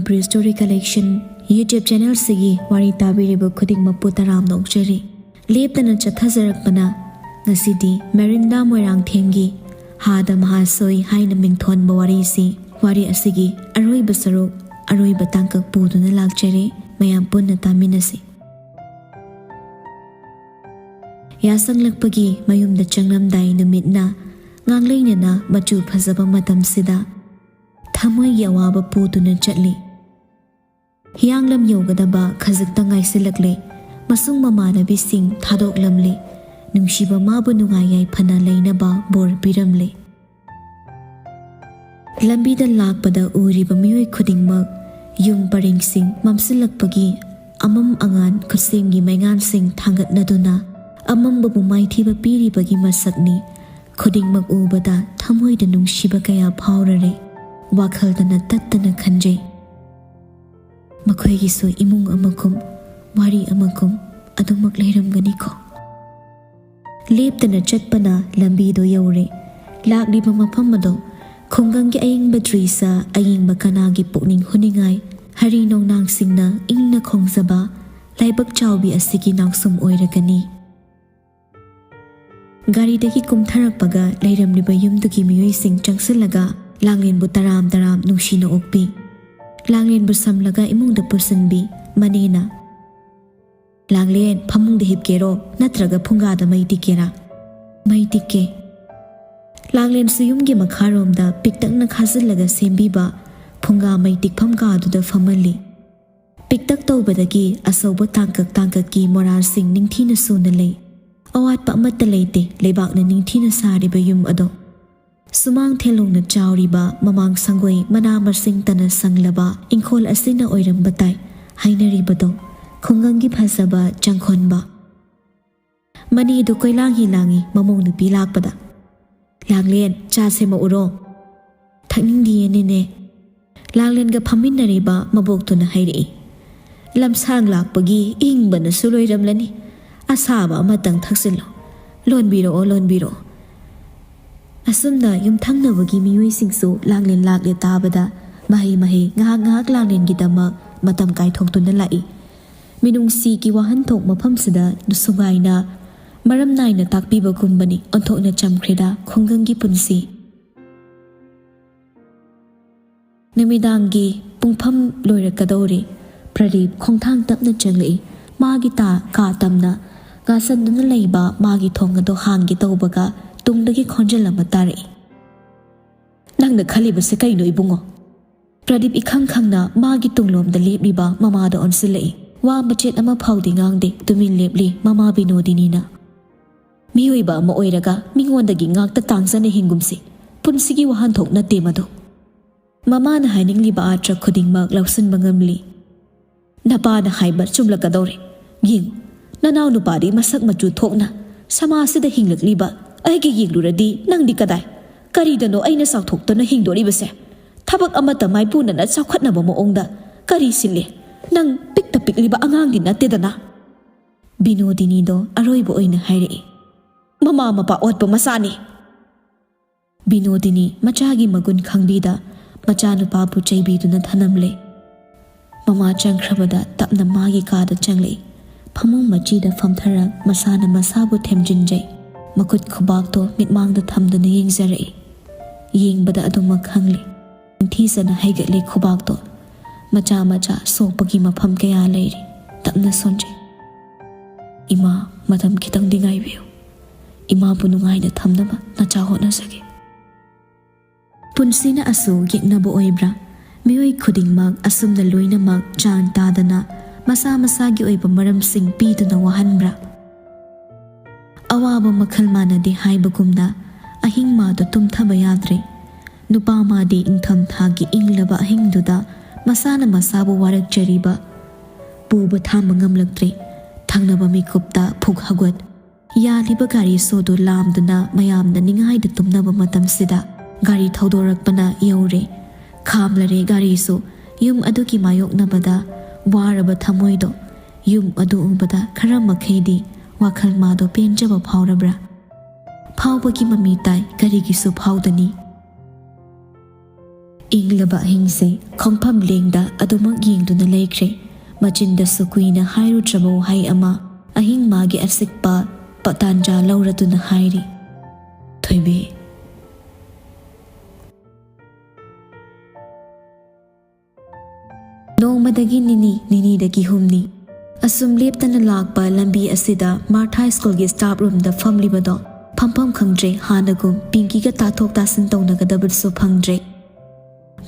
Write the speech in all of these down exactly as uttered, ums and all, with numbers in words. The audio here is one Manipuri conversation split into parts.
Bri Story Collection YouTube channel ꯑꯁꯤꯒꯤ ꯋꯥꯔꯤ ꯇꯥꯕꯤꯔꯤꯕ ꯈꯨꯗꯤꯡꯃꯛꯄꯨ ꯇꯔꯥꯝꯅ ꯑꯣꯛꯆꯔꯤ꯫ ꯂꯦꯞꯇꯅ ꯆꯠꯊꯖꯔꯛꯄꯅ ꯉꯁꯤꯗꯤ ꯃꯦꯔꯤꯟꯗꯥ ꯃꯣꯏꯔꯥꯡꯊꯦꯝꯒꯤ ꯍꯥꯗ ꯃꯍꯥꯁꯣꯏ ꯍꯥꯏꯅ ꯃꯤꯡꯊꯣꯟꯕ ꯋꯥꯔꯤꯁꯤ ꯋꯥꯔꯤ ꯑꯁꯤꯒꯤ ꯑꯔꯣꯏꯕ ꯁꯔꯨꯛ, ꯑꯔꯣꯏꯕ ꯇꯥꯡꯀꯛ ꯄꯨꯗꯨꯅ ꯂꯥꯛꯆꯔꯦ꯫ ꯃꯌꯥꯝ ꯄꯨꯟꯅ ꯇꯥꯃꯤꯟꯅꯁꯤ꯫ ꯌꯥꯁꯪꯂꯛꯄꯒꯤ ꯃꯌꯨꯝꯗ ꯆꯪꯂꯝꯗꯥꯏ ꯅꯨꯃꯤꯠꯅ ꯉꯥꯡꯂꯩꯅꯅ ꯃꯆꯨ ꯐꯖꯕ ꯃꯇꯝꯁꯤꯗ ꯊꯃꯣꯏꯒꯤ ꯑꯋꯥꯕ ꯄꯨꯗꯨꯅ ꯆꯠꯂꯤ꯫ ꯍꯤꯌꯥꯡꯂꯝ ꯌꯧꯒꯗꯕ ꯈꯖꯤꯛꯇ ꯉꯥꯏꯁꯤꯜꯂꯛꯂꯦ꯫ ꯃꯁꯨꯡ ꯃꯃꯥꯟꯅꯕꯤꯁꯤꯡ ꯊꯥꯗꯣꯛꯂꯝꯂꯦ꯫ ꯅꯨꯡꯁꯤꯕ ꯃꯥꯕꯨ ꯅꯨꯡꯉꯥꯏ ꯌꯥꯏꯐꯅ ꯂꯩꯅꯕ ꯕꯣꯔ ꯄꯤꯔꯝꯂꯦ꯫ ꯂꯝꯕꯤꯗ ꯂꯥꯛꯄꯗ ꯎꯔꯤꯕ ꯃꯤꯑꯣꯏ ꯈꯨꯗꯤꯡꯃꯛ ꯌꯨꯝ ꯄꯔꯦꯡꯁꯤꯡ ꯃꯝꯁꯤꯜꯂꯛꯄꯒꯤ ꯑꯃꯝ ꯑꯉꯥꯟ ꯈꯨꯠꯁꯦꯝꯒꯤ ꯃꯩꯉꯥꯟꯁꯤꯡ ꯊꯥꯡꯒꯠꯅꯗꯨꯅ ꯑꯃꯝꯕꯕꯨ ꯃꯥꯏꯊꯤꯕ ꯄꯤꯔꯤꯕꯒꯤ ꯃꯁꯛꯅꯤ꯫ ꯈꯨꯗꯤꯡꯃꯛ ꯎꯕꯗ ꯊꯃꯣꯏꯗ ꯅꯨꯡꯁꯤꯕ ꯀꯌꯥ ꯐꯥꯎꯔꯔꯦ꯫ ꯋꯥꯈꯜꯗꯅ ꯇꯠꯇꯅ ꯈꯟꯖꯩ꯫ ꯃꯈꯣꯏꯒꯤꯁꯨ ꯏꯃꯨꯡ ꯑꯃꯒꯨꯝ, ꯋꯥꯔꯤ ꯑꯃꯒꯨꯝ ꯑꯗꯨꯃꯛ ꯂꯩꯔꯝꯒꯅꯤꯀꯣ꯫ ꯂꯦꯞꯇꯅ ꯆꯠꯄꯅ ꯂꯝꯕꯤꯗꯣ ꯌꯧꯔꯦ꯫ ꯂꯥꯛꯂꯤꯕ ꯃꯐꯝ ꯑꯗꯣ ꯈꯨꯡꯒꯪꯒꯤ ꯑꯏꯪꯕ ꯗ꯭ꯔꯤꯁ, ꯑꯌꯤꯡꯕ ꯀꯅꯥꯒꯤ ꯄꯨꯛꯅꯤꯡ ꯍꯨꯅꯤꯡꯉꯥꯏ, ꯍꯔꯤ ꯅꯣꯡꯅꯥꯡꯁꯤꯡꯅ ꯏꯪꯅ ꯈꯣꯡꯖꯕ ꯂꯥꯏꯕꯛ ꯆꯥꯎꯕꯤ ꯑꯁꯤꯒꯤ ꯅꯥꯎꯁꯨꯝ ꯑꯣꯏꯔꯒꯅꯤ꯫ ꯒꯥꯔꯤꯗꯒꯤ ꯀꯨꯝꯊꯔꯛꯄꯒ ꯂꯩꯔꯝꯂꯤꯕ ꯌꯨꯝꯗꯨꯒꯤ ꯃꯤꯑꯣꯏꯁꯤꯡ ꯆꯪꯁꯤꯜꯂꯒ ꯂꯥꯡꯂꯦꯟꯕꯨ ꯇꯔꯥꯝ ꯇꯔꯥꯝ ꯅꯨꯡꯁꯤꯅ ꯑꯣꯛꯄꯤ꯫ ꯂꯥꯡꯂꯦꯟꯕꯨ ꯁꯝꯂꯒ ꯏꯃꯨꯡꯗ ꯄꯨꯁꯤꯟꯕꯤ꯫ ꯃꯅꯦꯅ, "ꯂꯥꯡꯂꯦꯟ, ꯐꯃꯨꯡꯗ ꯍꯤꯞꯀꯦꯔꯣ, ꯅꯠꯇ꯭ꯔꯒ ꯐꯨꯡꯒꯥꯗ ꯃꯩ ꯇꯤꯛꯀꯦꯔꯥ?" "ꯃꯩ ꯇꯤꯛꯀꯦ꯫" ꯂꯥꯡꯂꯦꯟꯁꯨ ꯌꯨꯝꯒꯤ ꯃꯈꯥꯔꯣꯝꯗ ꯄꯤꯛꯇꯛꯅ ꯈꯥꯖꯤꯜꯂꯒ ꯁꯦꯝꯕꯤꯕ ꯐꯨꯡꯒꯥ ꯃꯩ ꯇꯤꯛꯐꯝ ꯀꯥꯗꯨꯗ ꯐꯝꯍꯜꯂꯤ꯫ ꯄꯤꯛꯇꯛ ꯇꯧꯕꯗꯒꯤ ꯑꯆꯧꯕ ꯇꯥꯡꯀꯛ ꯇꯥꯡꯀꯛꯀꯤ ꯃꯣꯔꯥꯁꯤꯡ ꯅꯤꯡꯊꯤꯅ ꯁꯨꯅ ꯂꯩ꯫ ꯑꯋꯥꯠꯄ ꯑꯃꯠꯇ ꯂꯩꯇꯦ ꯂꯩꯕꯥꯛꯅ ꯅꯤꯡꯊꯤꯅ ꯁꯥꯔꯤꯕ ꯌꯨꯝ ꯑꯗꯣ꯫ ꯁꯨꯃꯥꯡ ꯊꯦꯂꯣꯡꯅ ꯆꯥꯎꯔꯤꯕ, ꯃꯃꯥꯡ ꯁꯪꯒꯣꯏ ꯃꯅꯥ ꯃꯁꯤꯡꯇꯅ ꯁꯪꯂꯕ ꯏꯪꯈꯣꯜ ꯑꯁꯤꯅ ꯑꯣꯏꯔꯝꯕ ꯇꯥꯏ ꯍꯥꯏꯅꯔꯤꯕꯗꯣ ꯈꯨꯡꯒꯪꯒꯤ ꯐꯖꯕ ꯆꯪꯈꯣꯟꯕ꯫ ꯃꯅꯤꯗꯨ ꯀꯣꯏꯂꯥꯡ ꯍꯤ ꯂꯥꯡꯏ ꯃꯃꯧ ꯅꯨꯄꯤ ꯂꯥꯛꯄꯗ꯫ "ꯂꯥꯡꯂꯦꯟ, ꯆꯥ ꯁꯦꯝꯃꯛꯎꯔꯣ?" "ꯊꯛꯅꯤꯡꯗꯤꯌꯦ ꯅꯦꯅꯦ꯫" ꯂꯥꯡꯂꯦꯟꯒ ꯐꯝꯃꯤꯟꯅꯔꯤꯕ ꯃꯕꯣꯛꯇꯨꯅ ꯍꯥꯏꯔꯛꯏ꯫ "ꯂꯝꯁꯥꯡ ꯂꯥꯛꯄꯒꯤ ꯏꯪꯕꯅꯁꯨ ꯂꯣꯏꯔꯝꯂꯅꯤ꯫ ꯑꯁꯥꯕ ꯑꯃꯇꯪ ꯊꯛꯆꯤꯜꯂꯣ꯫ ꯂꯣꯟꯕꯤꯔꯛꯑꯣ, ꯂꯣꯟꯕꯤꯔꯛꯑꯣ꯫" ꯑꯁꯨꯝꯅ ꯌꯨꯝꯊꯪꯅꯕꯒꯤ ꯃꯤꯑꯣꯏꯁꯤꯡꯁꯨ ꯂꯥꯡꯂꯦꯟ ꯂꯥꯛꯂꯦ ꯇꯥꯕꯗ ꯃꯍꯩ ꯃꯍꯩ ꯉꯥꯏꯍꯥꯛ ꯉꯥꯏꯍꯥꯛ ꯂꯥꯡꯂꯦꯟꯒꯤꯗꯃꯛ ꯃꯇꯝ ꯀꯥꯏꯊꯣꯛꯇꯨꯅ ꯂꯥꯛꯏ꯫ ꯃꯤꯅꯨꯡꯁꯤꯒꯤ ꯋꯥꯍꯟꯊꯣꯛ ꯃꯐꯝꯁꯤꯗ ꯅꯨꯡꯁꯨꯒꯥꯏꯅ ꯃꯔꯝ ꯅꯥꯏꯅ ꯇꯥꯛꯄꯤꯕꯒꯨꯝꯕꯅꯤ ꯑꯣꯟꯊꯣꯛꯅ ꯆꯝꯈ꯭ꯔꯦꯗ ꯈꯨꯡꯒꯪꯒꯤ ꯄꯨꯟꯁꯤ꯫ ꯅꯨꯃꯤꯗꯥꯡꯒꯤ ꯄꯨꯡꯐꯝ ꯂꯣꯏꯔꯛꯀꯗꯧꯔꯦ꯫ ꯄ꯭ꯔꯗꯤꯞ ꯈꯣꯡꯊꯥꯡ ꯇꯞꯅ ꯆꯪꯂꯛꯏ꯫ ꯃꯥꯒꯤ ꯇꯥ ꯀꯥ ꯇꯝꯅ ꯉꯥꯁꯟꯗꯨꯅ ꯂꯩꯕ ꯃꯥꯒꯤ ꯊꯣꯡ ꯑꯗꯨ ꯍꯥꯡꯒꯦ ꯇꯧꯕꯒ ꯇꯨꯡꯗꯒꯤ ꯈꯣꯟꯖꯦꯜ ꯑꯃ ꯇꯥꯔꯛꯏ꯫ "ꯅꯪꯅ ꯈꯜꯂꯤꯕꯁꯦ ꯀꯩꯅꯣ, ꯏꯕꯨꯡꯉꯣ?" ꯄ꯭ꯔꯗꯤꯞ ꯏꯈꯪ ꯈꯪꯅ ꯃꯥꯒꯤ ꯇꯨꯡꯂꯣꯝꯗ ꯂꯦꯞꯂꯤꯕ ꯃꯃꯥꯗ ꯑꯣꯟꯁꯤꯜꯂꯛꯏ꯫ ꯋꯥ ꯃꯆꯦꯠ ꯑꯃ ꯐꯥꯎꯗꯤ ꯉꯥꯡꯗꯦ, ꯇꯨꯃꯤꯟ ꯂꯦꯞꯂꯤ ꯃꯃꯥ ꯕꯤꯅꯣꯗꯤꯅꯤꯅ꯫ ꯃꯤꯑꯣꯏꯕ ꯑꯃ ꯑꯣꯏꯔꯒ ꯃꯤꯉꯣꯟꯗꯒꯤ ꯉꯥꯛꯇ ꯇꯥꯡꯖꯅ ꯍꯤꯡꯒꯨꯝꯁꯤ꯫ ꯄꯨꯟꯁꯤꯒꯤ ꯋꯥꯍꯟꯊꯣꯛ ꯅꯠꯇꯦ ꯃꯗꯨ꯫ ꯃꯃꯥꯅ ꯍꯥꯏꯅꯤꯡꯂꯤꯕ ꯑꯥꯔꯊ ꯈꯨꯗꯤꯡꯃꯛ ꯂꯧꯁꯤꯟꯕ ꯉꯝꯂꯤ꯫ "ꯅꯄꯥꯅ ꯍꯥꯏꯕ ꯆꯨꯝꯂꯛꯀꯗꯧꯔꯦ꯫ ꯌꯦꯡꯉꯨ, ꯅꯅꯥꯎ ꯅꯨꯄꯥꯗꯤ ꯃꯁꯛ ꯃꯆꯨ ꯊꯣꯛꯅ ꯁꯃꯥꯖꯁꯤꯗ ꯍꯤꯡꯂꯛꯂꯤꯕ ꯑꯩꯒꯤ ꯌꯦꯡꯂꯨꯔꯗꯤ ꯅꯪꯗꯤ ꯀꯗꯥꯏ? ꯀꯔꯤꯗꯅꯣ ꯑꯩꯅ ꯆꯥꯎꯊꯣꯛꯇꯨꯅ ꯍꯤꯡꯗꯣꯔꯤꯕꯁꯦ? ꯊꯕꯛ ꯑꯃꯠꯇ ꯃꯥꯏꯄꯨꯅꯅ ꯆꯥꯎꯈꯠꯅꯕ ꯃꯑꯣꯡꯗ ꯀꯔꯤ ꯁꯤꯜꯂꯤ? ꯅꯪ ꯄꯤꯛꯇ ꯄꯤꯛꯂꯤꯕ ꯑꯉꯥꯡꯗꯤ ꯅꯠꯇꯦꯗꯅ꯫" ꯕꯤꯅꯣꯗꯤꯅꯤꯗꯣ ꯑꯔꯣꯏꯕ ꯑꯣꯏꯅ ꯍꯥꯏꯔꯛꯏ꯫ "ꯃꯃꯥ ꯃꯄꯥ ꯑꯣꯠꯄ ꯃꯆꯥꯅꯤ꯫" ꯕꯤꯅꯣꯗꯤꯅꯤ ꯃꯆꯥꯒꯤ ꯃꯒꯨꯟ ꯈꯪꯕꯤꯗ ꯃꯆꯥꯅꯨꯄꯥꯕꯨ ꯆꯩꯕꯤꯗꯨꯅ ꯊꯅꯝꯂꯦ꯫ ꯃꯃꯥ ꯆꯪꯈ꯭ꯔꯕꯗ ꯇꯞꯅ ꯃꯥꯒꯤ ꯀꯥꯗ ꯆꯪꯂꯛꯏ꯫ ꯐꯃꯨꯡ ꯃꯆꯤꯗ ꯐꯝꯊꯔꯛ ꯃꯁꯥꯅ ꯃꯁꯥꯕꯨ ꯊꯦꯝꯖꯤꯟꯖꯩ꯫ ꯃꯈꯨꯠ ꯈꯨꯕꯥꯛꯇꯣ ꯃꯤꯠꯃꯥꯡꯗ ꯊꯝꯗꯨꯅ ꯌꯦꯡꯖꯔꯛꯏ꯫ ꯌꯦꯡꯕꯗ ꯑꯗꯨꯃꯛ ꯈꯪꯂꯦ꯫ ꯅꯤꯡꯊꯤꯖꯅ ꯍꯩꯒꯠꯂꯦ ꯈꯨꯕꯥꯛꯇꯣ꯫ ꯃꯆꯥ ꯃꯆꯥ ꯁꯣꯛꯄꯒꯤ ꯃꯐꯝ ꯀꯌꯥ ꯂꯩꯔꯤ꯫ ꯇꯞꯅ ꯁꯣꯟꯖꯩ꯫ "ꯏꯃꯥ, ꯃꯇꯝ ꯈꯤꯇꯪꯗꯤ ꯉꯥꯏꯕꯤꯌꯨ꯫ ꯏꯃꯥꯕꯨ ꯅꯨꯡꯉꯥꯏꯅ ꯊꯝꯅꯕ ꯅꯆꯥ ꯍꯣꯠꯅꯖꯒꯦ꯫" ꯄꯨꯟꯁꯤꯅ ꯑꯁꯨꯛ ꯌꯦꯛꯅꯕ ꯑꯣꯏꯕ꯭ꯔꯥ? ꯃꯤꯑꯣꯏ ꯈꯨꯗꯤꯡꯃꯛ ꯑꯁꯨꯝꯅ ꯂꯣꯏꯅꯃꯛ ꯆꯥꯟ ꯇꯥꯗꯅ ꯃꯁꯥ ꯃꯁꯥꯒꯤ ꯑꯣꯏꯕ ꯃꯔꯝꯁꯤꯡ ꯄꯤꯗꯨꯅ ꯋꯥꯍꯟꯕ꯭ꯔꯥ? ꯑꯋꯥꯕ ꯃꯈꯜ ꯃꯥꯟꯅꯗꯦ ꯍꯥꯏꯕꯒꯨꯝꯅ ꯑꯍꯤꯡ ꯃꯥꯗꯣ ꯇꯨꯝꯊꯕ ꯌꯥꯗ꯭ꯔꯦ꯫ ꯅꯨꯄꯥ ꯃꯥꯗꯤ ꯏꯪꯊꯝꯊꯥꯒꯤ ꯏꯪꯂꯕ ꯑꯍꯤꯡꯗꯨꯗ ꯃꯁꯥꯅ ꯃꯁꯥꯕꯨ ꯋꯥꯔꯛꯆꯔꯤꯕ꯫ ꯄꯨꯕ ꯊꯥꯡꯕ ꯉꯝꯂꯛꯇ꯭ꯔꯦ꯫ ꯊꯪꯅꯕ ꯃꯤꯀꯨꯞꯇ ꯐꯨꯛ ꯍꯧꯒꯠ꯫ ꯌꯥꯜꯂꯤꯕ ꯒꯥꯔꯤ ꯁꯣꯗꯨ ꯂꯥꯝꯗꯨꯅ ꯃꯌꯥꯝꯅ ꯅꯤꯡꯉꯥꯏꯗ ꯇꯨꯝꯅꯕ ꯃꯇꯝꯁꯤꯗ ꯒꯥꯔꯤ ꯊꯧꯗꯣꯔꯛꯄꯅ ꯌꯧꯔꯦ꯫ ꯈꯥꯝꯂꯔꯦ ꯒꯥꯔꯤꯁꯨ꯫ ꯌꯨꯝ ꯑꯗꯨꯒꯤ ꯃꯥꯌꯣꯛꯅꯕꯗ ꯋꯥꯔꯕ ꯊꯃꯣꯏꯗꯣ꯫ ꯌꯨꯝ ꯑꯗꯨ ꯎꯕꯗ ꯈꯔ ꯃꯈꯩꯗꯤ ꯋꯥꯈꯜ ꯃꯥꯗꯣ ꯄꯦꯟꯖꯕ ꯐꯥꯎꯔꯕ꯭ꯔꯥ? ꯐꯥꯎꯕꯒꯤ ꯃꯃꯤ ꯇꯥꯏ, ꯀꯔꯤꯒꯤꯁꯨ ꯐꯥꯎꯗꯅꯤ? ꯏꯪꯂꯕ ꯑꯍꯤꯡꯁꯦ ꯈꯣꯡꯐꯝ ꯂꯦꯡꯗ ꯑꯗꯨꯃꯛ ꯌꯦꯡꯗꯨꯅ ꯂꯩꯈ꯭ꯔꯦ꯫ ꯃꯆꯤꯟꯗꯁꯨ ꯀꯨꯏꯅ ꯍꯥꯏꯔꯨꯗ꯭ꯔꯕ ꯋꯥꯍꯩ ꯑꯃ ꯑꯍꯤꯡ ꯃꯥꯒꯤ ꯑꯁꯤꯛꯄ ꯄ-, ꯇꯥꯟꯖꯥ ꯂꯧꯔꯗꯨꯅ ꯍꯥꯏꯔꯤ, "ꯊꯣꯏꯕꯤ"꯫ ꯅꯣꯡꯃꯗꯒꯤ ꯅꯤꯅꯤ, ꯅꯤꯅꯤꯗꯒꯤ ꯍꯨꯝꯅꯤ꯫ ꯑꯁꯨꯝ ꯂꯦꯞꯇꯅ ꯂꯥꯛꯄ ꯂꯝꯕꯤ ꯑꯁꯤꯗ ꯃꯥꯔꯊꯥ ꯁ꯭ꯀꯨꯜꯒꯤ ꯁ꯭ꯇꯥꯐ ꯔꯨꯝꯗ ꯐꯝꯂꯤꯕꯗꯣ ꯐꯝꯐꯝ ꯈꯪꯗ꯭ꯔꯦ꯫ ꯍꯥꯟꯅꯒꯨꯝ ꯄꯤꯡꯀꯤꯒ ꯇꯥꯊꯣꯛ ꯇꯥꯁꯤꯟ ꯇꯧꯅꯒꯗꯕꯁꯨ ꯐꯪꯗ꯭ꯔꯦ꯫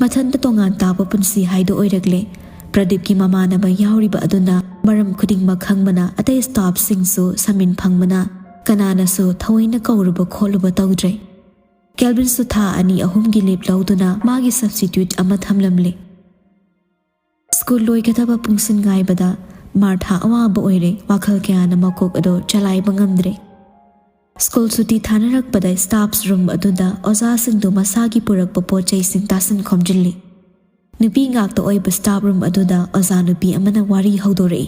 ꯃꯊꯟꯇ ꯇꯣꯉꯥꯟ ꯇꯥꯕ ꯄꯨꯟꯁꯤ ꯍꯥꯏꯗꯣ ꯑꯣꯏꯔꯛꯂꯦ꯫ ꯄ꯭ꯔꯗꯤꯞꯀꯤ ꯃꯃꯥꯟꯅꯕ ꯌꯥꯎꯔꯤꯕ ꯑꯗꯨꯅ ꯃꯔꯝ ꯈꯨꯗꯤꯡꯃꯛ ꯈꯪꯕꯅ, ꯑꯇꯩ ꯁ꯭ꯇꯥꯐꯁꯤꯡꯁꯨ ꯁꯃꯤꯟ ꯐꯪꯕꯅ, ꯀꯅꯥꯅꯁꯨ ꯊꯑꯣꯏꯅ ꯀꯧꯔꯨꯕ ꯈꯣꯠꯂꯨꯕ ꯇꯧꯗ꯭ꯔꯦ꯫ ꯀꯦꯜꯚꯤꯟꯁꯨ ꯊꯥ ꯑꯅꯤ ꯑꯍꯨꯝꯒꯤ ꯂꯤꯞ ꯂꯧꯗꯨꯅ ꯃꯥꯒꯤ ꯁꯕꯁꯇꯤꯇ꯭ꯌꯨꯠ ꯑꯃ ꯊꯝꯂꯝꯂꯦ꯫ ꯁ꯭ꯀꯨꯜ ꯂꯣꯏꯒꯗꯕ ꯄꯨꯡꯁꯤꯡ ꯉꯥꯏꯕꯗ ꯃꯥꯔꯊꯥ ꯑꯋꯥꯕ ꯑꯣꯏꯔꯦ꯫ ꯋꯥꯈꯜ ꯀꯌꯥꯅ ꯃꯀꯣꯛ ꯑꯗꯨ ꯆꯂꯥꯏꯕ ꯉꯝꯗ꯭ꯔꯦ꯫ ꯁ꯭ꯀꯨꯜ ꯁꯨꯇꯤ ꯊꯥꯅꯔꯛꯄꯗ ꯁ꯭ꯇꯥꯐꯁ ꯔꯨꯝ ꯑꯗꯨꯗ ꯑꯣꯖꯥꯁꯤꯡꯗꯨ ꯃꯁꯥꯒꯤ ꯄꯨꯔꯛꯄ ꯄꯣꯠ ꯆꯩꯁꯤꯡ ꯇꯥꯁꯤꯟ ꯈꯣꯝꯖꯤꯜꯂꯤ꯫ ꯅꯨꯄꯤ ꯉꯥꯛꯇ ꯑꯣꯏꯕ ꯁ꯭ꯇꯥꯐ ꯔꯨꯝ ꯑꯗꯨꯗ ꯑꯣꯖꯥ ꯅꯨꯄꯤ ꯑꯃꯅ ꯋꯥꯔꯤ ꯍꯧꯗꯣꯔꯛꯏ꯫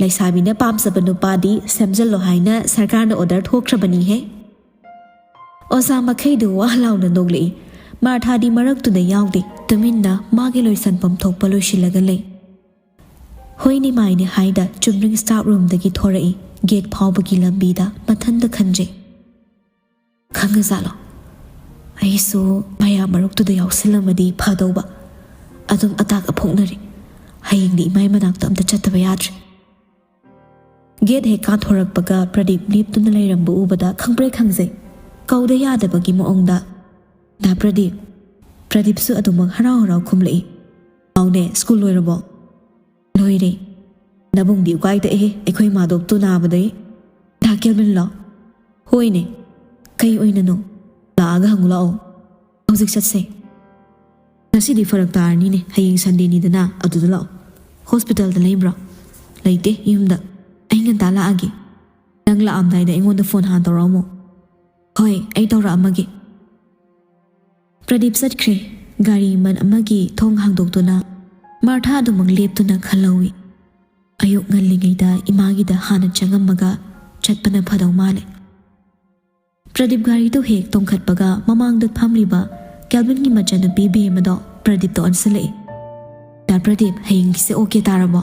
"ꯂꯩꯁꯥꯕꯤꯅ ꯄꯥꯝꯖꯕ ꯅꯨꯄꯥꯗꯤ ꯁꯦꯝꯖꯤꯜꯂꯣ ꯍꯥꯏꯅ ꯁꯔꯀꯥꯔꯅ ꯑꯣꯔꯗꯔ ꯊꯣꯛꯈ꯭ꯔꯕꯅꯤꯍꯦ!" ꯑꯣꯖꯥ ꯃꯈꯩꯗꯨ ꯋꯥ ꯂꯥꯎꯅ ꯅꯣꯛꯂꯛꯏ꯫ ꯃꯥꯔꯊꯥꯗꯤ ꯃꯔꯛꯇꯨꯗ ꯌꯥꯎꯗꯦ, ꯇꯨꯃꯤꯟꯅ ꯃꯥꯒꯤ ꯂꯣꯏꯁꯟꯐꯝ ꯊꯣꯛꯄ ꯂꯣꯏꯁꯤꯜꯂꯒ ꯂꯩ꯫ ꯍꯣꯏꯅꯦ ꯃꯥꯏꯅꯦ ꯍꯥꯏꯗ ꯆꯨꯝꯅꯤꯡ ꯁ꯭ꯇꯥꯐ ꯔꯨꯝꯗꯒꯤ ꯊꯣꯔꯛꯏ꯫ ꯒꯦꯠ ꯐꯥꯎꯕꯒꯤ ꯂꯝꯕꯤꯗ ꯃꯊꯟꯇ ꯈꯟꯖꯩ, "ꯈꯪꯉꯖꯥꯠꯂꯣ? ꯑꯩꯁꯨ ꯃꯌꯥꯝ ꯃꯔꯛꯇꯨꯗ ꯌꯥꯎꯁꯤꯜꯂꯝꯃꯗꯤ ꯐꯗꯧꯕ꯫ ꯑꯗꯨꯝ ꯑꯇꯥꯛ ꯑꯐꯣꯛꯅꯔꯦ꯫ ꯍꯌꯦꯡꯗꯤ ꯏꯃꯥꯏ ꯃꯅꯥꯛꯇ ꯑꯝꯇ ꯆꯠꯇꯕ ꯌꯥꯗ꯭ꯔꯦ"꯫ ꯒꯦꯠ ꯍꯦꯛ ꯀꯥꯟꯊꯣꯔꯛꯄꯒ ꯄ꯭ꯔꯗꯤꯞ ꯂꯦꯞꯇꯨꯅ ꯂꯩꯔꯝꯕ ꯎꯕꯗ ꯈꯪꯄ꯭ꯔꯦꯛ ꯈꯪꯖꯩ꯫ ꯀꯧꯗ ꯌꯥꯗꯕꯒꯤ ꯃꯑꯣꯡꯗ, "ꯗꯥ ꯄ꯭ꯔꯗꯤꯞ"꯫ ꯄ꯭ꯔꯗꯤꯞꯁꯨ ꯑꯗꯨꯃꯛ ꯍꯔꯥꯎ ꯍꯔꯥꯎ ꯈꯨꯝꯂꯛꯏ꯫ "ꯍꯥꯎꯅꯦ, ꯁ꯭ꯀꯨꯜ ꯂꯣꯏꯔꯕꯣ?" "ꯂꯣꯏꯔꯦ꯫ ꯅꯕꯨꯡꯗꯤ ꯎꯀꯥꯏ ꯇꯛꯑꯦꯍꯦ, ꯑꯩꯈꯣꯏ ꯃꯥꯗꯣꯞꯇꯨ ꯅꯥꯕꯗꯩ"꯫ "ꯗꯥ ꯀꯦꯜꯚꯤꯟꯂꯣ?" "ꯍꯣꯏꯅꯦ꯫ ꯀꯩ ꯑꯣꯏꯅꯅꯣ?" "ꯂꯥꯛꯑꯒ ꯍꯪꯉꯨ ꯂꯥꯛꯑꯣ꯫ ꯍꯧꯖꯤꯛ ꯆꯠꯁꯦ꯫ ꯉꯁꯤꯗꯤ ꯐꯔꯛ ꯇꯥꯔꯅꯤꯅꯦ, ꯍꯌꯦꯡ ꯁꯟꯗꯦꯅꯤꯗꯅ, ꯑꯗꯨꯗ ꯂꯥꯛꯑꯣ"꯫ "ꯍꯣꯁꯄꯤꯇꯥꯜꯗ ꯂꯩꯕ꯭ꯔꯣ?" "ꯂꯩꯇꯦ, ꯌꯨꯝꯗ꯫ ꯑꯩ ꯉꯟꯇꯥ ꯂꯥꯛꯑꯒꯦ꯫ ꯅꯪ ꯂꯥꯛꯑꯝꯗꯥꯏꯗ ꯑꯩꯉꯣꯟꯗ ꯐꯣꯟ ꯍꯥꯟꯅ ꯇꯧꯔꯛꯑꯝꯃꯣ"꯫ "ꯍꯣꯏ, ꯑꯩ ꯇꯧꯔꯛꯑꯝꯃꯒꯦ"꯫ ꯄ꯭ꯔꯗꯤꯞ ꯆꯠꯈ꯭ꯔꯦ꯫ ꯒꯥꯔꯤ ꯃꯟ ꯑꯃꯒꯤ ꯊꯣꯡ ꯍꯥꯡꯗꯣꯛꯇꯨꯅ ꯃꯥꯔꯊꯥ ꯑꯗꯨꯃꯛ ꯂꯦꯞꯇꯨꯅ ꯈꯜꯍꯧꯏ꯫ ꯑꯌꯨꯛ ꯉꯜꯂꯤꯉꯩꯗ ꯏꯃꯥꯒꯤꯗ ꯍꯥꯟꯅ ꯆꯪꯉꯝꯃꯒ ꯆꯠꯄꯅ ꯐꯗꯧ ꯃꯥꯜꯂꯦ꯫ ꯄ꯭ꯔꯗꯤꯞ ꯒꯥꯔꯤꯗꯨ ꯍꯦꯛ ꯇꯣꯡꯈꯠꯄꯒ ꯃꯃꯥꯡꯗ ꯐꯝꯂꯤꯕ ꯀꯦꯜꯕꯤꯟꯒꯤ ꯃꯆꯟꯅꯨꯄꯤ ꯕꯦꯝ ꯑꯗꯣ ꯄ꯭ꯔꯗꯤꯞꯇ ꯑꯣꯟꯁꯤꯜꯂꯛꯏ꯫ "ꯗꯥ ꯄ꯭ꯔꯗꯤꯞ, ꯍꯌꯦꯡꯒꯤꯁꯦ ꯑꯣꯀꯦ ꯇꯥꯔꯕꯣ?"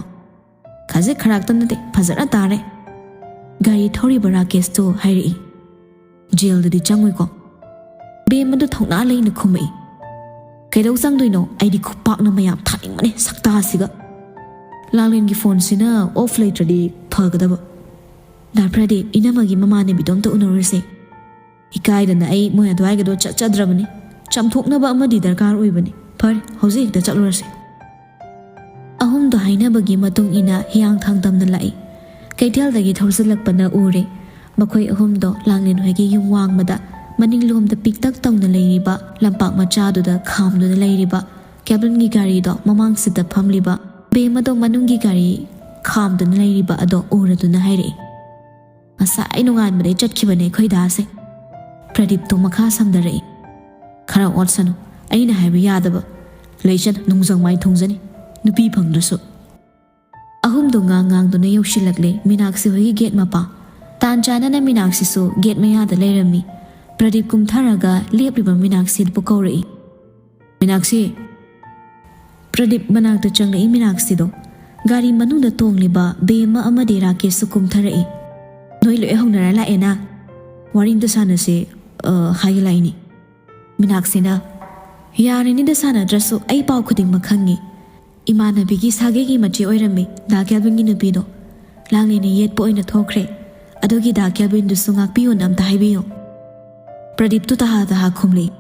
"ꯈꯖꯤꯛ ꯈꯔꯥꯛꯇ ꯅꯠꯇꯦ, ꯐꯖꯅ ꯇꯥꯔꯦ꯫" ꯒꯥꯔꯤ ꯊꯧꯔꯤꯕ ꯔꯥꯀꯦꯁꯇꯨ ꯍꯥꯏꯔꯛꯏ꯫ "ꯖꯦꯜꯗꯗꯤ ꯆꯪꯉꯣꯏꯀꯣ?" ꯕꯦꯝ ꯑꯗꯨ ꯊꯧꯅꯥ ꯂꯩꯅ ꯈꯨꯝꯃꯛꯏ꯫ "ꯀꯩꯗꯧ ꯆꯪꯗꯣꯏꯅꯣ? ꯑꯩꯗꯤ ꯈꯨꯄꯥꯛꯅ ꯃꯌꯥꯝ ꯊꯥꯅꯤꯡꯕꯅꯦ ꯁꯛꯇꯥꯁꯤꯒ꯫ ꯂꯥꯡꯂꯦꯟꯒꯤ ꯐꯣꯟꯁꯤꯅ ꯑꯣꯐ ꯂꯩꯇ꯭ꯔꯗꯤ ꯐꯒꯗꯕ꯫ ꯗꯥ ꯄ꯭ꯔꯗꯤꯞ, ꯏꯅꯝꯃꯒꯤ ꯃꯃꯥꯟꯅꯕꯤꯗꯣ ꯑꯝꯇ ꯎꯅꯔꯨꯁꯦ꯫ ꯏꯀꯥꯏꯗꯅ ꯑꯩ ꯃꯣꯏ ꯑꯗꯨꯋꯥꯏꯒꯗꯣ ꯆꯠꯆꯗ꯭ꯔꯕꯅꯤ꯫ ꯆꯥꯝꯊꯣꯛꯅꯕ ꯑꯃꯗꯤ ꯗꯔꯀꯥꯔ ꯑꯣꯏꯕꯅꯤ꯫ ꯐꯔꯦ, ꯍꯧꯖꯤꯛ ꯍꯦꯛꯇ ꯆꯠꯂꯨꯔꯁꯦ꯫ ꯑꯍꯨꯝꯗꯣ ꯍꯥꯏꯅꯕꯒꯤ ꯃꯇꯨꯡ ꯏꯟꯅ ꯍꯤꯌꯥꯡꯊꯥꯡ ꯇꯝꯅ ꯂꯥꯛꯏ꯫ ꯀꯩꯊꯦꯜꯗꯒꯤ ꯊꯧꯖꯤꯜꯂꯛꯄꯅ ꯎꯔꯦ꯫ ꯃꯈꯣꯏ ꯑꯍꯨꯝꯗꯣ ꯂꯥꯡꯂꯦꯟ ꯍꯣꯏꯒꯤ ꯌꯨꯝ ꯋꯥꯡꯃꯗ ꯃꯅꯤꯡꯂꯣꯝꯗ ꯄꯤꯛꯇꯛ ꯇꯧꯅ ꯂꯩꯔꯤꯕ ꯂꯝꯄꯥꯛ ꯃꯆꯥꯗꯨꯗ ꯈꯥꯝꯗꯨꯅ ꯂꯩꯔꯤꯕ ꯀꯦꯕꯤꯟꯒꯤ ꯒꯥꯔꯤꯗꯣ ꯃꯃꯥꯡꯁꯤꯗ ꯐꯝꯂꯤꯕ ꯕꯦꯝ ꯑꯗꯣ ꯃꯅꯨꯡꯒꯤ ꯒꯥꯔꯤ ꯈꯥꯝꯗꯨꯅ ꯂꯩꯔꯤꯕ ꯑꯗꯣ ꯎꯔꯗꯨꯅ ꯍꯥꯏꯔꯛꯏ꯫ "ꯉꯁꯥꯏ ꯅꯣꯡꯉꯥꯟꯕꯗꯩ ꯆꯠꯈꯤꯕꯅꯦ ꯑꯩꯈꯣꯏ ꯗꯥꯁꯦ꯫" ꯄ꯭ꯔꯗꯤꯞꯇꯣ ꯃꯈꯥ ꯁꯝꯊꯔꯛꯏ꯫ "ꯈꯔ ꯑꯣꯠꯁꯅꯨ, ꯑꯩꯅ ꯍꯥꯏꯕ ꯌꯥꯗꯕ꯫ ꯂꯩꯁꯅꯨ, ꯅꯨꯡꯖꯪ ꯃꯥꯏ ꯊꯨꯡꯖꯅꯤ, ꯅꯨꯄꯤ ꯐꯪꯗ꯭ꯔꯁꯨ꯫" ꯑꯍꯨꯝꯗꯣ ꯉꯥꯡ ꯉꯥꯡꯗꯨꯅ ꯌꯧꯁꯤꯜꯂꯛꯂꯦ ꯃꯤꯅꯥꯛꯁꯤ ꯍꯣꯏꯒꯤ ꯒꯦꯠ ꯃꯄꯥ꯫ ꯇꯥꯟ ꯆꯥꯅꯅ ꯃꯤꯅꯥꯛꯁꯤꯁꯨ ꯒꯦꯠ ꯃꯌꯥꯗ ꯂꯩꯔꯝꯃꯤ꯫ ꯄ꯭ꯔꯗꯤꯞ ꯀꯨꯝꯊꯔꯒ ꯂꯦꯞꯂꯤꯕ ꯃꯤꯅꯥꯛꯁꯤꯕꯨ ꯀꯧꯔꯛꯏ꯫ "ꯃꯤꯅꯥꯛꯁꯤ!" ꯄ꯭ꯔꯗꯤꯞ ꯃꯅꯥꯛꯇ ꯆꯪꯂꯛꯏ ꯃꯤꯅꯥꯛꯁꯤꯗꯣ꯫ ꯒꯥꯔꯤ ꯃꯅꯨꯡꯗ ꯇꯣꯡꯂꯤꯕ ꯕꯦꯝꯃ ꯑꯃꯗꯤ ꯔꯥꯀꯦꯁꯁꯨ ꯀꯨꯝꯊꯔꯛꯏ꯫ "ꯅꯣꯏ ꯂꯣꯏ ꯍꯧꯅꯔ ꯂꯥꯛꯑꯦꯅ? ꯋꯥꯔꯤ ꯑꯝꯇ ꯁꯥꯟꯅꯁꯦ, ꯑ, ꯍꯥꯏꯒꯦ ꯂꯥꯛꯏꯅꯤ꯫" ꯃꯤꯅꯥꯛꯁꯤꯅ, "ꯌꯥꯔꯤꯅꯤꯗ ꯁꯥꯟꯅꯗ꯭ꯔꯁꯨ, ꯑꯩ ꯄꯥꯎ ꯈꯨꯗꯤꯡꯃꯛ ꯈꯪꯉꯤ꯫ ꯏꯃꯥꯟꯅꯕꯤꯒꯤ ꯁꯥꯒꯩꯒꯤ ꯃꯆꯦ ꯑꯣꯏꯔꯝꯃꯤ ꯗꯥ ꯀꯦꯜꯕꯤꯟꯒꯤ ꯅꯨꯄꯤꯗꯣ꯫ ꯂꯥꯡꯂꯦꯟꯅ ꯌꯦꯠꯄ ꯑꯣꯏꯅ ꯊꯣꯛꯈ꯭ꯔꯦ꯫ ꯑꯗꯨꯒꯤ ꯗꯥ ꯀꯦꯜꯕꯤꯟꯗꯨꯁꯨ ꯉꯥꯛꯄꯤꯌꯣꯅ ꯑꯝꯇ ꯍꯥꯏꯕꯤꯌꯣ꯫" ꯄ꯭ꯔꯗꯤꯞꯇꯨ ꯇꯍꯥ ꯇꯍꯥ ꯈꯨꯝꯂꯛꯏ꯫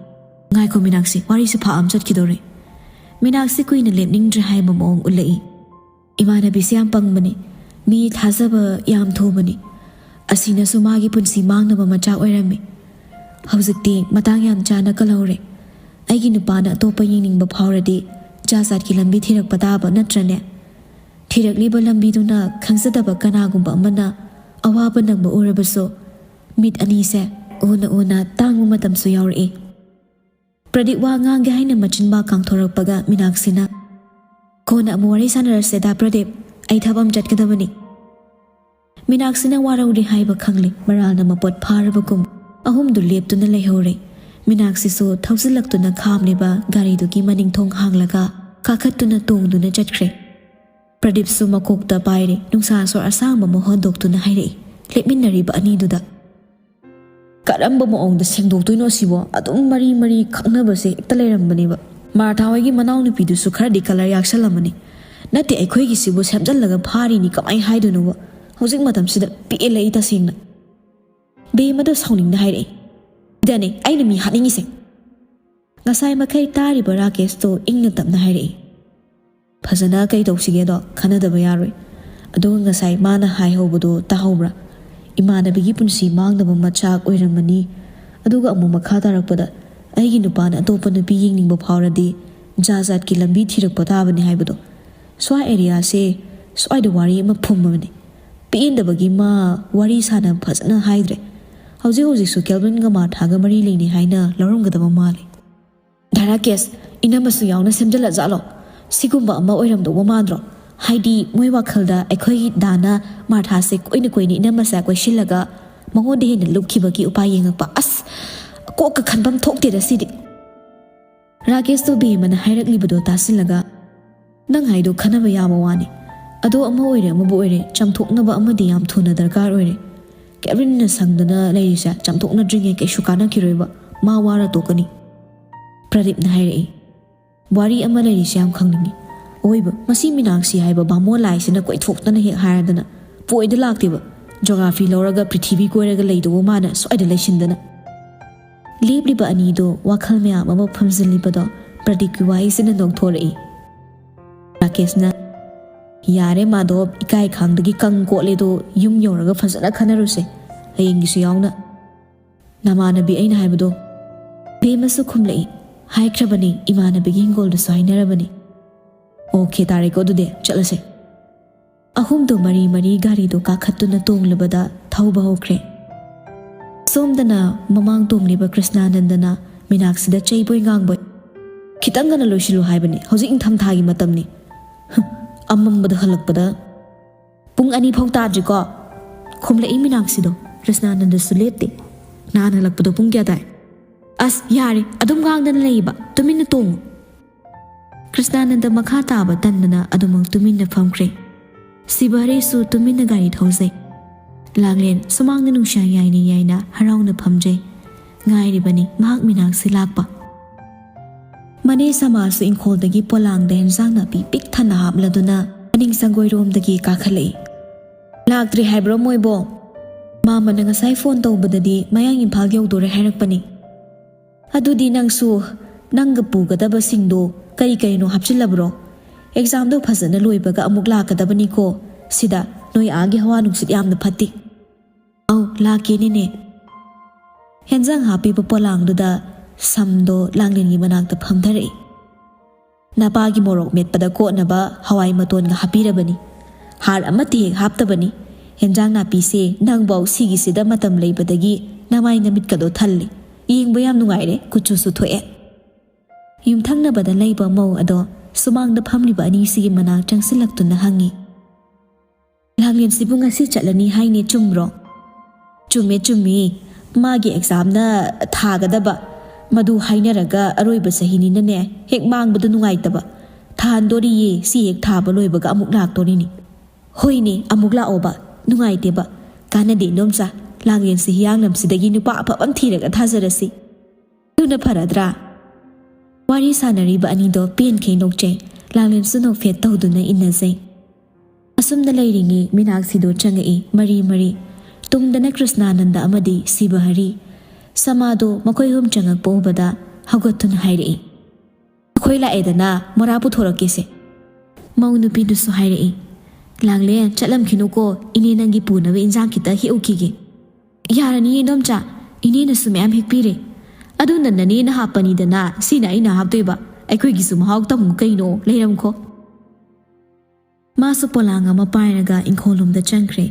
"ꯉꯥꯏꯈꯣ ꯃꯤꯅꯥꯛꯁꯤ, ꯋꯥꯔꯤꯁꯦ ꯐꯥ ꯑꯃ ꯆꯠꯈꯤꯗꯧꯔꯦ꯫" ꯃꯤꯅꯥꯛꯁꯤ ꯀꯨꯏꯅ ꯂꯦꯞꯅꯤꯡꯗ꯭ꯔꯦ ꯍꯥꯏꯕ ꯃꯑꯣꯡ ꯎꯠꯂꯛꯏ꯫ "ꯏꯃꯥꯟꯅꯕꯤꯁꯦ ꯌꯥꯝ ꯄꯪꯕꯅꯤ, ꯃꯤ ꯊꯥꯖꯕ ꯌꯥꯝ ꯊꯨꯕꯅꯤ꯫ ꯑꯁꯤꯅꯁꯨ ꯃꯥꯒꯤ ꯄꯨꯟꯁꯤ ꯃꯥꯡꯅꯕ ꯃꯆꯥꯛ ꯑꯣꯏꯔꯝꯃꯤ꯫ ꯍꯧꯖꯤꯛꯇꯤ ꯃꯇꯥꯡ ꯌꯥꯝ ꯆꯥꯅ ꯀꯜꯍꯧꯔꯦ꯫ ꯑꯩꯒꯤ ꯅꯨꯄꯥꯅ ꯑꯇꯣꯞꯄ ꯌꯦꯡꯅꯤꯡꯕ ꯐꯥꯎꯔꯗꯤ ꯖꯥꯠ ꯖꯥꯠꯀꯤ ꯂꯝꯕꯤ ꯊꯤꯔꯛꯄ ꯇꯥꯕ ꯅꯠꯇ꯭ꯔꯅꯦ? ꯊꯤꯔꯛꯂꯤꯕ ꯂꯝꯕꯤꯗꯨꯅ ꯈꯪꯖꯗꯕ ꯀꯅꯥꯒꯨꯝꯕ ꯑꯃꯅ ꯑꯋꯥꯕ ꯅꯪꯕ ꯎꯔꯕꯁꯨ ꯃꯤꯠ ꯑꯅꯤꯁꯦ ꯎꯅ ꯎꯅ ꯇꯥꯡꯕ ꯃꯇꯝꯁꯨ ꯌꯥꯎꯔꯛꯏ꯫" ꯄ꯭ꯔꯗꯤꯞ ꯋꯥ ꯉꯥꯡꯒꯦ ꯍꯥꯏꯅ ꯃꯆꯤꯟꯕꯥꯛ ꯀꯥꯡꯊꯣꯔꯛꯄꯒ ꯃꯤꯅꯥꯛꯁꯤꯅ, "ꯀꯣꯟꯅ ꯑꯃꯨꯛ ꯋꯥꯔꯤ ꯁꯥꯟꯅꯔꯁꯦꯗ ꯄ꯭ꯔꯗꯤꯞ, ꯑꯩ ꯊꯕꯛ ꯑꯃ ꯆꯠꯀꯗꯕꯅꯤ꯫" ꯃꯤꯅꯥꯛꯁꯤꯅ ꯋꯥꯔꯧꯔꯦ ꯍꯥꯏꯕ ꯈꯪꯂꯦ, ꯃꯔꯥꯜꯅ ꯃꯄꯣꯠ ꯐꯥꯔꯕꯒꯨꯝ꯫ ꯑꯍꯨꯝꯗꯨ ꯂꯦꯞꯇꯨꯅ ꯂꯩꯍꯧꯔꯦ꯫ ꯃꯤꯅꯥꯛꯁꯤꯁꯨ ꯊꯧꯖꯤꯜꯂꯛꯇꯨꯅ ꯈꯥꯝꯂꯤꯕ ꯒꯥꯔꯤꯗꯨꯒꯤ ꯃꯅꯤꯡ ꯊꯣꯡ ꯍꯥꯡꯂꯒ ꯀꯥꯈꯠꯇꯨꯅ ꯇꯣꯡꯗꯨꯅ ꯆꯠꯈ꯭ꯔꯦ꯫ ꯄ꯭ꯔꯗꯤꯞꯁꯨ ꯃꯀꯣꯛꯇ ꯄꯥꯏꯔꯦ, ꯅꯨꯡꯁꯥ ꯁꯣꯔ ꯑꯁꯥꯡꯕ ꯑꯃ ꯍꯣꯟꯗꯣꯛꯇꯨꯅ ꯍꯥꯏꯔꯛꯏ, ꯂꯦꯞꯃꯤꯟꯅꯔꯤꯕ ꯑꯅꯤꯗꯨꯗ꯫ "ꯀꯔꯝꯕ ꯃꯑꯣꯡꯗ ꯁꯦꯡꯗꯣꯛꯇꯣꯏꯅꯣ ꯁꯤꯕꯣ? ꯑꯗꯨꯝ ꯃꯔꯤ ꯃꯔꯤ ꯈꯪꯅꯕꯁꯦ ꯍꯦꯛꯇ ꯂꯩꯔꯝꯕꯅꯦꯕ꯫ ꯃꯥꯔꯊꯥ ꯍꯣꯏꯒꯤ ꯃꯅꯥꯎꯅꯨꯄꯤꯗꯨꯁꯨ ꯈꯔꯗꯤ ꯀꯂꯔ ꯌꯥꯛꯁꯜꯂꯝꯃꯅꯤ꯫ ꯅꯠꯇꯦ, ꯑꯩꯈꯣꯏꯒꯤꯁꯤꯕꯨ ꯁꯦꯝꯖꯜꯂꯒ ꯐꯥꯔꯤꯅꯤ, ꯀꯃꯥꯏ ꯍꯥꯏꯗꯣꯏꯅꯣꯕ? ꯍꯧꯖꯤꯛ ꯃꯇꯝꯁꯤꯗ ꯄꯦꯜꯂꯦ ꯑꯩ ꯇꯁꯦꯡꯅ꯫" ꯕꯦꯝꯃꯗꯣ ꯁꯥꯎꯅꯤꯡꯅ ꯍꯥꯏꯔꯛꯏ, "ꯁꯤꯗꯅꯦ ꯑꯩꯅ ꯃꯤ ꯍꯥꯠꯅꯤꯡꯉꯤꯁꯦ꯫" ꯉꯁꯥꯏ ꯃꯈꯩ ꯇꯥꯔꯤꯕ ꯔꯥꯀꯦꯁꯇꯣ ꯏꯪꯅ ꯇꯞꯅ ꯍꯥꯏꯔꯛꯏ, "ꯐꯖꯅ ꯀꯩ ꯇꯧꯁꯤꯒꯦꯗꯣ ꯈꯟꯅꯗꯕ ꯌꯥꯔꯣꯏ꯫ ꯑꯗꯨꯒ ꯉꯁꯥꯏ ꯃꯥꯅ ꯍꯥꯏꯍꯧꯕꯗꯣ ꯇꯥꯍꯧꯕ꯭ꯔꯥ? ꯏꯃꯥꯟꯅꯕꯤꯒꯤ ꯄꯨꯟꯁꯤ ꯃꯥꯡꯅꯕ ꯃꯆꯥꯛ ꯑꯣꯏꯔꯝꯃꯅꯤ꯫ ꯑꯗꯨꯒ ꯑꯃꯨꯛ ꯃꯈꯥ ꯇꯥꯔꯛꯄꯗ ꯑꯩꯒꯤ ꯅꯨꯄꯥꯅ ꯑꯇꯣꯞꯄ ꯅꯨꯄꯤ ꯌꯦꯡꯅꯤꯡꯕ ꯐꯥꯎꯔꯗꯤ ꯖꯥꯠ ꯖꯥꯠꯀꯤ ꯂꯝꯕꯤ ꯊꯤꯔꯛꯄ ꯇꯥꯕꯅꯤ ꯍꯥꯏꯕꯗꯣ꯫ ꯁ꯭ꯋꯥꯏ ꯑꯦꯔꯤꯌꯥꯁꯦ ꯁ꯭ꯋꯥꯏꯗ ꯋꯥꯔꯤ ꯑꯃ ꯐꯨꯝꯃꯕꯅꯤ꯫ ꯄꯦꯟꯗꯕꯒꯤ ꯃꯥ ꯋꯥꯔꯤ ꯁꯥꯟꯅ ꯐꯖꯅ ꯍꯥꯏꯗ꯭ꯔꯦ꯫ ꯍꯧꯖꯤꯛ ꯍꯧꯖꯤꯛꯁꯨ ꯀꯦꯜꯕꯤꯟꯒ ꯃꯥꯔꯊꯥꯒ ꯃꯔꯤ ꯂꯩꯅꯩ ꯍꯥꯏꯅ ꯂꯧꯔꯝꯒꯗꯕ ꯃꯥꯜꯂꯤ꯫" "ꯙꯔꯥ ꯀꯦꯁ, ꯏꯅꯝꯃꯁꯨ ꯌꯥꯎꯅ ꯁꯦꯝꯖꯤꯜꯂꯖꯥꯠꯂꯣ? ꯁꯤꯒꯨꯝꯕ ꯑꯃ ꯑꯣꯏꯔꯝꯗꯧꯕ ꯃꯥꯟꯗ꯭ꯔꯣ? ꯍꯥꯏꯗꯤ ꯃꯣꯏ ꯋꯥꯈꯜꯗ ꯑꯩꯈꯣꯏꯒꯤ ꯗꯥꯅ ꯃꯥꯔꯊꯥꯁꯦ ꯀꯣꯏꯅ ꯀꯣꯏꯅ ꯏꯅꯝꯃꯁꯦ ꯀꯣꯏꯁꯤꯜꯂꯒ ꯃꯉꯣꯟꯗ ꯍꯦꯟꯅ ꯂꯨꯞꯈꯤꯕꯒꯤ ꯎꯄꯥꯏ ꯌꯦꯡꯉꯛꯄ꯫ ꯑꯁ, ꯀꯣꯛꯀ ꯈꯟꯐꯝ ꯊꯣꯛꯇꯦꯗ ꯁꯤꯗꯤ꯫" ꯔꯥꯀꯦꯁꯇꯣ ꯕꯦꯝꯃꯅ ꯍꯥꯏꯔꯛꯂꯤꯕꯗꯣ ꯇꯥꯁꯤꯜꯂꯒ, "ꯅꯪ ꯍꯥꯏꯗꯣ ꯈꯟꯅꯕ ꯌꯥꯕ ꯋꯥꯅꯤ꯫ ꯑꯗꯣ ꯑꯃ ꯑꯣꯏꯔꯦ ꯑꯃꯕꯨ ꯑꯣꯏꯔꯦ, ꯆꯥꯝꯊꯣꯛꯅꯕ ꯑꯃꯗꯤ ꯌꯥꯝ ꯊꯨꯅ ꯗꯔꯀꯥꯔ ꯑꯣꯏꯔꯦ꯫ ꯀꯦꯕ꯭ꯔꯤꯟꯅ ꯁꯪꯗꯅ ꯂꯩꯔꯤꯁꯦ ꯆꯥꯝꯊꯣꯛꯅꯗ꯭ꯔꯤꯉꯩ ꯀꯩꯁꯨ ꯀꯥꯟꯅꯈꯤꯔꯣꯏꯕ, ꯃꯥ ꯋꯥꯔ ꯇꯣꯛꯀꯅꯤ꯫" ꯄ꯭ꯔꯗꯤꯞꯅ ꯍꯥꯏꯔꯛꯏ, "ꯋꯥꯔꯤ ꯑꯃ ꯂꯩꯔꯤꯁꯦ ꯌꯥꯝ ꯈꯪꯅꯤꯡꯉꯤ꯫ ꯑꯣꯏꯕ, ꯃꯁꯤ ꯃꯤꯅꯥꯛꯁꯤ ꯍꯥꯏꯕ ꯕꯥꯃꯣꯟ ꯂꯥꯏꯁꯤꯅ ꯀꯣꯏꯊꯣꯛꯇꯅ ꯍꯦꯛ ꯍꯥꯏꯔꯗꯅ ꯄꯣꯏꯗ ꯂꯥꯛꯇꯦꯕ꯫ ꯖꯣꯒ꯭ꯔꯥꯐꯤ ꯂꯧꯔꯒ ꯄ꯭ꯔꯤꯊꯤꯕꯤ ꯀꯣꯏꯔꯒ ꯂꯩꯗꯧꯕ ꯃꯥꯅ ꯁ꯭ꯋꯥꯏꯗ ꯂꯩꯁꯤꯟꯗꯅ꯫" ꯂꯦꯞꯂꯤꯕ ꯑꯅꯤꯗꯣ ꯋꯥꯈꯜ ꯃꯌꯥꯝ ꯑꯃ ꯐꯨꯝꯖꯤꯜꯂꯤꯕꯗꯣ ꯄ꯭ꯔꯗꯤꯞꯀꯤ ꯋꯥꯍꯩꯁꯤꯅ ꯅꯣꯛꯊꯣꯔꯛꯏ꯫ ꯔꯥꯀꯦꯁꯅ, "ꯌꯥꯔꯦ ꯃꯥꯙꯣꯞ, ꯏꯀꯥꯏ ꯈꯥꯡꯗꯒꯤ ꯀꯪ ꯀꯣꯠꯂꯦꯗꯣ, ꯌꯨꯝ ꯌꯧꯔꯒ ꯐꯖꯅ ꯈꯟꯅꯔꯨꯁꯦ, ꯍꯌꯦꯡꯒꯤꯁꯨ ꯌꯥꯎꯅ꯫ ꯅꯃꯥꯟꯅꯕꯤ ꯑꯩꯅ ꯍꯥꯏꯕꯗꯣ, ꯕꯦꯝꯃꯁꯨ ꯈꯨꯝꯂꯛꯏ, ꯍꯥꯏꯈ꯭ꯔꯕꯅꯤ, ꯏꯃꯥꯟꯅꯕꯤꯒꯤ ꯍꯤꯡꯒꯣꯜꯗꯁꯨ ꯍꯥꯏꯅꯔꯕꯅꯤ꯫ ꯑꯣꯀꯦ ꯇꯥꯔꯦꯀꯣ, ꯑꯗꯨꯗꯤ ꯆꯠꯂꯁꯦ꯫" ꯑꯍꯨꯝꯗꯣ ꯃꯔꯤ ꯃꯔꯤ ꯒꯥꯔꯤꯗꯣ ꯀꯥꯈꯠꯇꯨꯅ ꯇꯣꯡꯂꯕꯗ ꯊꯧꯕ ꯍꯧꯈ꯭ꯔꯦ꯫ ꯁꯣꯝꯗꯅ ꯃꯃꯥꯡ ꯇꯣꯡꯂꯤꯕ ꯀ꯭ꯔꯤꯁꯅꯥꯅꯟꯗꯅ ꯃꯤꯅꯥꯛꯁꯤꯗ ꯆꯩꯕꯣꯏ ꯉꯥꯡꯕꯣꯏ, "ꯈꯤꯇꯪ ꯉꯟꯅ ꯂꯣꯏꯁꯤꯜꯂꯨ ꯍꯥꯏꯕꯅꯤ, ꯍꯧꯖꯤꯛ ꯏꯪꯊꯝꯊꯥꯒꯤ ꯃꯇꯝꯅꯤ꯫" "ꯍꯨꯝ, ꯑꯃꯝꯕꯗ ꯍꯜꯂꯛꯄꯗ ꯄꯨꯡ ꯑꯅꯤ ꯐꯥꯎ ꯇꯥꯗ꯭ꯔꯤꯀꯣ?" ꯈꯨꯝꯂꯛꯏ ꯃꯤꯅꯥꯛꯁꯤꯗꯣ꯫ ꯀ꯭ꯔꯤꯁꯅꯥꯅꯟꯗꯁꯨ ꯂꯦꯞꯇꯦ꯫ "ꯅꯍꯥꯟ ꯍꯜꯂꯛꯄꯗꯣ ꯄꯨꯡ ꯀꯌꯥ ꯇꯥꯏ?" "ꯑꯁ, ꯌꯥꯔꯦ, ꯑꯗꯨꯝ ꯉꯥꯡꯗꯅ ꯂꯩꯕ, ꯇꯨꯃꯤꯟꯅ ꯇꯣꯡꯉꯨ꯫" ꯀ꯭ꯔꯤꯁꯅꯥꯅꯟꯗ ꯃꯈꯥ ꯇꯥꯕ ꯇꯟꯗꯅ ꯑꯗꯨꯃꯛ ꯇꯨꯃꯤꯟꯅ ꯐꯝꯈ꯭ꯔꯦ꯫ ꯁꯤꯕꯍꯔꯤꯁꯨ ꯇꯨꯃꯤꯟꯅ ꯒꯥꯔꯤ ꯊꯧꯖꯩ꯫ ꯂꯥꯡꯂꯦꯟ ꯁꯨꯃꯥꯡꯗ ꯅꯨꯡꯁꯥ ꯌꯥꯏꯅ ꯌꯥꯏꯅ ꯍꯔꯥꯎꯅ ꯐꯝꯖꯩ꯫ ꯉꯥꯏꯔꯤꯕꯅꯤ ꯃꯍꯥꯛ ꯃꯤꯅꯥꯛꯁꯤ ꯂꯥꯛꯄ꯫ ꯃꯅꯦ ꯁꯃꯥꯁꯨ ꯏꯪꯈꯣꯜꯗꯒꯤ ꯄꯣꯂꯥꯡꯗ ꯍꯦꯟꯖꯥꯡ ꯅꯥꯄꯤ ꯄꯤꯛ ꯊꯟꯅ ꯍꯥꯞꯂꯗꯨꯅ ꯃꯅꯤꯡ ꯁꯪꯒꯣꯏꯔꯣꯝꯗꯒꯤ ꯀꯥꯈꯠꯂꯛꯏ꯫ "ꯂꯥꯛꯇ꯭ꯔꯤ ꯍꯥꯏꯕ꯭ꯔꯣ ꯃꯣꯏꯕꯣ? ꯃꯥꯃꯅ ꯉꯁꯥꯏ ꯐꯣꯟ ꯇꯧꯕꯗꯗꯤ ꯃꯌꯥꯡ ꯏꯝꯐꯥꯜ ꯌꯧꯗꯣꯔꯦ ꯍꯥꯏꯔꯛꯄꯅꯤ꯫ ꯑꯗꯨꯗꯤ ꯅꯪꯁꯨ ꯅꯪꯒ ꯄꯨꯒꯗꯕꯁꯤꯡꯗꯣ ꯀꯔꯤ ꯀꯔꯤꯅꯣ ꯍꯥꯞꯆꯤꯜꯂꯕ꯭ꯔꯣ? ꯑꯦꯛꯖꯥꯝꯗꯣ ꯐꯖꯅ ꯂꯣꯏꯕꯒ ꯑꯃꯨꯛ ꯂꯥꯛꯀꯗꯕꯅꯤꯀꯣ꯫ ꯁꯤꯗ ꯅꯣꯏ ꯑꯥꯒꯤ ꯍꯋꯥ ꯅꯨꯡꯁꯤꯠ ꯌꯥꯝꯅ ꯐꯠꯇꯦ꯫" "ꯑꯧ, ꯂꯥꯛꯀꯦꯅꯦꯅꯦ꯫" ꯍꯦꯟꯖꯥꯡ ꯍꯥꯞꯄꯤꯕ ꯄꯣꯂꯥꯡꯗꯨꯗ ꯁꯝꯗꯣ ꯂꯥꯡꯂꯦꯟꯒꯤ ꯃꯅꯥꯛꯇ ꯐꯝꯊꯔꯛꯏ꯫ "ꯅꯄꯥꯒꯤ ꯃꯣꯔꯣꯛ ꯃꯦꯠꯄꯗ ꯀꯣꯠꯅꯕ ꯍꯋꯥꯏ ꯃꯇꯣꯟꯒ ꯍꯥꯞꯄꯤꯔꯕꯅꯤ꯫ ꯍꯥꯔ ꯑꯃꯠꯇ ꯍꯦꯛ ꯍꯥꯞꯇꯕꯅꯤ꯫ ꯍꯦꯟꯖꯥꯡ ꯅꯥꯄꯤꯁꯦ ꯅꯪꯐꯧ ꯁꯤꯒꯤꯁꯤꯗ ꯃꯇꯝ ꯂꯩꯕꯗꯒꯤ ꯅꯃꯥꯏ ꯅꯃꯤꯠꯀꯗꯣ ꯊꯜꯂꯦ꯫ ꯌꯦꯡꯕ ꯌꯥꯝ ꯅꯨꯡꯉꯥꯏꯔꯦ, ꯀꯨꯆꯨꯁꯨ ꯊꯣꯛꯑꯦ꯫" ꯌꯨꯝꯊꯪꯅꯕꯗ ꯂꯩꯕ ꯃꯧ ꯑꯗꯣ ꯁꯨꯃꯥꯡꯗ ꯐꯝꯂꯤꯕ ꯑꯅꯤꯁꯤꯒꯤ ꯃꯅꯥꯛ ꯆꯪꯁꯤꯜꯂꯛꯇꯨꯅ ꯍꯪꯉꯤ꯫ "ꯂꯥꯡꯂꯦꯟꯁꯤꯕꯨ ꯉꯁꯤ ꯆꯠꯂꯅꯤ ꯍꯥꯏꯅꯦ, ꯆꯨꯝꯕ꯭ꯔꯣ?" "ꯆꯨꯝꯃꯦ, ꯆꯨꯝꯃꯤ꯫ ꯃꯥꯒꯤ ꯑꯦꯛꯖꯥꯝꯅ ꯊꯥꯒꯗꯕ꯫ ꯃꯗꯨ ꯍꯥꯏꯅꯔꯒ ꯑꯔꯣꯏꯕ ꯆꯍꯤꯅꯤꯅꯅꯦ, ꯍꯦꯛ ꯃꯥꯡꯕꯗꯨ ꯅꯨꯡꯉꯥꯏꯇꯕ꯫ ꯊꯥꯍꯟꯗꯣꯔꯤꯌꯦ, ꯁꯤ ꯍꯦꯛ ꯊꯥꯕ ꯂꯣꯏꯕꯒ ꯑꯃꯨꯛ ꯂꯥꯛꯇꯣꯔꯤꯅꯤ꯫" "ꯍꯣꯏꯅꯦ, ꯑꯃꯨꯛ ꯂꯥꯛꯑꯣꯕ꯫ ꯅꯨꯡꯉꯥꯏꯇꯦꯕ꯫ ꯀꯥꯟꯅꯗꯦ ꯏꯟꯗꯣꯝꯆꯥ꯫ ꯂꯥꯡꯂꯦꯟꯁꯤ ꯍꯤꯌꯥꯡꯂꯝꯁꯤꯗꯒꯤ ꯅꯨꯄꯥ ꯑꯐꯕ ꯑꯃ ꯊꯤꯔꯒ ꯊꯥꯖꯔꯁꯤ꯫ ꯑꯗꯨꯅ ꯐꯔꯗ꯭ꯔꯥ?" ꯋꯥꯔꯤ ꯁꯥꯟꯅꯔꯤꯕ ꯑꯅꯤꯗꯣ ꯄꯦꯟꯈꯩ ꯅꯣꯛꯆꯩ꯫ ꯂꯥꯡꯂꯦꯟꯁꯨ ꯅꯣꯛꯐꯦꯠ ꯇꯧꯗꯨꯅ ꯏꯟꯅꯖꯩ꯫ ꯑꯁꯨꯝꯅ ꯂꯩꯔꯤꯉꯩ ꯃꯤꯅꯥꯛꯁꯤꯗꯣ ꯆꯪꯉꯛꯏ, ꯃꯔꯤ ꯃꯔꯤ꯫ ꯇꯨꯡꯗꯅ ꯀ꯭ꯔꯤꯁꯅꯥꯅꯟꯗ ꯑꯃꯗꯤ ꯁꯤꯕꯍꯔꯤ꯫ ꯁꯃꯥꯗꯣ ꯃꯈꯣꯏ ꯑꯍꯨꯝ ꯆꯪꯉꯛꯄ ꯎꯕꯗ ꯍꯧꯒꯠꯇꯨꯅ ꯍꯥꯏꯔꯛꯏ, "ꯑꯩꯈꯣꯏ ꯂꯥꯛꯑꯦꯗꯅ, ꯃꯣꯔꯥ ꯄꯨꯊꯣꯔꯛꯀꯦꯁꯦ꯫" ꯃꯧ ꯅꯨꯄꯤꯗꯨꯁꯨ ꯍꯥꯏꯔꯛꯏ, "ꯂꯥꯡꯂꯦꯟ, ꯆꯠꯂꯝꯈꯤꯅꯨꯀꯣ, ꯏꯅꯦ ꯅꯪꯒꯤ ꯄꯨꯅꯕ ꯏꯟꯖꯥꯡ ꯈꯤꯇ ꯍꯦꯛꯎꯈꯤꯒꯦ꯫" "ꯌꯥꯔꯅꯤ ꯏꯟꯗꯣꯝꯆꯥ, ꯏꯅꯦꯅꯁꯨ ꯃꯌꯥꯝ ꯍꯦꯛꯄꯤꯔꯦ꯫ ꯑꯗꯨꯅ ꯅꯅꯦꯅ ꯍꯥꯞꯄꯅꯤꯗꯅ, ꯁꯤꯅ ꯑꯩꯅ ꯍꯥꯞꯇꯣꯏꯕ꯫ ꯑꯩꯈꯣꯏꯒꯤꯁꯨ ꯃꯍꯥꯎ ꯇꯝꯃꯨ ꯀꯩꯅꯣ, ꯂꯩꯔꯝꯈꯣ꯫" ꯃꯥꯁꯨ ꯄꯣꯂꯥꯡ ꯑꯃ ꯄꯥꯏꯔꯒ ꯏꯪꯈꯣꯜꯂꯣꯝꯗ ꯆꯪꯈ꯭ꯔꯦ꯫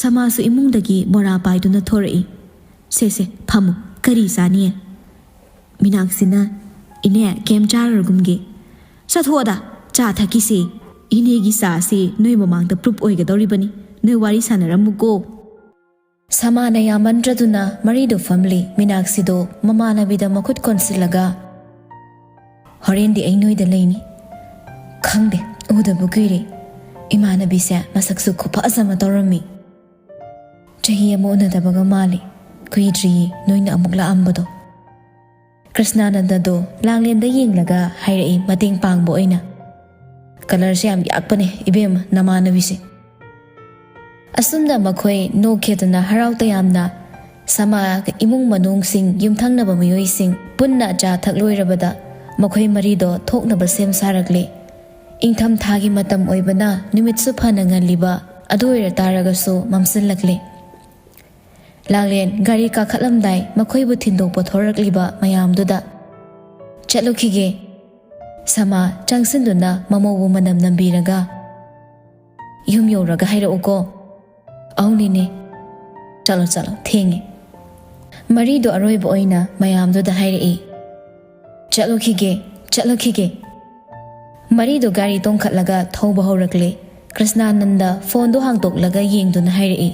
ꯁꯃꯥꯁꯨ ꯏꯃꯨꯡꯗꯒꯤ ꯃꯣꯔꯥ ꯄꯥꯏꯗꯨꯅ ꯊꯣꯔꯛꯏ꯫ "ꯁꯦ, ꯁꯦ, ꯐꯝꯃꯨ, ꯀꯔꯤ ꯆꯥꯅꯤ?" ꯃꯤꯅꯥꯛꯁꯤꯅ, "ꯏꯅꯦ, ꯀꯩꯝ ꯆꯥꯔꯨꯔꯒꯨꯝꯒꯦ꯫" "ꯆꯠꯊꯣꯛꯑꯗ, ꯆꯥ ꯊꯛꯈꯤꯁꯦ꯫ ꯏꯅꯦꯒꯤ ꯆꯥꯁꯤ ꯅꯣꯏ ꯃꯃꯥꯡꯗ ꯄ꯭ꯔꯨꯞ ꯑꯣꯏꯒꯗꯧꯔꯤꯕꯅꯤ꯫ ꯅꯣꯏ ꯋꯥꯔꯤ ꯁꯥꯟꯅꯔꯝꯃꯨꯀꯣ꯫" ꯁꯃꯥꯅ ꯌꯥꯃꯟꯗ꯭ꯔꯗꯨꯅ ꯃꯔꯤꯗꯨ ꯐꯝꯂꯤ꯫ ꯃꯤꯅꯥꯛꯁꯤꯗꯨ ꯃꯃꯥꯟꯅꯕꯤꯗ ꯃꯈꯨꯠ ꯀꯣꯟꯁꯤꯜꯂꯒ, "ꯍꯣꯔꯦꯟꯗꯤ ꯑꯩ ꯅꯣꯏꯗ ꯂꯩꯅꯤ꯫ ꯈꯪꯗꯦ, ꯎꯗꯕ ꯀꯨꯏꯔꯦ꯫ ꯏꯃꯥꯟꯅꯕꯤꯁꯦ ꯃꯁꯛꯁꯨ ꯈꯨꯐꯖ ꯑꯃ ꯇꯧꯔꯝꯃꯤ꯫ ꯆꯍꯤ ꯑꯃ ꯎꯅꯗꯕꯒ ꯃꯥꯜꯂꯤ꯫ ꯀꯨꯏꯗ꯭ꯔꯤꯌꯦ ꯅꯣꯏꯅ ꯑꯃꯨꯛ ꯂꯥꯛꯑꯝꯕꯗꯣ꯫" ꯀ꯭ꯔꯤꯁꯅꯥꯅꯟꯗꯗꯣ ꯂꯥꯡꯂꯦꯟꯗ ꯌꯦꯡꯂꯒ ꯍꯥꯏꯔꯛꯏ, ꯃꯇꯦꯡ ꯄꯥꯡꯕ ꯑꯣꯏꯅ, "ꯀꯂꯔꯁꯦ ꯌꯥꯝ ꯌꯥꯛꯄꯅꯦ ꯏꯕꯦꯝꯃ ꯅꯃꯥꯟꯅꯕꯤꯁꯦ꯫" ꯑꯁꯨꯝꯅ ꯃꯈꯣꯏ ꯅꯣꯛꯈꯤꯗꯨꯅ ꯍꯔꯥꯎ ꯇꯌꯥꯝꯅ ꯁꯃꯥ, ꯏꯃꯨꯡ ꯃꯅꯨꯡꯁꯤꯡ, ꯌꯨꯝꯊꯪꯅꯕ ꯃꯤꯑꯣꯏꯁꯤꯡ ꯄꯨꯟꯅ ꯆꯥ ꯊꯛ ꯂꯣꯏꯔꯕꯗ ꯃꯈꯣꯏ ꯃꯔꯤꯗꯣ ꯊꯣꯛꯅꯕ ꯁꯦꯝ ꯁꯥꯔꯛꯂꯦ꯫ ꯏꯪꯊꯝꯊꯥꯒꯤ ꯃꯇꯝ ꯑꯣꯏꯕꯅ ꯅꯨꯃꯤꯠꯁꯨ ꯐꯅ ꯉꯜꯂꯤꯕ ꯑꯗꯨ ꯑꯣꯏꯔ ꯇꯥꯔꯒꯁꯨ ꯃꯝꯁꯤꯜꯂꯛꯂꯦ꯫ ꯂꯥꯡꯂꯦꯟ ꯒꯥꯔꯤ ꯀꯥꯈꯠꯂꯝꯗꯥꯏ ꯃꯈꯣꯏꯕꯨ ꯊꯤꯟꯗꯣꯛꯄ ꯊꯣꯔꯛꯂꯤꯕ ꯃꯌꯥꯝꯗꯨꯗ, "ꯆꯠꯂꯨꯈꯤꯒꯦ꯫" ꯁꯃꯥ ꯆꯪꯁꯤꯟꯗꯨꯅ ꯃꯃꯧꯕꯨ ꯃꯅꯝ ꯅꯝꯕꯤꯔꯒ, "ꯌꯨꯝ ꯌꯧꯔꯒ ꯍꯥꯏꯔꯛꯎꯀꯣ꯫" "ꯑꯧꯅꯤꯅꯦ, ꯆꯠꯂꯣ ꯆꯠꯂꯣ, ꯊꯦꯡꯉꯦ꯫" ꯃꯔꯤꯗꯣ ꯑꯔꯣꯏꯕ ꯑꯣꯏꯅ ꯃꯌꯥꯝꯗꯨꯗ ꯍꯥꯏꯔꯛꯏ, "ꯆꯠꯂꯨꯈꯤꯒꯦ, ꯆꯠꯂꯨꯈꯤꯒꯦ꯫" ꯃꯔꯤꯗꯣ ꯒꯥꯔꯤ ꯇꯣꯡꯈꯠꯂꯒ ꯊꯧꯕ ꯍꯧꯔꯛꯂꯦ꯫ ꯀ꯭ꯔꯤꯁꯅꯥꯅꯟꯗ ꯐꯣꯟꯗꯣ ꯍꯥꯡꯇꯣꯛꯂꯒ ꯌꯦꯡꯗꯨꯅ ꯍꯥꯏꯔꯛꯏ,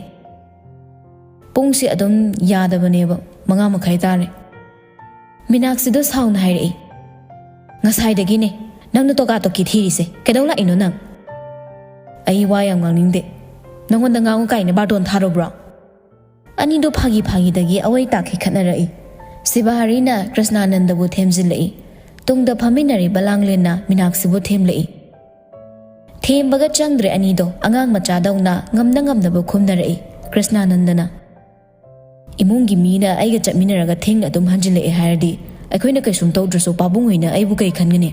"ꯄꯨꯡꯁꯤ ꯑꯗꯨꯝ ꯌꯥꯗꯕꯅꯦꯕ, ꯃꯉꯥ ꯃꯈꯥꯏ ꯇꯥꯔꯦ꯫" ꯃꯤꯅꯥꯛꯁꯤꯗꯣ ꯁꯥꯎꯅ ꯍꯥꯏꯔꯛꯏ, "ꯉꯁꯥꯏꯗꯒꯤꯅꯦ ꯅꯪꯅ ꯇꯣꯀꯥ ꯇꯣꯀꯤ ꯊꯤꯔꯤꯁꯦ, ꯀꯩꯗꯧ ꯂꯥꯛꯏꯅꯣ ꯅꯪ?" "ꯑꯩ ꯋꯥ ꯌꯥꯝ ꯉꯥꯡꯅꯤꯡꯗꯦ꯫ ꯅꯪꯉꯣꯟꯗ ꯉꯥꯡꯉꯨ ꯀꯥꯏꯅ ꯕꯥꯔꯇꯣꯟ ꯊꯥꯔꯨꯕ꯭ꯔꯣ?" ꯑꯅꯤꯗꯣ ꯐꯥꯒꯤ ꯐꯥꯒꯤꯗꯒꯤ ꯑꯋꯥꯏ ꯇꯥꯈꯩ ꯈꯠꯅꯔꯛꯏ꯫ ꯁꯤꯕꯥꯍꯔꯤꯅ ꯀ꯭ꯔꯤꯁꯅꯥꯅꯟꯗꯕꯨ ꯊꯦꯝꯖꯤꯜꯂꯛꯏ꯫ ꯇꯨꯡꯗ ꯐꯝꯃꯤꯟꯅꯔꯤꯕ ꯂꯥꯡꯂꯦꯟꯅ ꯃꯤꯅꯥꯛꯁꯤꯕꯨ ꯊꯦꯝꯂꯛꯏ꯫ ꯊꯦꯝꯕꯒ ꯆꯪꯗ꯭ꯔꯦ ꯑꯅꯤꯗꯣ, ꯑꯉꯥꯡ ꯃꯆꯥꯗꯧꯅ ꯉꯝꯅ ꯉꯝꯅꯕ ꯈꯨꯝꯅꯔꯛꯏ꯫ ꯀ꯭ꯔꯤꯁꯅꯥꯅꯟꯗꯅ, "ꯏꯃꯨꯡꯒꯤ ꯃꯤꯅ ꯑꯩꯒ ꯆꯠꯃꯤꯟꯅꯔꯒ ꯊꯦꯡꯅ ꯑꯗꯨꯝ ꯍꯟꯖꯤꯜꯂꯛꯑꯦ ꯍꯥꯏꯔꯗꯤ ꯑꯩꯈꯣꯏꯅ ꯀꯩꯁꯨꯝ ꯇꯧꯗ꯭ꯔꯁꯨ ꯄꯥꯕꯨꯡ ꯍꯣꯏꯅ ꯑꯩꯕꯨ ꯀꯩ ꯈꯟꯒꯅꯤ?"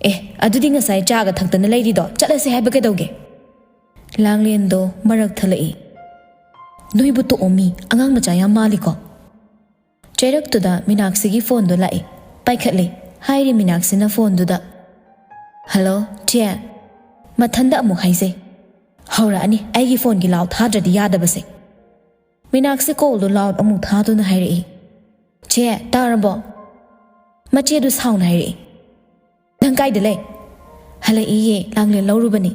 "ꯑꯦ, ꯑꯗꯨꯗꯤ ꯉꯁꯥꯏ ꯆꯥꯒ ꯊꯛꯇꯅ ꯂꯩꯔꯤꯗꯣ ꯆꯠꯂꯁꯦ ꯍꯥꯏꯕ ꯀꯩꯗꯧꯒꯦ?" ꯂꯥꯡꯂꯦꯟꯗꯣ ꯃꯔꯛ ꯊꯠꯂꯛꯏ꯫ "ꯅꯣꯏꯕꯨ ꯇꯣꯛꯑꯣ ꯃꯤ, ꯑꯉꯥꯡ ꯃꯆꯥ ꯌꯥꯝ ꯃꯥꯜꯂꯤꯀꯣ꯫" ꯆꯩꯔꯛꯇꯨꯗ ꯃꯤꯅꯥꯛꯁꯤꯒꯤ ꯐꯣꯟꯗꯣ ꯂꯥꯛꯏ꯫ ꯄꯥꯏꯈꯠꯂꯤ꯫ ꯍꯥꯏꯔꯤ ꯃꯤꯅꯥꯛꯁꯤꯅ ꯐꯣꯟꯗꯨꯗ, "ꯍꯜꯂꯣ, ꯆꯦ꯫ ꯃꯊꯟꯗ ꯑꯃꯨꯛ ꯍꯥꯏꯖꯩ꯫ ꯍꯧꯔꯛꯑꯅꯤ ꯑꯩꯒꯤ ꯐꯣꯟꯒꯤ ꯂꯥꯎꯠ ꯊꯥꯗ꯭ꯔꯗꯤ ꯌꯥꯗꯕꯁꯦ꯫" ꯃꯤꯅꯥꯛꯁꯤ ꯀꯣꯜꯗꯣ ꯂꯥꯎꯠ ꯑꯃꯨꯛ ꯊꯥꯗꯨꯅ ꯍꯥꯏꯔꯛꯏ, "ꯆꯦ, ꯇꯥꯔꯕꯣ?" ꯃꯆꯦꯗꯨ ꯁꯥꯎꯅ ꯍꯥꯏꯔꯛꯏ, "ꯅꯪ ꯀꯥꯏꯗ ꯂꯩ?" "ꯍꯜꯂꯛꯏꯌꯦ, ꯂꯥꯡꯂꯦꯟ ꯂꯧꯔꯨꯕꯅꯤ꯫"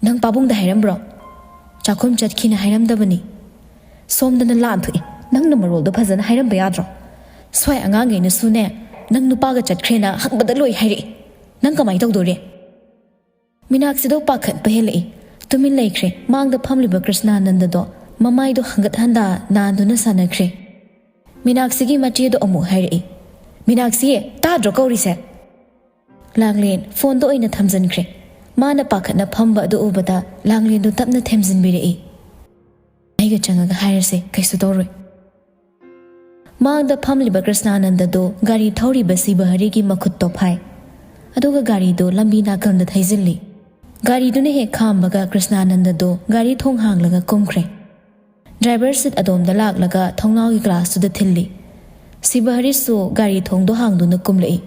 "ꯅꯪ ꯄꯥꯕꯨꯡꯗ ꯍꯥꯏꯔꯝꯕ꯭ꯔꯣ?" "ꯆꯥꯛꯈꯨꯝ ꯆꯠꯈꯤꯅ ꯍꯥꯏꯔꯝꯗꯕꯅꯤ꯫" "ꯁꯣꯝꯗꯅ ꯂꯥꯟ ꯊꯣꯛꯏ, ꯅꯪꯅ ꯃꯔꯣꯜꯗꯣ ꯐꯖꯅ ꯍꯥꯏꯔꯝꯕ ꯌꯥꯗ꯭ꯔꯣ? ꯁ꯭ꯋꯥꯏ ꯑꯉꯥꯡꯈꯩꯅꯁꯨꯅꯦ, ꯅꯪ ꯅꯨꯄꯥꯒ ꯆꯠꯈ꯭ꯔꯦꯅ ꯍꯪꯕꯗ ꯂꯣꯏ ꯍꯥꯏꯔꯛꯏ꯫ ꯅꯪ ꯀꯃꯥꯏꯅ ꯇꯧꯗꯣꯔꯤ?" ꯃꯤꯅꯥꯛꯁꯤꯗꯣ ꯄꯥꯈꯠꯄ ꯍꯦꯜꯂꯛꯏ꯫ ꯇꯨꯃꯤꯟ ꯂꯩꯈ꯭ꯔꯦ꯫ ꯃꯥꯡꯗ ꯐꯝꯂꯤꯕ ꯀ꯭ꯔꯤꯁꯅꯥꯅꯟꯗꯗꯣ ꯃꯃꯥꯏꯗꯣ ꯍꯪꯒꯠ ꯍꯟꯗꯥ ꯅꯥꯟꯗꯨꯅ ꯁꯥꯟꯅꯈ꯭ꯔꯦ꯫ ꯃꯤꯅꯥꯛꯁꯤꯒꯤ ꯃꯆꯦꯗꯣ ꯑꯃꯨꯛ ꯍꯥꯏꯔꯛꯏ, "ꯃꯤꯅꯥꯛꯁꯤ, ꯇꯥꯗ꯭ꯔꯣ ꯀꯧꯔꯤꯁꯦ?" ꯂꯥꯡꯂꯦꯟ ꯐꯣꯟꯗꯣ ꯑꯣꯏꯅ ꯊꯝꯖꯤꯟꯈ꯭ꯔꯦ꯫ ꯃꯥꯅ ꯄꯥꯈꯠꯅ ꯐꯝꯕ ꯑꯗꯨ ꯎꯕꯗ ꯂꯥꯡꯂꯦꯟꯗꯣ ꯇꯞꯅ ꯊꯦꯝꯖꯤꯟꯕꯤꯔꯛꯏ꯫ "ꯑꯩꯒ ꯆꯪꯉꯒ ꯍꯥꯏꯔꯁꯦ, ꯀꯩꯁꯨ ꯇꯧꯔꯣꯏ꯫" ꯃꯥꯡꯗ ꯐꯝꯂꯤꯕ ꯀ꯭ꯔꯤꯁꯅꯥꯅꯟꯗꯗꯣ ꯒꯥꯔꯤ ꯊꯧꯔꯤꯕ ꯁꯤꯕꯍꯔꯤꯒꯤ ꯃꯈꯨꯠꯇꯣ ꯐꯥꯏ꯫ ꯑꯗꯨꯒ ꯒꯥꯔꯤꯗꯣ ꯂꯝꯕꯤ ꯅꯥꯀꯜꯗ ꯊꯩꯖꯤꯜꯂꯤ꯫ ꯒꯥꯔꯤꯗꯨꯅ ꯍꯦꯛ ꯈꯥꯝꯕꯒ ꯀ꯭ꯔꯤꯁꯅꯥꯅꯟꯗꯗꯣ ꯒꯥꯔꯤ ꯊꯣꯡ ꯍꯥꯡꯂꯒ ꯀꯨꯝꯈ꯭ꯔꯦ꯫ ꯗ꯭ꯔꯥꯏꯚꯔ ꯁꯤꯠ ꯑꯗꯣꯝꯗ ꯂꯥꯛꯂꯒ ꯊꯣꯡꯅꯥꯎꯒꯤ ꯒ꯭ꯂꯥꯁꯇꯨꯗ ꯊꯤꯜꯂꯤ꯫ ꯁꯤꯕꯍꯔꯤꯁꯨ ꯒꯥꯔꯤ ꯊꯣꯡꯗꯣ ꯍꯥꯡꯗꯨꯅ ꯀꯨꯝꯂꯛꯏ꯫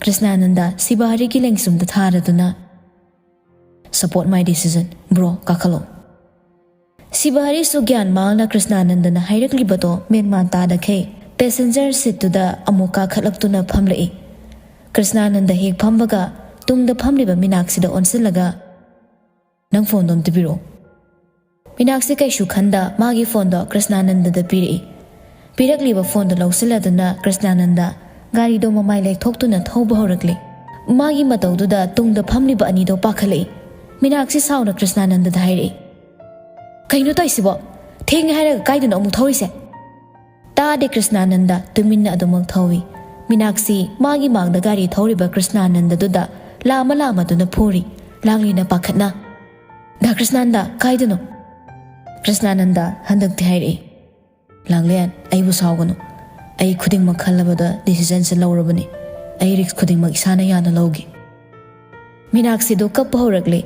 ꯀ꯭ꯔꯤꯁꯅꯥꯅꯟꯗ ꯁꯤꯕꯍꯔꯤꯒꯤ ꯂꯦꯡꯁꯨꯝꯗ ꯊꯥꯔꯗꯨꯅ, "Support my decision, bro, ꯀꯥꯈꯠꯂꯣ꯫" ꯁꯤꯕꯍꯔꯤꯁꯨ ꯒ꯭ꯌꯥꯟ ꯃꯥꯡꯅ ꯀ꯭ꯔꯤꯁꯅꯥꯅꯟꯗꯅ ꯍꯥꯏꯔꯛꯂꯤꯕꯗꯣ ꯃꯦꯟꯃꯥꯟ ꯇꯥꯗꯈꯩ ꯄꯦꯁꯦꯟꯖꯔ ꯁꯤꯠꯇꯨꯗ ꯑꯃꯨꯛ ꯀꯥꯈꯠꯂꯛꯇꯨꯅ ꯐꯝꯂꯛꯏ꯫ ꯀ꯭ꯔꯤꯁꯅꯥꯅꯟꯗ ꯍꯦꯛ ꯐꯝꯕꯒ ꯇꯨꯡꯗ ꯐꯝꯂꯤꯕ ꯃꯤꯅꯥꯛꯁꯤꯗ ꯑꯣꯟꯁꯤꯜꯂꯒ, "ꯅꯪ ꯐꯣꯟꯗꯣ ꯑꯝꯇ ꯄꯤꯔꯛꯑꯣ꯫" ꯃꯤꯅꯥꯛꯁꯤ ꯀꯩꯁꯨ ꯈꯟꯗ ꯃꯥꯒꯤ ꯐꯣꯟꯗꯣ ꯀ꯭ꯔꯤꯁꯅꯥꯅꯟꯗꯗ ꯄꯤꯔꯛꯏ꯫ ꯄꯤꯔꯛꯂꯤꯕ ꯐꯣꯟꯗꯣ ꯂꯧꯁꯤꯜꯂꯗꯨꯅ ꯀ꯭ꯔꯤꯁꯅꯥꯅꯟꯗ ꯒꯥꯔꯤꯗꯣ ꯃꯃꯥꯏ ꯂꯩꯊꯣꯛꯇꯨꯅ ꯊꯧꯕ ꯍꯧꯔꯛꯂꯦ꯫ ꯃꯥꯒꯤ ꯃꯇꯧꯗꯨꯗ ꯇꯨꯡꯗ ꯐꯝꯂꯤꯕ ꯑꯅꯤꯗꯣ ꯄꯥꯈꯠꯂꯛꯏ꯫ ꯃꯤꯅꯥꯛꯁꯤ ꯁꯥꯎꯅ ꯀ꯭ꯔꯤꯁꯅꯥꯅꯟꯗꯗ ꯍꯥꯏꯔꯛꯏ, "ꯀꯩꯅꯣ ꯇꯧꯏꯁꯤꯕꯣ? ꯊꯦꯡꯉꯦ ꯍꯥꯏꯔꯒ ꯀꯥꯏꯗꯅꯣ ꯑꯃꯨꯛ ꯊꯧꯔꯤꯁꯦ?" ꯇꯥꯗꯦ ꯀ꯭ꯔꯤꯁꯅꯥꯅꯟꯗ, ꯇꯨꯃꯤꯟꯅ ꯑꯗꯨꯃꯛ ꯊꯧꯏ꯫ ꯃꯤꯅꯥꯛꯁꯤ ꯃꯥꯒꯤ ꯃꯥꯡꯗ ꯒꯥꯔꯤ ꯊꯧꯔꯤꯕ ꯀ꯭ꯔꯤꯁꯅꯥꯅꯟꯗꯗꯨꯗ ꯂꯥꯝꯃ ꯂꯥꯝꯃꯗꯨꯅ ꯐꯨꯔꯤ꯫ ꯂꯥꯡꯂꯦꯟꯅ ꯄꯥꯈꯠꯅ, "ꯗꯥ ꯀ꯭ꯔꯤꯁꯅꯥꯅꯟꯗ, ꯀꯥꯏꯗꯅꯣ?" ꯀ꯭ꯔꯤꯁꯅꯥꯅꯟꯗ ꯍꯟꯗꯛꯇꯤ ꯍꯥꯏꯔꯛꯏ, "ꯂꯥꯡꯂꯦꯟ, ꯑꯩꯕꯨ ꯁꯥꯎꯒꯅꯨ꯫ ꯑꯩ ꯈꯨꯗꯤꯡꯃꯛ ꯈꯜꯂꯕꯗ decisionꯁꯦ ꯂꯧꯔꯕꯅꯤ꯫ ꯑꯩ risk ꯈꯨꯗꯤꯡꯃꯛ ꯏꯁꯥꯅ ꯌꯥꯅ ꯂꯧꯒꯦ꯫" ꯃꯤꯅꯥꯛꯁꯤꯗꯨ ꯀꯞꯄ ꯍꯧꯔꯛꯂꯦ꯫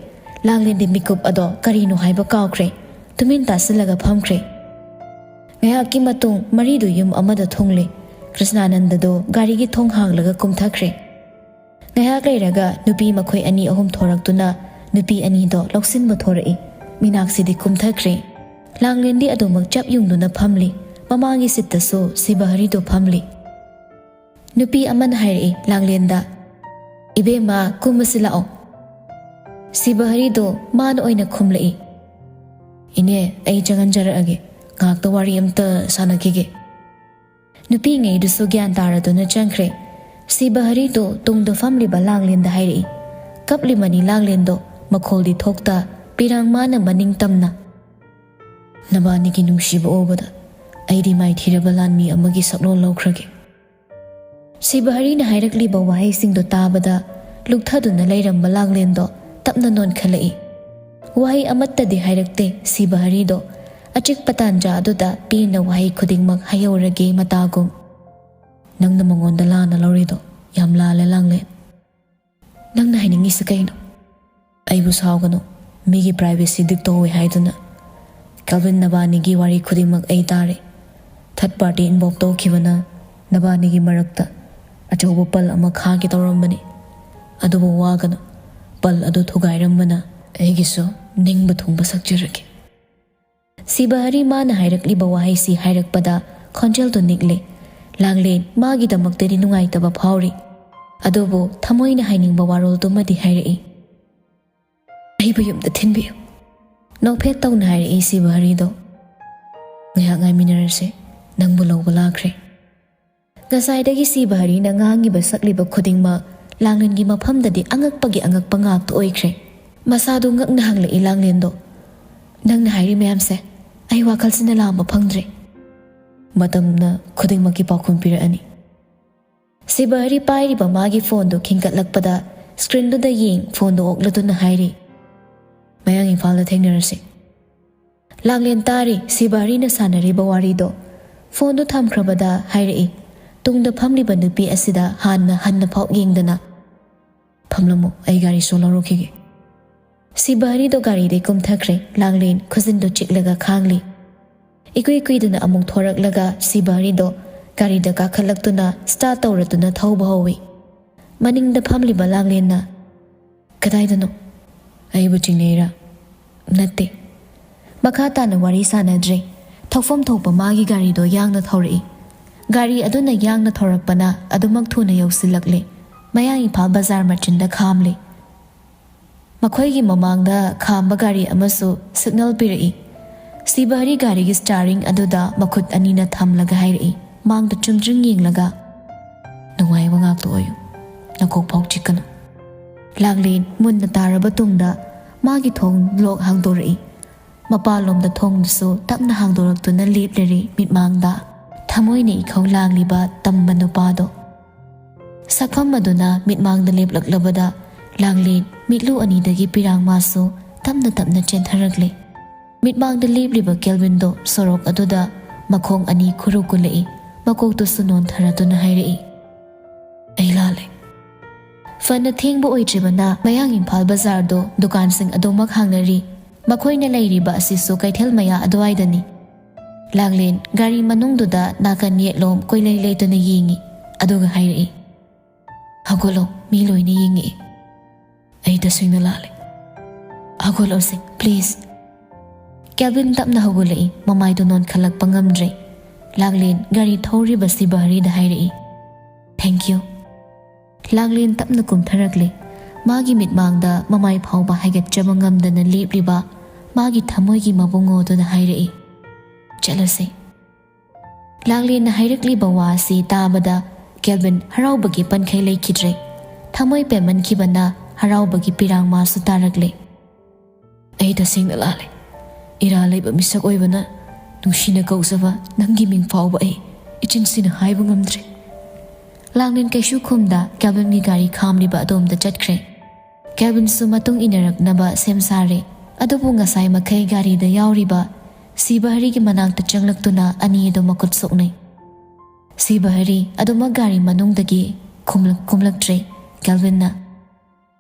ꯂꯥꯡꯂꯦꯟꯗꯤ ꯃꯤꯀꯨꯞ ꯑꯗꯣ ꯀꯔꯤꯅꯣ ꯍꯥꯏꯕ ꯀꯥꯎꯈ꯭ꯔꯦ꯫ ꯇꯨꯃꯤꯟ ꯇꯥꯁꯤꯜꯂꯒ ꯐꯝꯈ꯭ꯔꯦ꯫ ꯉꯥꯏꯍꯥꯛꯀꯤ ꯃꯇꯨꯡ ꯃꯔꯤꯗꯨ ꯌꯨꯝ ꯑꯃꯗ ꯊꯨꯡꯂꯦ꯫ ꯀ꯭ꯔꯤꯁꯅꯥꯅꯟꯗꯗꯨ ꯒꯥꯔꯤꯒꯤ ꯊꯣꯡ ꯍꯥꯡꯂꯒ ꯀꯨꯝꯊꯈ꯭ꯔꯦ꯫ ꯉꯥꯏꯍꯥꯛ ꯂꯩꯔꯒ ꯅꯨꯄꯤ ꯃꯈꯣꯏ ꯑꯅꯤ ꯑꯍꯨꯝ ꯊꯣꯔꯛꯇꯨꯅ ꯅꯨꯄꯤ ꯑꯅꯤꯗꯣ ꯂꯧꯁꯤꯟꯕ ꯊꯣꯔꯛꯏ꯫ ꯃꯤꯅꯥꯛꯁꯤꯗꯤ ꯀꯨꯝꯊꯈ꯭ꯔꯦ꯫ ꯂꯥꯡꯂꯦꯟꯗꯤ ꯑꯗꯨꯃꯛ ꯆꯞ ꯌꯨꯡꯗꯨꯅ ꯐꯝꯂꯤ꯫ ꯃꯃꯥꯡꯒꯤ ꯁꯤꯠꯇꯁꯨ ꯁꯤꯕꯍꯔꯤꯗꯨ ꯐꯝꯂꯤ꯫ ꯅꯨꯄꯤ ꯑꯃꯅ ꯍꯥꯏꯔꯛꯏ ꯂꯥꯡꯂꯦꯟꯗ, "ꯏꯕꯦꯝꯃ, ꯀꯨꯝꯃꯁꯤ ꯂꯥꯛꯑꯣ꯫" ꯁꯤꯕꯍꯔꯤꯗꯣ ꯃꯥꯅ ꯑꯣꯏꯅ ꯈꯨꯝꯂꯛꯏ, "ꯏꯅꯦ, ꯑꯩ ꯆꯪꯍꯟꯖꯔꯛꯑꯒꯦ꯫ ꯉꯥꯏꯍꯥꯛꯇ ꯋꯥꯔꯤ ꯑꯝꯇ ꯁꯥꯟꯅꯈꯤꯒꯦ꯫ ꯅꯨꯄꯤꯉꯩꯗꯨꯁꯨ ꯒ꯭ꯌꯥꯟ ꯇꯥꯔꯗꯨꯅ ꯆꯪꯈ꯭ꯔꯦ꯫ ꯁꯤꯕꯍꯔꯤꯗꯣ ꯇꯨꯡꯗ ꯐꯝꯂꯤꯕ ꯂꯥꯡꯂꯦꯟꯗ ꯍꯥꯏꯔꯛꯏ꯫ ꯀꯞꯂꯤꯕꯅꯤ ꯂꯥꯡꯂꯦꯟꯗꯣ, ꯃꯈꯣꯜꯗꯤ ꯊꯣꯛꯇ, ꯄꯤꯔꯥꯡ ꯃꯥꯅ ꯃꯅꯤꯡ ꯇꯝꯅ, "ꯅꯕꯥꯅꯤꯒꯤ ꯅꯨꯡꯁꯤꯕ ꯎꯕꯗ ꯑꯩꯗꯤ ꯃꯥꯏꯊꯤꯔꯕ ꯂꯥꯟꯃꯤ ꯑꯃꯒꯤ ꯁꯛꯂꯣꯟ ꯂꯧꯈ꯭ꯔꯒꯦ꯫" ꯁꯤꯕꯍꯔꯤꯅ ꯍꯥꯏꯔꯛꯂꯤꯕ ꯋꯥꯍꯩꯁꯤꯡꯗꯣ ꯇꯥꯕꯗ ꯂꯨꯞꯊꯗꯨꯅ ꯂꯩꯔꯝꯕ ꯂꯥꯡꯂꯦꯟꯗꯣ ꯇꯞꯅ ꯅꯣꯟꯈꯠꯂꯛꯏ꯫ ꯋꯥꯍꯩ ꯑꯃꯠꯇꯗꯤ ꯍꯥꯏꯔꯛꯇꯦ ꯁꯤꯕꯍꯔꯤꯗꯣ꯫ ꯑꯆꯤꯛꯄ ꯇꯥꯟꯖꯥ ꯑꯗꯨꯗ ꯄꯦꯟꯅ ꯋꯥꯍꯩ ꯈꯨꯗꯤꯡꯃꯛ ꯍꯥꯏꯍꯧꯔꯒꯦ ꯃꯇꯥꯒꯨꯝ꯫ "ꯅꯪꯅ ꯃꯉꯣꯟꯗ ꯂꯥꯟꯅ ꯂꯧꯔꯤꯗꯣ ꯌꯥꯝ ꯂꯥꯜꯂꯦ ꯂꯥꯡꯂꯦꯟ꯫ ꯅꯪꯅ ꯍꯥꯏꯅꯤꯡꯉꯤꯁꯤ ꯀꯩꯅꯣ?" "ꯑꯩꯕꯨ ꯁꯥꯎꯒꯅꯨ, ꯃꯤꯒꯤ privacy ꯗꯤꯛ ꯇꯧꯋꯦ ꯍꯥꯏꯗꯨꯅ꯫ ꯀꯦꯜꯚꯤꯟ, ꯅꯕꯥꯅꯤꯒꯤ ꯋꯥꯔꯤ ꯈꯨꯗꯤꯡꯃꯛ ꯑꯩ ꯇꯥꯔꯦ꯫ Third party involve ꯇꯧꯈꯤꯕꯅ ꯅꯕꯥꯅꯤꯒꯤ ꯃꯔꯛꯇ ꯑꯆꯧꯕ ꯄꯜ ꯑꯃ ꯈꯥꯒꯦ ꯇꯧꯔꯝꯕꯅꯤ꯫ ꯑꯗꯨꯕꯨ ꯋꯥꯒꯅꯨ, ꯄꯜ ꯑꯗꯨ ꯊꯨꯒꯥꯏꯔꯝꯕꯅ ꯑꯩꯒꯤꯁꯨ ꯅꯤꯡꯕ ꯊꯨꯡꯕ ꯁꯛꯆꯔꯒꯦ꯫" ꯁꯤꯕꯍꯔꯤ ꯃꯥꯅ ꯍꯥꯏꯔꯛꯂꯤꯕ ꯋꯥꯍꯩꯁꯤ ꯍꯥꯏꯔꯛꯄꯗ ꯈꯣꯟꯖꯦꯜꯗꯨ ꯅꯤꯛꯂꯦ꯫ ꯂꯥꯡꯂꯦꯟ ꯃꯥꯒꯤꯗꯃꯛꯇꯗꯤ ꯅꯨꯡꯉꯥꯏꯇꯕ ꯐꯥꯎꯔꯤ꯫ ꯑꯗꯨꯕꯨ ꯊꯃꯣꯏꯅ ꯍꯥꯏꯅꯤꯡꯕ ꯋꯥꯔꯣꯜꯗꯨꯃꯗꯤ ꯍꯥꯏꯔꯛꯏ꯫ "ꯑꯩꯕꯨ ꯌꯨꯝꯗ ꯊꯤꯟꯕꯤꯌꯨ꯫" ꯅꯣꯛꯐꯦꯠ ꯇꯧꯅ ꯍꯥꯏꯔꯛꯏ ꯁꯤꯕꯍꯔꯤꯗꯣ꯫ "ꯉꯥꯏꯍꯥꯛ ꯉꯥꯏꯃꯤꯟꯅꯔꯁꯦ, ꯅꯪꯕꯨ ꯂꯧꯕ ꯂꯥꯛꯈ꯭ꯔꯦ꯫" ꯉꯁꯥꯏꯗꯒꯤ ꯁꯤꯕꯍꯔꯤꯅ ꯉꯥꯡꯉꯤꯕ ꯁꯛꯂꯤꯕ ꯈꯨꯗꯤꯡꯃꯛ ꯂꯥꯡꯂꯦꯟꯒꯤ ꯃꯐꯝꯗꯗꯤ ꯑꯉꯛꯄꯒꯤ ꯑꯉꯛꯄ ꯉꯥꯛꯇ ꯑꯣꯏꯈ꯭ꯔꯦ꯫ ꯃꯁꯥꯗꯨ ꯉꯛꯅ ꯍꯪꯂꯛꯏ ꯂꯥꯡꯂꯦꯟꯗꯣ, "ꯅꯪꯅ ꯍꯥꯏꯔꯤ ꯃꯌꯥꯝꯁꯦ ꯑꯩ ꯋꯥꯈꯜꯁꯤꯅ ꯂꯥꯝꯕ ꯐꯪꯗ꯭ꯔꯦ꯫ ꯃꯇꯝꯅ ꯈꯨꯗꯤꯡꯃꯛꯀꯤ ꯄꯥꯎꯈꯨꯝ ꯄꯤꯔꯛꯑꯅꯤ꯫" ꯁꯤꯕꯍꯔꯤ ꯄꯥꯏꯔꯤꯕ ꯃꯥꯒꯤ ꯐꯣꯟꯗꯨ ꯈꯤꯟꯒꯠꯂꯛꯄꯗ ꯁ꯭ꯀ꯭ꯔꯤꯟꯗꯨꯗ ꯌꯦꯡ ꯐꯣꯟꯗꯨ ꯑꯣꯛꯂꯗꯨꯅ ꯍꯥꯏꯔꯤ, "ꯃꯌꯥꯡ ꯏꯝꯐꯥꯜꯗ ꯊꯦꯡꯅꯔꯁꯤ꯫" ꯂꯥꯡꯂꯦꯟ ꯇꯥꯔꯤ ꯁꯤꯕꯍꯔꯤꯅ ꯁꯥꯟꯅꯔꯤꯕ ꯋꯥꯔꯤꯗꯣ꯫ ꯐꯣꯟꯗꯨ ꯊꯝꯈ꯭ꯔꯕꯗ ꯍꯥꯏꯔꯛꯏ, "ꯇꯨꯡꯗ ꯐꯝꯂꯤꯕ ꯅꯨꯄꯤ ꯑꯁꯤꯗ ꯍꯥꯟꯅ ꯍꯟꯅ ꯐꯥꯎ ꯌꯦꯡꯗꯅ, ꯐꯝꯂꯝꯃꯨ, ꯑꯩ ꯒꯥꯔꯤꯁꯨ ꯂꯧꯔꯨꯈꯤꯒꯦ꯫" ꯁꯤꯕꯍꯔꯤꯗꯣ ꯒꯥꯔꯤꯗꯩ ꯀꯨꯝꯊꯈ꯭ꯔꯦ꯫ ꯂꯥꯡꯂꯦꯟ ꯈꯨꯖꯤꯟꯗꯨ ꯆꯤꯛꯂꯒ ꯈꯥꯡꯂꯤ꯫ ꯏꯀꯨꯏ ꯀꯨꯏꯗꯅ ꯑꯃꯨꯛ ꯊꯣꯔꯛꯂꯒ ꯁꯤꯕꯍꯔꯤꯗꯣ ꯒꯥꯔꯤꯗ ꯀꯥꯈꯠꯂꯛꯇꯨꯅ start ꯇꯧꯔꯗꯨꯅ ꯊꯧꯕ ꯍꯧꯏ꯫ ꯃꯅꯤꯡꯗ ꯐꯝꯂꯤꯕ ꯂꯥꯡꯂꯦꯟꯅ, "ꯀꯗꯥꯏꯗꯅꯣ?" "ꯑꯩꯕꯨ ꯆꯤꯡꯅꯩꯔꯥ?" "ꯅꯠꯇꯦ꯫" ꯃꯈꯥ ꯇꯥꯅ ꯋꯥꯔꯤ ꯁꯥꯅꯗ꯭ꯔꯦ꯫ ꯊꯧꯐꯝ ꯊꯣꯛꯄ ꯃꯥꯒꯤ ꯒꯥꯔꯤꯗꯣ ꯌꯥꯡꯅ ꯊꯧꯔꯛꯏ꯫ ꯒꯥꯔꯤ ꯑꯗꯨꯅ ꯌꯥꯡꯅ ꯊꯧꯔꯛꯄꯅ ꯑꯗꯨꯃꯛ ꯊꯨꯅ ꯌꯧꯁꯤꯜꯂꯛꯂꯦ꯫ ꯃꯌꯥꯡ ꯏꯝꯐꯥꯜ ꯕꯖꯥꯔ ꯃꯆꯤꯟꯗ ꯈꯥꯝꯂꯦ꯫ ꯃꯈꯣꯏꯒꯤ ꯃꯃꯥꯡꯗ ꯈꯥꯝꯕ ꯒꯥꯔꯤ ꯑꯃꯁꯨ signal ꯄꯤꯔꯛꯏ꯫ ꯁꯤꯕꯍꯔꯤ ꯒꯥꯔꯤꯒꯤ ꯁ꯭ꯇꯥꯔꯤꯡ ꯑꯗꯨꯗ ꯃꯈꯨꯠ ꯑꯅꯤꯅ ꯊꯝꯂꯒ ꯍꯥꯏꯔꯛꯏ, ꯃꯥꯡꯗ ꯆꯨꯝꯗ꯭ꯔꯤꯡ ꯌꯦꯡꯂꯒ, "ꯅꯨꯡꯉꯥꯏꯕ ꯉꯥꯛꯇ ꯑꯣꯏꯌꯨ, ꯅꯀꯣꯛ ꯐꯥꯎ ꯆꯤꯛꯀꯅꯨ"꯫ ꯂꯥꯡꯂꯦꯟ ꯃꯨꯟꯅ ꯇꯥꯔꯕ ꯇꯨꯡꯗ ꯃꯥꯒꯤ ꯊꯣꯡ ꯂꯣꯛ ꯍꯥꯡꯗꯣꯔꯛꯏ꯫ ꯃꯄꯥꯟꯂꯣꯝꯗ ꯊꯣꯡꯗꯨꯁꯨ ꯇꯞꯅ ꯍꯥꯡꯗꯣꯔꯛꯇꯨꯅ ꯂꯦꯞꯂꯔꯤ ꯃꯤꯠꯃꯥꯡꯗ꯫ ꯊꯃꯣꯏꯅ ꯏꯈꯧ ꯂꯥꯡꯂꯤꯕ ꯇꯝꯕ ꯅꯨꯄꯥꯗꯣ꯫ ꯁꯛꯐꯝ ꯑꯗꯨꯅ ꯃꯤꯠꯃꯥꯡꯗ ꯂꯦꯞꯂꯛꯂꯕꯗ ꯂꯥꯡꯂꯦꯟ ꯃꯤꯠꯂꯨ ꯑꯅꯤꯗꯒꯤ ꯄꯤꯔꯥꯡ ꯃꯥꯁꯨ ꯇꯞꯅ ꯇꯞꯅ ꯆꯦꯟꯊꯔꯛꯂꯦ꯫ ꯃꯤꯠꯃꯥꯡꯗ ꯂꯦꯞꯂꯤꯕ ꯀꯦꯜꯚꯤꯟꯗꯣ ꯁꯣꯔꯣꯛ ꯑꯗꯨꯗ ꯃꯈꯣꯡ ꯑꯅꯤ ꯈꯨꯔꯨ ꯀꯨꯜꯂꯛꯏ, ꯃꯀꯣꯛꯇꯨꯁꯨ ꯅꯣꯟꯊꯔꯗꯨꯅ ꯍꯥꯏꯔꯛꯏ, "ꯑꯩ ꯂꯥꯜꯂꯦ꯫ ꯐꯅ ꯊꯦꯡꯕ ꯑꯣꯏꯗ꯭ꯔꯤꯕꯅ ꯃꯌꯥꯡ ꯏꯝꯐꯥꯜ ꯕꯖꯥꯔꯗꯣ ꯗꯨꯀꯥꯟꯁꯤꯡ ꯑꯗꯨꯃꯛ ꯍꯥꯡꯅꯔꯤ꯫ ꯃꯈꯣꯏꯅ ꯂꯩꯔꯤꯕ ꯑꯁꯤꯁꯨ ꯀꯩꯊꯦꯜ ꯃꯌꯥ ꯑꯗꯨꯋꯥꯏꯗꯅꯤ"꯫ ꯂꯥꯡꯂꯦꯟ ꯒꯥꯔꯤ ꯃꯅꯨꯡꯗꯨꯗ ꯅꯥꯀꯟ ꯌꯦꯠꯂꯣꯝ ꯀꯣꯏꯂꯩ ꯂꯩꯇꯨꯅ ꯌꯦꯡꯉꯤ, ꯑꯗꯨꯒ ꯍꯥꯏꯔꯛꯏ, "ꯍꯧꯒꯠꯂꯣ, ꯃꯤ ꯂꯣꯏꯅ ꯌꯦꯡꯉꯛꯏ꯫ ꯑꯩ ꯇꯁꯦꯡꯅ ꯂꯥꯜꯂꯦ꯫ ꯍꯧꯒꯠꯂꯣꯁꯦ, please"꯫ ꯀꯦꯜꯚꯤꯟ ꯇꯞꯅ ꯍꯧꯒꯠꯂꯛꯏ, ꯃꯃꯥꯏꯗꯨ ꯅꯣꯟꯈꯠꯂꯛꯄ ꯉꯝꯗ꯭ꯔꯦ꯫ ꯂꯥꯡꯂꯦꯟ ꯒꯥꯔꯤ ꯊꯧꯔꯤꯕ ꯁꯤꯕꯍꯔꯤꯗ ꯍꯥꯏꯔꯛꯏ, "Thank you"꯫ ꯂꯥꯡꯂꯦꯟ ꯇꯞꯅ ꯀꯨꯝꯊꯔꯛꯂꯦ꯫ ꯃꯥꯒꯤ ꯃꯤꯠꯃꯥꯡꯗ ꯃꯃꯥꯏ ꯐꯥꯎꯕ ꯍꯥꯏꯒꯠꯆꯕ ꯉꯝꯗꯅ ꯂꯦꯞꯂꯤꯕ ꯃꯥꯒꯤ ꯊꯃꯣꯏꯒꯤ ꯃꯕꯨꯡꯉꯣꯗꯨꯅ ꯍꯥꯏꯔꯛꯏ, "ꯆꯠꯂꯁꯦ"꯫ ꯂꯥꯡꯂꯦꯟꯅ ꯍꯥꯏꯔꯛꯂꯤꯕ ꯋꯥ ꯑꯁꯤ ꯇꯥꯕꯗ ꯀꯦꯜꯚꯤꯟ ꯍꯔꯥꯎꯕꯒꯤ ꯄꯟꯈꯩ ꯂꯩꯈꯤꯗ꯭ꯔꯦ꯫ ꯊꯃꯣꯏ ꯄꯦꯟꯃꯟꯈꯤꯕꯅ ꯍꯔꯥꯎꯕꯒꯤ ꯄꯤꯔꯥꯡ ꯃꯥꯁꯨ ꯇꯥꯔꯛꯂꯦ꯫ "ꯑꯩ ꯇꯁꯦꯡꯅ ꯂꯥꯜꯂꯦ꯫ ꯏꯔꯥꯜ ꯂꯩꯕ ꯃꯤꯁꯛ ꯑꯣꯏꯕꯅ ꯅꯨꯡꯁꯤꯅ ꯀꯧꯖꯕ ꯅꯪꯒꯤ ꯃꯤꯡ ꯐꯥꯎꯕ ꯑꯩ ꯏꯆꯤꯟꯁꯤꯅ ꯍꯥꯏꯕ ꯉꯝꯗ꯭ꯔꯦ"꯫ ꯂꯥꯡꯂꯦꯟ ꯀꯩꯁꯨ ꯈꯨꯝꯗ ꯀꯦꯜꯚꯤꯟꯒꯤ ꯒꯥꯔꯤ ꯈꯥꯝꯂꯤꯕ ꯑꯗꯣꯝꯗ ꯆꯠꯈ꯭ꯔꯦ꯫ ꯀꯦꯜꯚꯤꯟꯁꯨ ꯃꯇꯨꯡ ꯏꯟꯅꯔꯛꯅꯕ ꯁꯦꯝ ꯁꯥꯔꯦ꯫ ꯑꯗꯨꯕꯨ ꯉꯁꯥꯏ ꯃꯈꯩ ꯒꯥꯔꯤꯗ ꯌꯥꯎꯔꯤꯕ ꯁꯤꯕꯍꯔꯤꯒꯤ ꯃꯅꯥꯛꯇ ꯆꯪꯂꯛꯇꯨꯅ ꯑꯅꯤ ꯑꯗꯨ ꯃꯈꯨꯠ ꯁꯣꯛꯅꯩ꯫ ꯁꯤꯕꯍꯔꯤ ꯑꯗꯨꯃꯛ ꯒꯥꯔꯤ ꯃꯅꯨꯡꯗꯒꯤ ꯈꯨꯝꯂꯛ-, ꯀꯨꯝꯂꯛꯇ꯭ꯔꯦ꯫ ꯀꯦꯜꯚꯤꯟꯅ,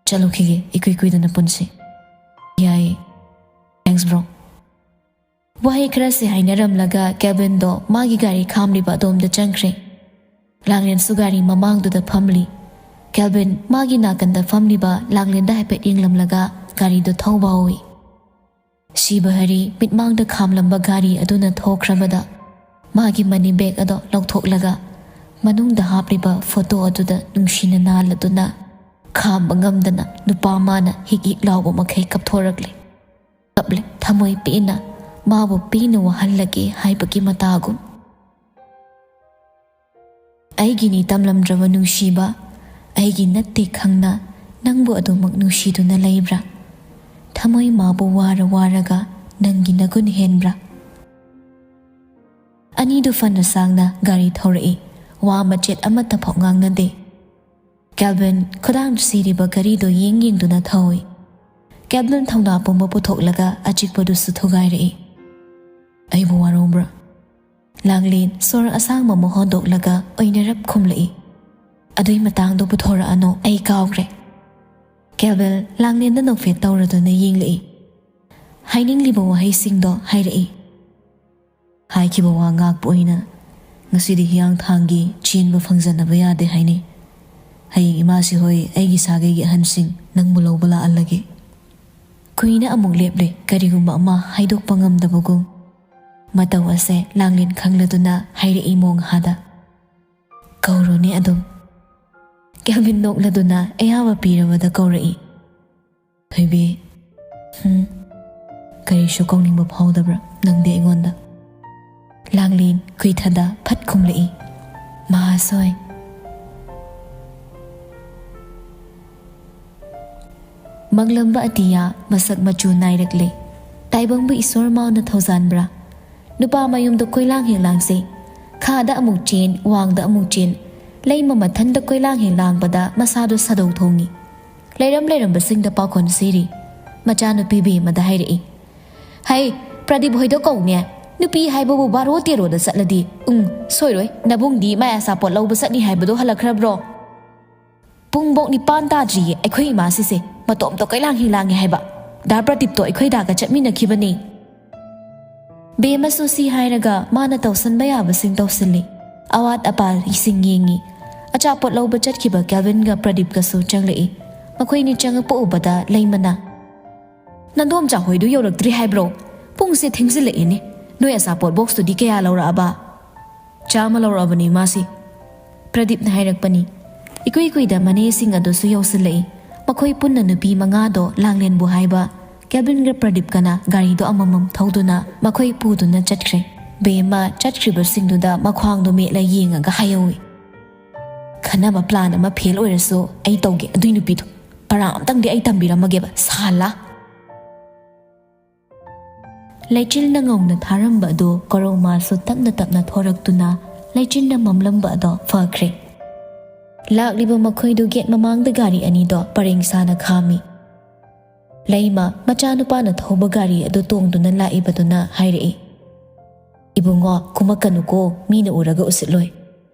"ꯆꯠꯂꯨꯈꯤꯒꯦ, ꯏꯀꯨꯏ ꯀꯨꯏꯗꯅ ꯄꯨꯟꯁꯤ"꯫ "ꯌꯥꯏꯌꯦ꯫ Thanks, bro"꯫ ꯋꯥꯍꯩ ꯈꯔꯁꯤ ꯍꯥꯏꯅꯔꯝꯂꯒ ꯀꯦꯜꯚꯤꯟꯗꯣ ꯃꯥꯒꯤ ꯒꯥꯔꯤ ꯈꯥꯝꯂꯤꯕ ꯑꯗꯣꯝꯗ ꯆꯪꯈ꯭ꯔꯦ꯫ ꯂꯥꯡꯂꯦꯟꯁꯨ ꯒꯥꯔꯤ ꯃꯃꯥꯡꯗꯨꯗ ꯐꯝꯂꯤ꯫ ꯀꯦꯜꯚꯤꯟ ꯃꯥꯒꯤ ꯅꯥꯀꯟꯗ ꯐꯝꯂꯤꯕ ꯂꯥꯡꯂꯦꯟꯗ ꯍꯥꯏꯐꯦꯠ ꯌꯦꯡꯂꯝꯂꯒ ꯒꯥꯔꯤꯗꯨ ꯊꯧꯕ ꯍꯧꯏ꯫ ꯁꯤꯕꯍꯔꯤ ꯃꯤꯠꯃꯥꯡꯗ ꯈꯥꯝꯂꯝꯕ ꯒꯥꯔꯤ ꯑꯗꯨꯅ ꯊꯣꯛꯈ꯭ꯔꯕꯗ ꯃꯥꯒꯤ ꯃꯅꯤ ꯕꯦꯒ ꯑꯗꯣ ꯂꯧꯊꯣꯛꯂꯒ ꯃꯅꯨꯡꯗ ꯍꯥꯞꯂꯤꯕ ꯐꯣꯇꯣ ꯑꯗꯨꯗ ꯅꯨꯡꯁꯤꯅ ꯅꯥꯜꯂꯗꯨꯅ ꯈꯥꯝꯕ ꯉꯝꯗꯅ ꯅꯨꯄꯥ ꯃꯥꯅ ꯍꯤꯛ ꯍꯤꯛ ꯂꯥꯎꯕ ꯃꯈꯩ ꯀꯞꯊꯣꯔꯛꯂꯦ꯫ ꯀꯞꯂꯦ, ꯊꯃꯣꯏ ꯄꯦꯟꯅ꯫ ꯃꯥꯕꯨ ꯄꯦꯟꯅ ꯋꯥꯍꯜꯂꯒꯦ ꯍꯥꯏꯕꯒꯤ ꯃꯇꯥꯒꯨꯝ꯫ ꯑꯩꯒꯤꯅꯤ ꯇꯝꯂꯝꯗ꯭ꯔꯕ ꯅꯨꯡꯁꯤꯕ, ꯑꯩꯒꯤ ꯅꯠꯇꯦ ꯈꯪꯅ ꯅꯪꯕꯨ ꯑꯗꯨꯃꯛ ꯅꯨꯡꯁꯤꯗꯨꯅ ꯂꯩꯕ꯭ꯔꯥ? ꯊꯃꯣꯏ ꯃꯥꯕꯨ ꯋꯥꯔ ꯋꯥꯔꯒ ꯅꯪꯒꯤ ꯅꯒꯨꯟ ꯍꯦꯟꯕ꯭ꯔꯥ? ꯑꯅꯤꯗꯨ ꯐꯅ ꯁꯥꯡꯅ ꯒꯥꯔꯤ ꯊꯧꯔꯛꯏ꯫ ꯋꯥ ꯃꯆꯦꯠ ꯑꯃꯠꯇ ꯐꯥꯎ ꯉꯥꯡꯅꯗꯦ꯫ ꯀꯦꯜꯚꯤꯟ ꯈꯨꯗꯥꯡꯗ ꯁꯤꯔꯤꯕ ꯒꯥꯔꯤꯗꯨ ꯌꯦꯡ ꯌꯦꯡꯗꯨꯅ ꯊꯧꯏ꯫ ꯀꯦꯜꯚꯤꯟ ꯊꯧꯅꯥ ꯄꯨꯝꯕ ꯄꯨꯊꯣꯛꯂꯒ ꯑꯆꯤꯛꯄꯗꯨꯁꯨ ꯊꯨꯒꯥꯏꯔꯛꯏ꯫ "ꯑꯩꯕꯨ ꯋꯥꯔꯧꯕ꯭ꯔꯥ?" ꯂꯥꯡꯂꯦꯟ ꯁꯣꯔ ꯑꯁꯥꯡꯕ ꯑꯃ ꯍꯣꯟꯗꯣꯛꯂꯒ ꯑꯣꯏꯅꯔꯞ ꯈꯨꯝꯂꯛꯏ꯫ "ꯑꯗꯨꯏ ꯃꯇꯥꯡꯗꯣ ꯄꯨꯊꯣꯔꯛꯑꯅꯣ, ꯑꯩ ꯀꯥꯎꯈ꯭ꯔꯦ꯫" ꯀꯦꯜꯚꯤꯟ ꯂꯥꯡꯂꯦꯟꯗ ꯅꯣꯛꯐꯦꯠ ꯇꯧꯔꯗꯨꯅ ꯌꯦꯡꯂꯛꯏ꯫ ꯍꯥꯏꯅꯤꯡꯂꯤꯕ ꯋꯥꯍꯩꯁꯤꯡꯗꯣ ꯍꯥꯏꯔꯛꯏ꯫ "ꯍꯥꯏꯈꯤꯕ ꯋꯥ ꯉꯥꯛꯄ ꯑꯣꯏꯅ ꯉꯁꯤꯗꯤ ꯍꯤꯌꯥꯡꯊꯥꯡꯒꯤ ꯆꯦꯟꯕ ꯐꯪꯖꯅꯕ ꯌꯥꯗꯦ ꯍꯥꯏꯅꯩ꯫ ꯍꯌꯦꯡ ꯏꯃꯥꯁꯤ ꯍꯣꯏ ꯑꯩꯒꯤ ꯁꯥꯒꯩꯒꯤ ꯑꯍꯟꯁꯤꯡ ꯅꯪꯕꯨ ꯂꯧꯕ ꯂꯥꯛꯍꯜꯂꯒꯦ꯫" ꯀꯨꯏꯅ ꯑꯃꯨꯛ ꯂꯦꯞꯂꯦ, ꯀꯔꯤꯒꯨꯝꯕ ꯑꯃ ꯍꯥꯏꯗꯣꯛꯄ ꯉꯝꯗꯕꯒꯨꯝ꯫ ꯃꯇꯧ ꯑꯁꯦ ꯂꯥꯡꯂꯦꯟ ꯈꯪꯂꯗꯨꯅ ꯍꯥꯏꯔꯛꯏ ꯃꯣꯡꯍꯥꯗ꯫ "ꯀꯧꯔꯨꯅꯦ ꯑꯗꯨꯝ꯫" ꯀꯦꯜꯚꯤꯟ ꯅꯣꯛꯂꯗꯨꯅ ꯑꯌꯥꯕ ꯄꯤꯔꯕꯗ ꯀꯧꯔꯛꯏ꯫ "ꯊꯣꯏꯕꯤ, ꯍꯨꯝ, ꯀꯔꯤꯁꯨ ꯀꯧꯅꯤꯡꯕ ꯐꯥꯎꯗꯕ꯭ꯔꯥ ꯅꯪꯗꯤ ꯑꯩꯉꯣꯟꯗ?" ꯂꯥꯡꯂꯦꯟ ꯈꯨꯏꯊꯗ ꯐꯠ ꯈꯨꯝꯂꯛꯏ꯫ "ꯃꯍꯥꯁꯣꯏ꯫" ꯃꯪꯂꯝꯕ ꯑꯇꯤꯌꯥ ꯃꯁꯛ ꯃꯆꯨ ꯅꯥꯏꯔꯛꯂꯦ꯫ ꯇꯥꯏꯕꯪꯕꯨ ꯏꯁꯣꯔ ꯃꯥꯎꯅ ꯊꯧꯖꯥꯟꯕ꯭ꯔꯥ? ꯅꯨꯄꯥ ꯃꯌꯨꯝꯗ ꯀꯣꯏꯂꯥꯡ ꯍꯦꯛ ꯂꯥꯡꯁꯦ꯫ ꯈꯥꯗ ꯑꯃꯨꯛ ꯆꯦꯟ, ꯋꯥꯡꯗ ꯑꯃꯨꯛ ꯆꯦꯟ꯫ ꯂꯩꯃ ꯃꯊꯟꯗ ꯀꯣꯏꯂꯥꯡ ꯍꯦꯛ ꯂꯥꯡꯕꯗ ꯃꯁꯥꯗꯣ ꯁꯥꯗꯧ ꯊꯣꯡꯉꯤ꯫ ꯂꯩꯔꯝ ꯂꯩꯔꯝꯕꯁꯤꯡꯗ ꯄꯥꯈꯣꯟ ꯁꯤꯔꯤ꯫ ꯃꯆꯥꯅꯨꯄꯤ ꯕꯦꯝꯃꯗ ꯍꯥꯏꯔꯛꯏ꯫ "ꯍꯩ, ꯄ꯭ꯔꯗꯤꯞ ꯍꯣꯏꯗ ꯀꯧꯅꯦ꯫ ꯅꯨꯄꯤ ꯍꯥꯏꯕꯕꯨ ꯕꯥꯔꯣ ꯇꯦꯔꯣꯗ ꯆꯠꯂꯗꯤ, ꯎꯝ, ꯁꯣꯏꯔꯣꯏ꯫ ꯅꯕꯨꯡꯗꯤ ꯃꯥꯏ ꯑꯆꯥꯄꯣꯠ ꯂꯧꯕ ꯆꯠꯅꯤ ꯍꯥꯏꯕꯗꯣ ꯍꯜꯂꯛꯈ꯭ꯔꯕ꯭ꯔꯣ?" "ꯄꯨꯡꯕꯣꯛ ꯅꯤꯄꯥꯟ ꯇꯥꯗ꯭ꯔꯤꯌꯦ, ꯑꯩꯈꯣꯏ ꯏꯃꯥꯁꯤꯁꯦ ꯃꯇꯣꯝꯇ ꯀꯣꯏꯂꯥꯡ ꯍꯦꯛ ꯂꯥꯡꯉꯦ ꯍꯥꯏꯕ꯫ ꯗꯥ ꯄ꯭ꯔꯗꯤꯞꯇꯣ ꯑꯩꯈꯣꯏ ꯗꯥꯒ ꯆꯠꯃꯤꯟꯅꯈꯤꯕꯅꯦ꯫" ꯕꯦꯝꯃꯁꯨ ꯁꯤ ꯍꯥꯏꯔꯒ ꯃꯥꯅ ꯇꯧꯁꯟꯕ ꯌꯥꯕꯁꯤꯡ ꯇꯧꯁꯤꯜꯂꯤ꯫ ꯑꯋꯥꯠ ꯑꯄꯥꯁꯤꯡ ꯌꯦꯡꯉꯤ꯫ ꯑꯆꯥꯄꯣꯠ ꯂꯧꯕ ꯆꯠꯈꯤꯕ ꯀꯦꯜꯚꯤꯟꯒ ꯄ꯭ꯔꯗꯤꯞꯀꯁꯨ ꯆꯪꯂꯛꯏ꯫ ꯃꯈꯣꯏꯅꯤ ꯆꯪꯉꯛꯄ ꯎꯕꯗ ꯂꯩꯃꯅ, "ꯅꯟꯗꯣꯝꯆꯥ ꯍꯣꯏꯗꯨ ꯌꯧꯔꯛꯇ꯭ꯔꯤ ꯍꯥꯏꯕ꯭ꯔꯣ? ꯄꯨꯡꯁꯦ ꯊꯦꯡꯖꯤꯜꯂꯛꯑꯦꯅꯦ꯫ ꯅꯣꯏ ꯑꯆꯥꯄꯣꯠ ꯕꯣꯛꯁꯇꯨꯗꯤ ꯀꯌꯥ ꯂꯧꯔꯛꯑꯕ?" "ꯆꯥꯝꯃ ꯂꯧꯔꯛꯑꯕꯅꯤ ꯃꯥꯁꯤ꯫" ꯄ꯭ꯔꯗꯤꯞꯅ ꯍꯥꯏꯔꯛꯄꯅꯤ꯫ ꯏꯀꯨꯏ ꯀꯨꯏꯗ ꯃꯅꯦꯁꯤꯡ ꯑꯗꯨꯁꯨ ꯌꯧꯁꯤꯜꯂꯛꯏ꯫ ꯃꯈꯣꯏ ꯄꯨꯟꯅ ꯅꯨꯄꯤ ꯃꯉꯥꯗꯣ ꯂꯥꯡꯂꯦꯟꯕꯨ ꯍꯥꯏꯕ ꯀꯦꯜꯕꯤꯟꯒ ꯄ꯭ꯔꯗꯤꯞꯀꯅ ꯒꯥꯔꯤꯗꯣ ꯑꯃꯃꯝ ꯊꯧꯗꯨꯅ ꯃꯈꯣꯏ ꯄꯨꯗꯨꯅ ꯆꯠꯈ꯭ꯔꯦ꯫ ꯕꯦꯝꯃ ꯆꯠꯈ꯭ꯔꯤꯕꯁꯤꯡꯗꯨꯗ ꯃꯈ꯭ꯋꯥꯡꯗꯣ ꯃꯦꯠꯂ ꯌꯦꯡꯉꯒ ꯍꯥꯏꯍꯧꯏ, "ꯈꯟꯅꯕ ꯄ꯭ꯂꯥꯟ ꯑꯃ ꯐꯦꯜ ꯑꯣꯏꯔꯁꯨ ꯑꯩ ꯇꯧꯒꯦ꯫ ꯑꯗꯨꯏ ꯅꯨꯄꯤꯗꯣ ꯄꯔꯥ ꯑꯝꯇꯪꯗꯤ ꯑꯩ ꯇꯝꯕꯤꯔꯝꯃꯒꯦꯕ, ꯁꯥꯂꯥ!" ꯂꯩꯆꯤꯜꯅ ꯉꯧꯅ ꯊꯥꯔꯝꯕ ꯑꯗꯨ ꯀꯣꯔꯧꯃꯥꯁꯨ ꯇꯞꯅ ꯇꯞꯅ ꯊꯣꯔꯛꯇꯨꯅ ꯂꯩꯆꯤꯜꯅ ꯃꯝꯂꯝꯕ ꯑꯗꯣ ꯐꯈ꯭ꯔꯦ꯫ ꯂꯥꯛꯂꯤꯕ ꯃꯈꯣꯏꯗꯨ ꯒꯦꯠ ꯃꯃꯥꯡꯗ ꯒꯥꯔꯤ ꯑꯅꯤꯗꯣ ꯄꯔꯦꯡ ꯁꯥꯅ ꯈꯥꯝꯃꯤ꯫ ꯂꯩꯃ ꯃꯆꯥꯅꯨꯄꯥꯅ ꯊꯧꯕ ꯒꯥꯔꯤ ꯑꯗꯨ ꯇꯣꯡꯗꯨꯅ ꯂꯥꯛꯏꯕꯗꯨꯅ ꯍꯥꯏꯔꯛꯏ, "ꯏꯕꯨꯡꯉꯣ, ꯀꯨꯝꯃꯛꯀꯅꯨꯀꯣ, ꯃꯤꯅ ꯎꯔꯒ ꯎꯁꯤꯠꯂꯣꯏ꯫"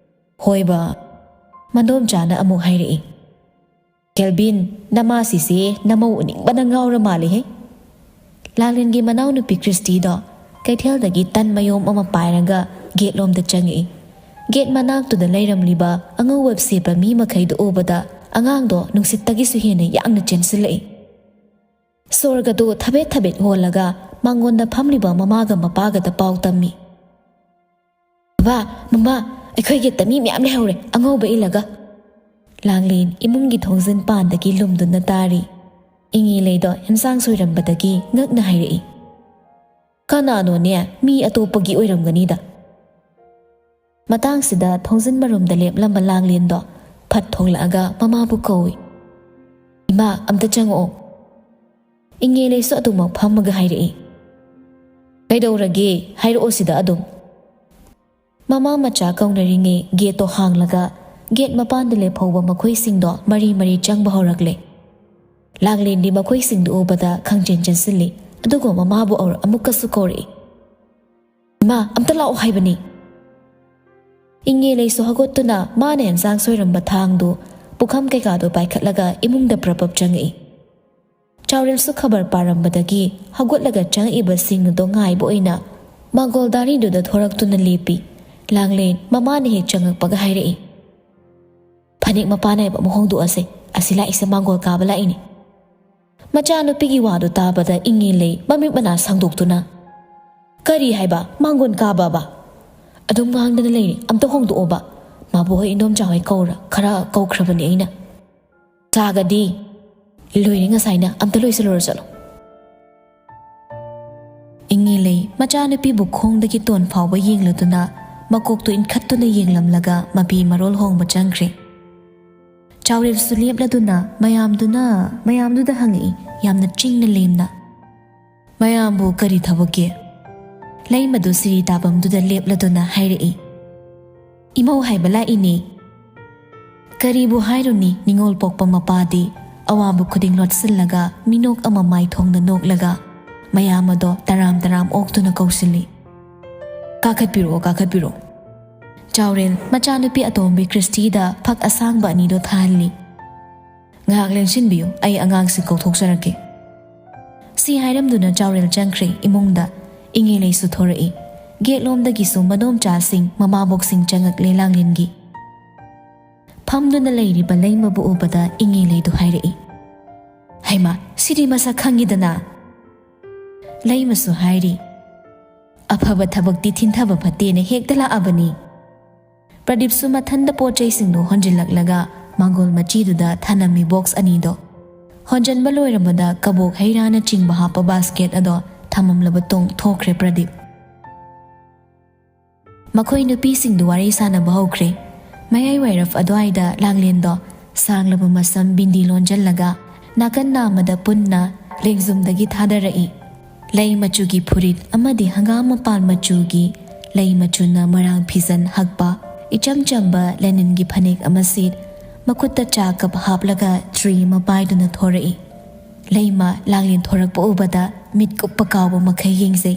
"ꯍꯣꯏꯕ," ꯃꯗꯣꯝꯆꯥꯅ ꯑꯃꯨꯛ ꯍꯥꯏꯔꯛꯏ꯫ "ꯀꯦꯜꯕꯤꯟ, ꯅꯃꯥꯁꯤꯁꯦ ꯅꯃꯧ ꯎꯅꯤꯡꯕꯅ ꯉꯥꯎꯔ ꯃꯥꯜꯂꯦꯍꯦ꯫" ꯂꯥꯡꯂꯦꯟꯒꯤ ꯃꯅꯥꯎꯅꯨꯄꯤ ꯀ꯭ꯔꯤꯁꯇꯤꯗꯣ ꯀꯩꯊꯦꯜꯗꯒꯤ ꯇꯟ ꯃꯌꯣꯝ ꯑꯃ ꯄꯥꯏꯔꯒ ꯒꯦꯠꯂꯣꯝꯗ ꯆꯪꯉꯛꯏ꯫ ꯒꯦꯠ ꯃꯅꯥꯛꯇꯨꯗ ꯂꯩꯔꯝꯂꯤꯕ ꯑꯉꯧꯕ ꯁꯦꯠꯄ ꯃꯤ ꯃꯈꯩꯗꯨ ꯎꯕꯗ ꯑꯉꯥꯡꯗꯣ ꯅꯨꯡꯁꯤꯠꯇꯒꯤꯁꯨ ꯍꯦꯟꯅ ꯌꯥꯡꯅ ꯆꯦꯟꯁꯤꯜꯂꯛꯏ꯫ ꯁꯣꯔꯒꯗꯨ ꯊꯕꯦꯠ ꯊꯕꯦꯠ ꯍꯣꯜꯂꯒ ꯃꯥꯡꯒꯣꯟꯗ ꯐꯝꯂꯤꯕ ꯃꯃꯥꯒ ꯃꯄꯥꯒꯗ ꯄꯥꯎ ꯇꯝꯃꯤ꯫ "ꯕꯕꯥ, ꯃꯃꯥ, ꯑꯩꯈꯣꯏ ꯒꯦꯠꯇ ꯃꯤ ꯃꯌꯥꯝ ꯂꯩꯍꯧꯔꯦ, ꯑꯉꯧꯕ ꯏꯜꯂꯒ꯫" ꯂꯥꯡꯂꯦꯟ ꯏꯃꯨꯡꯒꯤ ꯊꯣꯡꯖꯤꯟ ꯄꯥꯟꯗꯒꯤ ꯂꯨꯝꯗꯨꯅ ꯇꯥꯔꯤ꯫ ꯏꯉꯦꯂꯩꯗꯣ ꯏꯟꯁꯥꯡ ꯁꯣꯏꯔꯝꯕꯗꯒꯤ ꯉꯛꯅ ꯍꯥꯏꯔꯛꯏ, "ꯀꯅꯥꯅꯣꯅꯦ? ꯃꯤ ꯑꯇꯣꯞꯄꯒꯤ ꯑꯣꯏꯔꯝꯒꯅꯤꯗ꯫" ꯃꯇꯥꯡꯁꯤꯗ ꯊꯣꯡꯖꯤꯟ ꯃꯔꯨꯝꯗ ꯂꯦꯞꯂꯝꯕ ꯂꯥꯡꯂꯦꯟꯗꯣ ꯐꯠ ꯊꯣꯛꯂꯛꯑꯒ ꯃꯃꯥꯕꯨ ꯀꯧꯏ꯫ "ꯏꯃꯥ, ꯑꯝꯇ ꯆꯪꯉꯛꯑꯣ꯫" ꯏꯉꯦꯂꯩꯁꯨ ꯑꯗꯨꯃꯛ ꯐꯝꯃꯒ ꯍꯥꯏꯔꯛꯏ, "ꯀꯩꯗꯧꯔꯒꯦ? ꯍꯥꯏꯔꯛꯑꯣ ꯁꯤꯗ ꯑꯗꯨꯝ꯫" ꯃꯃꯥ ꯃꯆꯥ ꯀꯧꯅꯔꯤꯉꯩ ꯒꯦꯠꯇꯣ ꯍꯥꯡꯂꯒ ꯒꯦꯠ ꯃꯄꯥꯟꯗ ꯂꯦꯞꯍꯧꯕ ꯃꯈꯣꯏꯁꯤꯡꯗꯣ ꯃꯔꯤ ꯃꯔꯤ ꯆꯪꯕ ꯍꯧꯔꯛꯂꯦ꯫ ꯂꯥꯡꯂꯦꯟꯗꯤ ꯃꯈꯣꯏꯁꯤꯡꯗꯨ ꯎꯕꯗ ꯈꯪꯆꯦꯟ ꯆꯦꯟꯁꯤꯜꯂꯤ, ꯑꯗꯨꯒ ꯃꯃꯥꯕꯨ ꯑꯃꯨꯛꯀꯁꯨ ꯀꯧꯔꯛꯏ, "ꯏꯃꯥ, ꯑꯝꯇ ꯂꯥꯛꯑꯣ ꯍꯥꯏꯕꯅꯤ!" ꯏꯉꯦꯂꯩꯁꯨ ꯍꯧꯒꯠꯇꯨꯅ ꯃꯥꯅ ꯑꯦꯟꯁꯥꯡ ꯁꯣꯏꯔꯝꯕ ꯊꯥꯡꯗꯨ, ꯄꯨꯈꯝ ꯀꯩꯀꯥꯗꯨ ꯄꯥꯏꯈꯠꯂꯒ ꯏꯃꯨꯡꯗ ꯄ꯭ꯔꯞ ꯄ꯭ꯔꯞ ꯆꯪꯉꯛꯏ꯫ ꯆꯥꯎꯔꯦꯜꯁꯨ ꯈꯕꯔ ꯄꯥꯔꯝꯕꯗꯒꯤ ꯍꯧꯒꯠꯂꯒ ꯆꯪꯉꯛꯏꯕꯁꯤꯡ ꯑꯗꯨ ꯉꯥꯏꯕ ꯑꯣꯏꯅ ꯃꯥꯡꯒꯣꯜ ꯗꯥꯔꯤꯗꯨꯗ ꯊꯣꯔꯛꯇꯨꯅ ꯂꯦꯞꯄꯤ꯫ ꯂꯥꯡꯂꯦꯟ ꯃꯃꯥꯅ ꯍꯦꯛ ꯆꯪꯉꯛꯄꯒ ꯍꯥꯏꯔꯛꯏ, "ꯐꯅꯦꯛ ꯃꯄꯥꯟ ꯅꯥꯏꯕ ꯑꯃ ꯍꯣꯡꯗꯣꯛꯑꯁꯦ, ꯑꯁꯤ ꯂꯥꯛꯏꯁꯦ ꯃꯥꯡꯒꯣꯜ ꯀꯥꯕ ꯂꯥꯛꯏꯅꯦ꯫" ꯃꯆꯥꯅꯨꯄꯤꯒꯤ ꯋꯥꯗꯨ ꯇꯥꯕꯗ ꯏꯉꯦꯂꯩ ꯃꯃꯤꯠ ꯃꯅꯥ ꯁꯥꯡꯗꯣꯛꯇꯨꯅ, "ꯀꯔꯤ ꯍꯥꯏꯕ? ꯃꯥꯡꯒꯣꯜ ꯀꯥꯕꯕ? ꯑꯗꯨꯝ ꯉꯥꯡꯗꯅ ꯂꯩꯔꯦ, ꯑꯝꯇ ꯍꯣꯡꯗꯣꯛꯑꯣꯕ꯫ ꯃꯥꯕꯨ ꯍꯣꯏ, ꯏꯟꯗꯣꯝꯆꯥ ꯍꯣꯏ ꯀꯧꯔ ꯈꯔ ꯀꯧꯈ꯭ꯔꯕꯅꯦ ꯑꯩꯅ꯫" "ꯆꯥꯒꯗꯤ ꯂꯣꯏꯔꯦ ꯉꯁꯥꯏꯅ, ꯑꯝꯇ ꯂꯣꯏꯁꯤꯜꯂꯨꯔꯣ ꯆꯠꯂꯣ꯫" ꯃꯆꯥꯅꯨꯄꯤꯕꯨ ꯈꯣꯡꯗꯒꯤ ꯇꯣꯟ ꯐꯥꯎꯕ ꯌꯦꯡꯂꯗꯨꯅ, ꯃꯀꯣꯛꯇꯨ ꯏꯟꯈꯠꯇꯨꯅ ꯌꯦꯡꯂꯝꯂꯒ ꯃꯄꯤ ꯃꯔꯣꯜ ꯍꯣꯡꯕ ꯆꯪꯈ꯭ꯔꯦ꯫ ꯆꯥꯎꯔꯦꯜꯁꯨ ꯂꯦꯞꯂꯗꯨꯅ ꯃꯌꯥꯝꯗꯨꯅ, ꯃꯌꯥꯝꯗꯨꯗ ꯍꯪꯉꯛꯏ, ꯌꯥꯝꯅ ꯆꯤꯡꯅ ꯂꯦꯝꯅ꯫ "ꯃꯌꯥꯝꯕꯨ ꯀꯔꯤ ꯊꯕꯛꯀꯤ?" ꯂꯩꯃꯗꯨ ꯁꯤꯔꯤ ꯇꯥꯐꯝꯗꯨꯗ ꯂꯦꯞꯂꯗꯨꯅ ꯍꯥꯏꯔꯛꯏ, "ꯏꯃꯧ ꯍꯥꯏꯕ ꯂꯥꯛꯏꯅꯦ꯫" ꯀꯔꯤꯕꯨ ꯍꯥꯏꯔꯨꯅꯤ, ꯅꯤꯉꯣꯜ ꯄꯣꯛꯄ ꯃꯄꯥꯗꯤ ꯑꯋꯥꯕ ꯈꯨꯗꯤꯡ ꯂꯣꯠꯁꯤꯜꯂꯒ ꯃꯤꯅꯣꯛ ꯑꯃ ꯃꯥꯏꯊꯣꯡꯗ ꯅꯣꯛꯂꯒ ꯃꯌꯥꯝ ꯑꯗꯣ ꯇꯔꯥꯝ ꯇꯔꯥꯝ ꯑꯣꯛꯇꯨꯅ ꯀꯧꯁꯤꯜꯂꯤ, "ꯀꯥꯈꯠꯄꯤꯔꯛꯑꯣ, ꯀꯥꯈꯠꯄꯤꯔꯛꯑꯣ꯫" ꯆꯥꯎꯔꯦꯜ ꯃꯆꯥꯅꯨꯄꯤ ꯑꯇꯣꯝꯕꯤ ꯀ꯭ꯔꯤꯁꯇꯤꯗ ꯐꯛ ꯑꯁꯥꯡꯕ ꯑꯅꯤꯗꯣ ꯊꯥꯍꯜꯂꯤ꯫ "ꯉꯥꯏꯍꯥꯛ ꯂꯦꯡꯁꯤꯟꯕꯤꯌꯨ, ꯑꯩ ꯑꯉꯥꯡꯁꯤꯡ ꯀꯧꯊꯣꯛꯆꯔꯛꯀꯦ꯫" ꯁꯤ ꯍꯥꯏꯔꯝꯗꯨꯅ ꯆꯥꯎꯔꯦꯜ ꯆꯪꯈ꯭ꯔꯦ ꯏꯃꯨꯡꯗ꯫ ꯏꯉꯦꯂꯩꯁꯨ ꯊꯣꯔꯛꯏ꯫ ꯒꯦꯠꯂꯣꯝꯗꯒꯤꯁꯨ ꯃꯗꯣꯝꯆꯥꯁꯤꯡ, ꯃꯃꯥꯕꯣꯛꯁꯤꯡ ꯆꯪꯉꯛꯂꯦ ꯂꯥꯡꯂꯦꯟꯒꯤ꯫ ꯐꯝꯗꯨꯅ ꯂꯩꯔꯤꯕ ꯂꯩꯃꯕꯨ ꯎꯕꯗ ꯏꯉꯦꯂꯩꯗꯨ ꯍꯥꯏꯔꯛꯏ, "ꯍꯩꯃꯥ, ꯁꯤꯗꯤ ꯃꯁꯛ ꯈꯪꯉꯤꯗꯅ!" ꯂꯩꯃꯁꯨ ꯍꯥꯏꯔꯤ, "ꯑꯐꯕ ꯊꯕꯛꯇꯤ ꯊꯤꯟꯊꯕ ꯐꯠꯇꯦꯅ ꯍꯦꯛꯇ ꯂꯥꯛꯑꯕꯅꯤ꯫" ꯄ꯭ꯔꯗꯤꯞꯁꯨ ꯃꯊꯟꯗ ꯄꯣꯠ ꯆꯩꯁꯤꯡꯗꯨ ꯍꯣꯟꯖꯤꯜꯂꯛꯂꯒ ꯃꯥꯡꯒꯣꯜ ꯃꯆꯤꯗꯨꯗ ꯊꯅꯝꯃꯤ ꯕꯣꯛꯁ ꯑꯅꯤꯗꯣ꯫ ꯍꯣꯟꯖꯟꯕ ꯂꯣꯏꯔꯕꯗ ꯀꯕꯣꯛ ꯍꯩ ꯔꯥꯅꯆꯤꯡꯕ ꯍꯥꯞꯄ ꯕꯥꯁꯀꯦꯠ ꯑꯗꯣ ꯊꯝꯃꯝꯂꯕ ꯇꯨꯡ ꯊꯣꯛꯈ꯭ꯔꯦ ꯄ꯭ꯔꯗꯤꯞ꯫ ꯃꯈꯣꯏ ꯅꯨꯄꯤꯁꯤꯡꯗꯨ ꯋꯥꯔꯤ ꯁꯥꯟꯅꯕ ꯍꯧꯈ꯭ꯔꯦ꯫ ꯃꯌꯥꯏ ꯋꯥꯏꯔꯞ ꯑꯗꯨꯋꯥꯏꯗ ꯂꯥꯡꯂꯦꯟꯗꯣ ꯁꯥꯡꯂꯕ ꯃꯁꯝ ꯕꯤꯟꯗꯤ ꯂꯣꯟꯖꯜꯂꯒ ꯅꯥꯀꯟ ꯅꯥꯝꯃꯗ ꯄꯨꯟꯅ ꯂꯦꯡꯖꯨꯝꯗꯒꯤ ꯊꯥꯗꯔꯛꯏ꯫ ꯂꯩ ꯃꯆꯨꯒꯤ ꯐꯨꯔꯤꯠ ꯑꯃꯗꯤ ꯍꯪꯒꯥꯝ ꯃꯄꯥꯟ ꯃꯆꯨꯒꯤ ꯂꯩ ꯃꯆꯨꯅ ꯃꯔꯥꯡ ꯐꯤꯖꯟ ꯍꯛꯄ ꯏꯆꯝ ꯆꯝꯕ ꯂꯦꯅꯤꯟꯒꯤ ꯐꯅꯦꯛ ꯑꯃ ꯁꯦꯠ, ꯃꯈꯨꯠꯇ ꯆꯥ ꯀꯞ ꯍꯥꯞꯂꯒ ꯇ꯭ꯔꯦ ꯑꯃ ꯄꯥꯏꯗꯨꯅ ꯊꯣꯔꯛꯏ꯫ ꯂꯩꯃ ꯂꯥꯡꯂꯦꯟ ꯊꯣꯔꯛꯄ ꯎꯕꯗ ꯃꯤꯠ ꯀꯨꯞꯄ ꯀꯥꯎꯕ ꯃꯈꯩ ꯌꯦꯡꯖꯩ꯫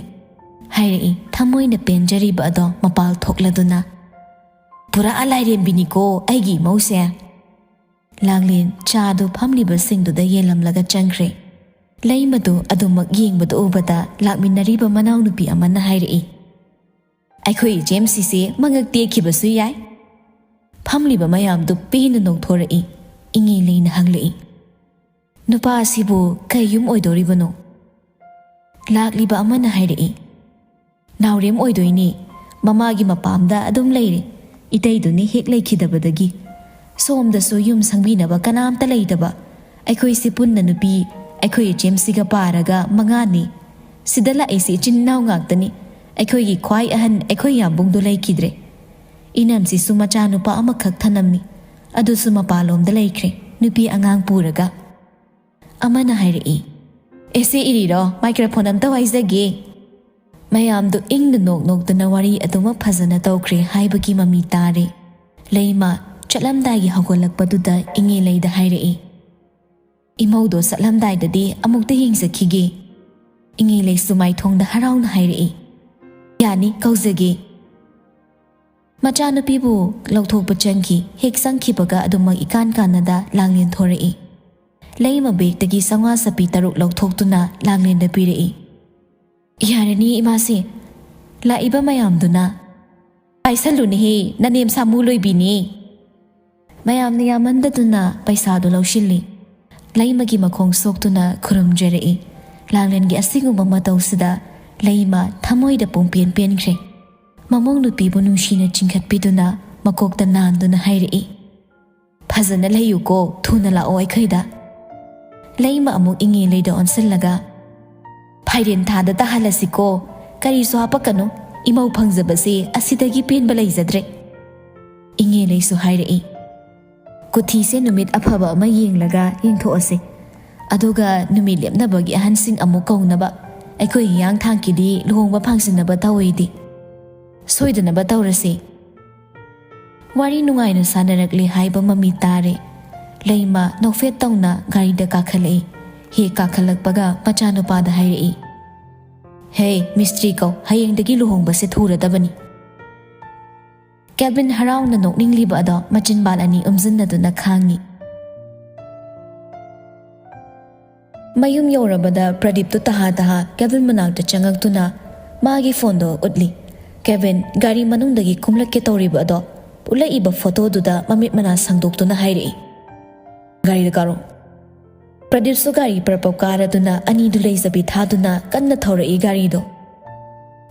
ꯍꯥꯏꯔꯛꯏ, ꯊꯃꯣꯏꯅ ꯄꯦꯟꯖꯔꯤꯕ ꯑꯗꯣ ꯃꯄꯥꯜ ꯊꯣꯛꯂꯗꯨꯅ꯫ "ꯄꯨꯔꯥ ꯂꯥꯏꯔꯦꯝꯕꯤꯅꯤꯀꯣ ꯑꯩꯒꯤ ꯏꯃꯧꯁꯦ!" ꯂꯥꯡꯂꯦꯟ ꯆꯥꯗꯨ ꯐꯝꯂꯤꯕꯁꯤꯡꯗꯨꯗ ꯌꯦꯜꯂꯝꯂꯒ ꯆꯪꯈ꯭ꯔꯦ꯫ ꯂꯩꯃꯗꯨ ꯑꯗꯨꯃꯛ ꯌꯦꯡꯕꯗꯨ ꯎꯕꯗ ꯂꯥꯛꯃꯤꯟꯅꯔꯤꯕ ꯃꯅꯥꯎꯅꯨꯄꯤ ꯑꯃꯅ ꯍꯥꯏꯔꯛꯏ, "ꯑꯩꯈꯣꯏ ꯏꯆꯦꯝꯁꯤꯁꯦ ꯃꯉꯛ ꯇꯦꯛꯈꯤꯕꯁꯨ ꯌꯥꯏ꯫" ꯐꯝꯂꯤꯕ ꯃꯌꯥꯝꯗꯨ ꯄꯦꯟꯅ ꯅꯣꯛꯊꯣꯔꯛꯏ꯫ ꯏꯉꯦꯂꯩꯅ ꯍꯪꯂꯛꯏ, "ꯅꯨꯄꯥ ꯑꯁꯤꯕꯨ ꯀꯩ ꯌꯨꯝ ꯑꯣꯏꯗꯣꯔꯤꯕꯅꯣ?" ꯂꯥꯛꯂꯤꯕ ꯑꯃꯅ ꯍꯥꯏꯔꯛꯏ, "ꯅꯥꯎꯔꯦꯝ ꯑꯣꯏꯗꯣꯏꯅꯤ꯫ ꯃꯃꯥꯒꯤ ꯃꯄꯥꯝꯗ ꯑꯗꯨꯝ ꯂꯩꯔꯦ꯫ ꯏꯇꯩꯗꯨꯅꯤ ꯍꯦꯛ ꯂꯩꯈꯤꯗꯕꯗꯒꯤ꯫ ꯁꯣꯝꯗꯁꯨ ꯌꯨꯝ ꯁꯪꯕꯤꯅꯕ ꯀꯅꯥꯝꯇ ꯂꯩꯇꯕ꯫ ꯑꯩꯈꯣꯏꯁꯤ ꯄꯨꯟꯅ ꯅꯨꯄꯤ, ꯑꯩꯈꯣꯏ ꯏꯆꯦꯝꯁꯤꯒ ꯄꯥꯔꯒ ꯃꯉꯥꯅꯤ꯫ ꯁꯤꯗ ꯂꯥꯛꯏꯁꯤ ꯏꯆꯤꯟ ꯏꯅꯥꯎ ꯉꯥꯛꯇꯅꯤ꯫ ꯑꯩꯈꯣꯏꯒꯤ ꯈ꯭ꯋꯥꯏ ꯑꯍꯟ ꯑꯩꯈꯣꯏ ꯌꯥꯝꯕꯨꯡꯗꯣ ꯂꯩꯈꯤꯗ꯭ꯔꯦ꯫ ꯏꯅꯝꯁꯤꯁꯨ ꯃꯆꯥꯅꯨꯄꯥ ꯑꯃꯈꯛ ꯊꯅꯝꯃꯤ꯫ ꯑꯗꯨꯁꯨ ꯃꯄꯥꯟꯂꯣꯝꯗ ꯂꯩꯈ꯭ꯔꯦ, ꯅꯨꯄꯤ ꯑꯉꯥꯡ ꯄꯨꯔꯒ꯫ ꯑꯃꯅ ꯍꯥꯏꯔꯛꯏ, "ꯑꯦꯁꯦ ꯏꯔꯤꯔꯣ? ꯃꯥꯏꯀ꯭ꯔꯣꯐꯣꯟ ꯑꯝꯇ ꯋꯥꯏꯖꯒꯦ꯫" ꯃꯌꯥꯝꯗꯨ ꯏꯪꯅ ꯅꯣꯛ ꯅꯣꯛꯇꯅ ꯋꯥꯔꯤ ꯑꯗꯨꯃꯛ ꯐꯖꯅ ꯇꯧꯈ꯭ꯔꯦ ꯍꯥꯏꯕꯒꯤ ꯃꯃꯤ ꯇꯥꯔꯦ꯫ ꯂꯩꯃ ꯆꯠꯂꯝꯗꯥꯏꯒꯤ ꯍꯧꯒꯠꯂꯛꯄꯗꯨꯗ ꯏꯉꯦꯂꯩꯗ ꯍꯥꯏꯔꯛꯏ, "ꯏꯃꯧꯗꯣ ꯆꯠꯂꯝꯗꯥꯏꯗꯗꯤ ꯑꯃꯨꯛꯇ ꯌꯦꯡꯖꯈꯤꯒꯦ꯫" ꯏꯉꯦꯂꯩꯁꯨ ꯃꯥꯏꯊꯣꯡꯗ ꯍꯔꯥꯎꯅ ꯍꯥꯏꯔꯛꯏ, "ꯌꯥꯅꯤ, ꯀꯧꯖꯒꯦ꯫" ꯃꯆꯥꯅꯨꯄꯤꯕꯨ ꯂꯧꯊꯣꯛꯄ ꯆꯪꯈꯤ꯫ ꯍꯦꯛ ꯆꯪꯈꯤꯕꯒ ꯑꯗꯨꯃꯛ ꯏꯀꯥꯟ ꯀꯥꯟꯅꯗ ꯂꯥꯡꯂꯦꯟ ꯊꯣꯔꯛꯏ꯫ ꯂꯩꯃ ꯕꯦꯒꯇꯒꯤ ꯆꯥꯝꯃꯉꯥ ꯆꯞꯄꯤ ꯇꯔꯨꯛ ꯂꯧꯊꯣꯛꯇꯨꯅ ꯂꯥꯡꯂꯦꯟꯗ ꯄꯤꯔꯛꯏ꯫ "ꯌꯥꯔꯅꯤ ꯏꯃꯥꯁꯤ, ꯂꯥꯛꯏꯕ ꯃꯌꯥꯝꯗꯨꯅ ꯄꯥꯏꯁꯜꯂꯨꯅꯦꯍꯦ, ꯅꯅꯦꯝ ꯁꯥꯃꯨ ꯂꯣꯏꯕꯤꯅꯤ꯫" ꯃꯌꯥꯝꯅ ꯌꯥꯝꯃꯟꯗꯗꯨꯅ ꯄꯩꯁꯥꯗꯨ ꯂꯧꯁꯤꯜꯂꯤ꯫ ꯂꯩꯃꯒꯤ ꯃꯈꯣꯡ ꯁꯣꯛꯇꯨꯅ ꯈꯨꯔꯨꯝꯖꯔꯛꯏ꯫ ꯂꯥꯡꯂꯦꯟꯒꯤ ꯑꯁꯤꯒꯨꯝꯕ ꯃꯇꯧꯁꯤꯗ ꯂꯩꯃ ꯊꯃꯣꯏꯗ ꯄꯨꯡꯄꯦꯟ ꯄꯦꯟꯈ꯭ꯔꯦ꯫ ꯃꯃꯧ ꯅꯨꯄꯤꯕꯨ ꯅꯨꯡꯁꯤꯅ ꯆꯤꯡꯈꯠꯄꯤꯗꯨꯅ ꯃꯀꯣꯛꯇ ꯅꯥꯟꯗꯨꯅ ꯍꯥꯏꯔꯛꯏ, "ꯐꯖꯅ ꯂꯩꯌꯨꯀꯣ, ꯊꯨꯅ ꯂꯥꯛꯑꯣ ꯑꯩꯈꯣꯏꯗ꯫" ꯂꯩꯃ ꯑꯃꯨꯛ ꯏꯉꯦꯂꯩꯗ ꯑꯣꯟꯁꯤꯜꯂꯒ, "ꯐꯥꯏꯔꯦꯟ ꯊꯥꯗ ꯇꯥꯍꯜꯂꯁꯤꯀꯣ, ꯀꯔꯤꯁꯨ ꯍꯥꯄꯛꯀꯅꯨ, ꯏꯃꯧ ꯐꯪꯖꯕꯁꯦ ꯑꯁꯤꯗꯒꯤ ꯄꯦꯟꯕ ꯂꯩꯖꯗ꯭ꯔꯦ꯫" ꯏꯉꯦꯂꯩꯁꯨ ꯍꯥꯏꯔꯛꯏ, "ꯀꯨꯊꯤꯁꯦ ꯅꯨꯃꯤꯠ ꯑꯐꯕ ꯑꯃ ꯌꯦꯡꯂꯒ ꯌꯦꯡꯊꯣꯛꯑꯁꯦ꯫ ꯑꯗꯨꯒ ꯅꯨꯃꯤꯠ ꯂꯦꯞꯅꯕꯒꯤ ꯑꯍꯟꯁꯤꯡ ꯑꯃꯨꯛ ꯀꯧꯅꯕ ꯑꯩꯈꯣꯏ ꯍꯤꯌꯥꯡꯊꯥꯡꯒꯤꯗꯤ ꯂꯨꯍꯣꯡꯕ ꯐꯥꯡꯖꯤꯟꯅꯕ ꯇꯧꯋꯤꯗꯤ꯫ ꯁꯣꯏꯗꯅꯕ ꯇꯧꯔꯁꯤ꯫" ꯋꯥꯔꯤ ꯅꯨꯡꯉꯥꯏꯅ ꯁꯥꯟꯅꯔꯛꯂꯦ ꯍꯥꯏꯕ ꯃꯃꯤ ꯇꯥꯔꯦ꯫ ꯂꯩꯃ ꯅꯣꯛꯐꯦꯠ ꯇꯧꯅ ꯒꯥꯔꯤꯗ ꯀꯥꯈꯠꯂꯛꯏ꯫ ꯍꯦꯛ ꯀꯥꯈꯠꯂꯛꯄꯒ ꯃꯆꯥꯅꯨꯄꯥꯗ ꯍꯥꯏꯔꯛꯏ, "ꯍꯦ, ꯃꯤꯁꯇ꯭ꯔꯤ ꯀꯧ, ꯍꯌꯦꯡꯗꯒꯤ ꯂꯨꯍꯣꯡꯕꯁꯦ ꯊꯨꯔꯗꯕꯅꯤ꯫" ꯀꯦꯕꯤꯟ ꯍꯔꯥꯎꯅ ꯅꯣꯛꯅꯤꯡꯂꯤꯕ ꯑꯗꯣ ꯃꯆꯤꯟꯕꯥꯜ ꯑꯅꯤ ꯎꯝꯖꯤꯟꯅꯗꯨꯅ ꯈꯥꯡꯉꯤ꯫ ꯃꯌꯨꯝ ꯌꯧꯔꯕꯗ ꯄ꯭ꯔꯗꯤꯞꯇꯨ ꯇꯍꯥ ꯇꯍꯥ ꯀꯦꯕꯤꯟ ꯃꯅꯥꯛꯇ ꯆꯪꯉꯛꯇꯨꯅ ꯃꯥꯒꯤ ꯐꯣꯟꯗꯣ ꯎꯠꯂꯤ꯫ ꯀꯦꯕꯤꯟ ꯒꯥꯔꯤ ꯃꯅꯨꯡꯗꯒꯤ ꯀꯨꯝꯂꯛꯀꯦ ꯇꯧꯔꯤꯕ ꯑꯗꯣ ꯎꯠꯂꯛꯏꯕ ꯐꯣꯇꯣꯗꯨꯗ ꯃꯃꯤꯠ ꯃꯅꯥ ꯁꯥꯡꯗꯣꯛꯇꯨꯅ ꯍꯥꯏꯔꯛꯏ, "ꯒꯥꯔꯤꯗ ꯀꯥꯔꯣ꯫" ꯄ꯭ꯔꯗꯤꯞꯁꯨ ꯒꯥꯔꯤ ꯄ꯭ꯔꯞ ꯄ꯭ꯔꯞ ꯀꯥꯔꯗꯨꯅ ꯑꯅꯤꯗꯨ ꯂꯩꯖꯕꯤ ꯊꯥꯗꯨꯅ ꯀꯟꯅ ꯊꯧꯔꯛꯏ ꯒꯥꯔꯤꯗꯣ꯫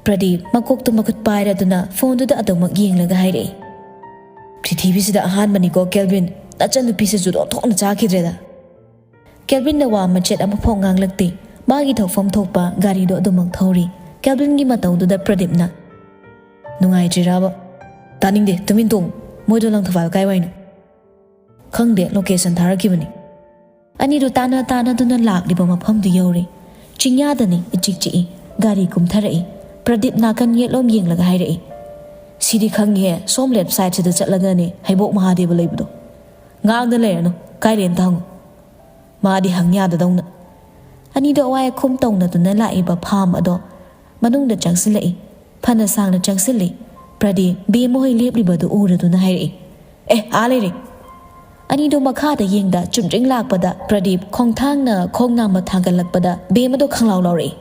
ꯄ꯭ꯔꯗꯤꯞ ꯃꯀꯣꯛꯇꯨ ꯃꯈꯨꯠ ꯄꯥꯏꯔꯗꯨꯅ ꯐꯣꯟꯗꯨꯗ ꯑꯗꯨꯃꯛ ꯌꯦꯡꯂꯒ ꯍꯥꯏꯔꯛꯏ, "ꯄ꯭ꯔꯤꯊꯤꯕꯤꯁꯤꯗ ꯑꯍꯥꯟꯕꯅꯤꯀꯣ ꯀꯦꯜꯕꯤꯟ, ꯅꯆꯟꯅꯨꯄꯤꯁꯤꯁꯨ ꯂꯣꯟꯊꯣꯛꯅ ꯆꯥꯈꯤꯗ꯭ꯔꯦꯗ꯫" ꯀꯦꯜꯕꯤꯟꯅ ꯋꯥ ꯃꯆꯦꯠ ꯑꯃꯐꯥꯎ ꯉꯥꯡꯂꯛꯇꯦ꯫ ꯃꯥꯒꯤ ꯊꯣꯛꯐꯝ ꯊꯣꯛꯄ ꯒꯥꯔꯤꯗꯣ ꯑꯗꯨꯃꯛ ꯊꯧꯔꯤ꯫ ꯀꯦꯕꯤꯟꯒꯤ ꯃꯇꯧꯗꯨꯗ ꯄ꯭ꯔꯗꯤꯞꯅ, "ꯅꯨꯡꯉꯥꯏꯇ꯭ꯔꯤꯔꯕ?" "ꯇꯥꯅꯤꯡꯗꯦ, ꯇꯨꯃꯤꯟ ꯇꯣꯡꯉꯨ꯫ ꯃꯣꯏꯗꯣ ꯂꯪꯊꯕꯥꯜ ꯀꯥꯏꯋꯥꯏꯅꯣ?" "ꯈꯪꯗꯦ, ꯂꯣꯀꯦꯁꯟ ꯊꯥꯔꯛꯈꯤꯕꯅꯤ꯫" ꯑꯅꯤꯗꯨ ꯇꯥꯅ ꯇꯥꯅꯗꯨꯅ ꯂꯥꯛꯂꯤꯕ ꯃꯐꯝꯗꯨ ꯌꯧꯔꯦ꯫ ꯆꯤꯡꯌꯥꯗꯅꯤ, ꯏꯆꯤꯛ ꯆꯤꯛꯏ꯫ ꯒꯥꯔꯤ ꯀꯨꯝꯊꯔꯛꯏ꯫ ꯄ꯭ꯔꯗꯤꯞ ꯅꯥꯀꯟ ꯌꯦꯠꯂꯣꯝ ꯌꯦꯡꯂꯒ ꯍꯥꯏꯔꯛꯏ, "ꯁꯤꯗꯤ ꯈꯪꯉꯤꯍꯦ, ꯁꯣꯝ ꯂꯦꯐ ꯁꯥꯏꯗꯁꯤꯗ ꯆꯠꯂꯒꯅꯦ ꯍꯩꯕꯣꯛ ꯃꯍꯥꯗꯦꯕ ꯂꯩꯕꯗꯣ꯫ ꯉꯥꯡꯗ ꯂꯩꯔꯅꯨ, ꯀꯥꯏ ꯂꯩ ꯑꯝꯇ ꯍꯪꯉꯨ꯫" ꯃꯥꯗꯤ ꯍꯪ ꯌꯥꯗꯗꯧꯅ꯫ ꯑꯅꯤꯗꯣ ꯑꯋꯥꯏ ꯑꯈꯨꯝ ꯇꯧꯅꯗꯨꯅ ꯂꯥꯛꯏꯕ ꯐꯥꯝ ꯑꯗꯣ ꯃꯅꯨꯡꯗ ꯆꯪꯁꯤꯜꯂꯛꯏ꯫ ꯐꯅ ꯁꯥꯡꯅ ꯆꯪꯁꯤꯜꯂꯤ꯫ ꯄ꯭ꯔꯗꯤꯞ ꯕꯦꯝꯃ ꯍꯣꯏ ꯂꯦꯞꯂꯤꯕꯗꯨ ꯎꯔꯗꯨꯅ ꯍꯥꯏꯔꯛꯏ, "ꯑꯦ, ꯑꯥ ꯂꯩꯔꯦ꯫" ꯑꯅꯤꯗꯣ ꯃꯈꯥꯗ ꯌꯦꯡꯗ ꯆꯨꯝꯗ꯭ꯔꯤꯡ ꯂꯥꯛꯄꯗ ꯄ꯭ꯔꯗꯤꯞ ꯈꯣꯡꯊꯥꯡꯅ ꯈꯣꯡ ꯅꯥꯝꯃ ꯊꯥꯡꯒꯠꯂꯛꯄꯗ ꯕꯦꯝꯃꯗꯣ ꯈꯪꯂꯥꯎ ꯂꯥꯎꯔꯛꯏ,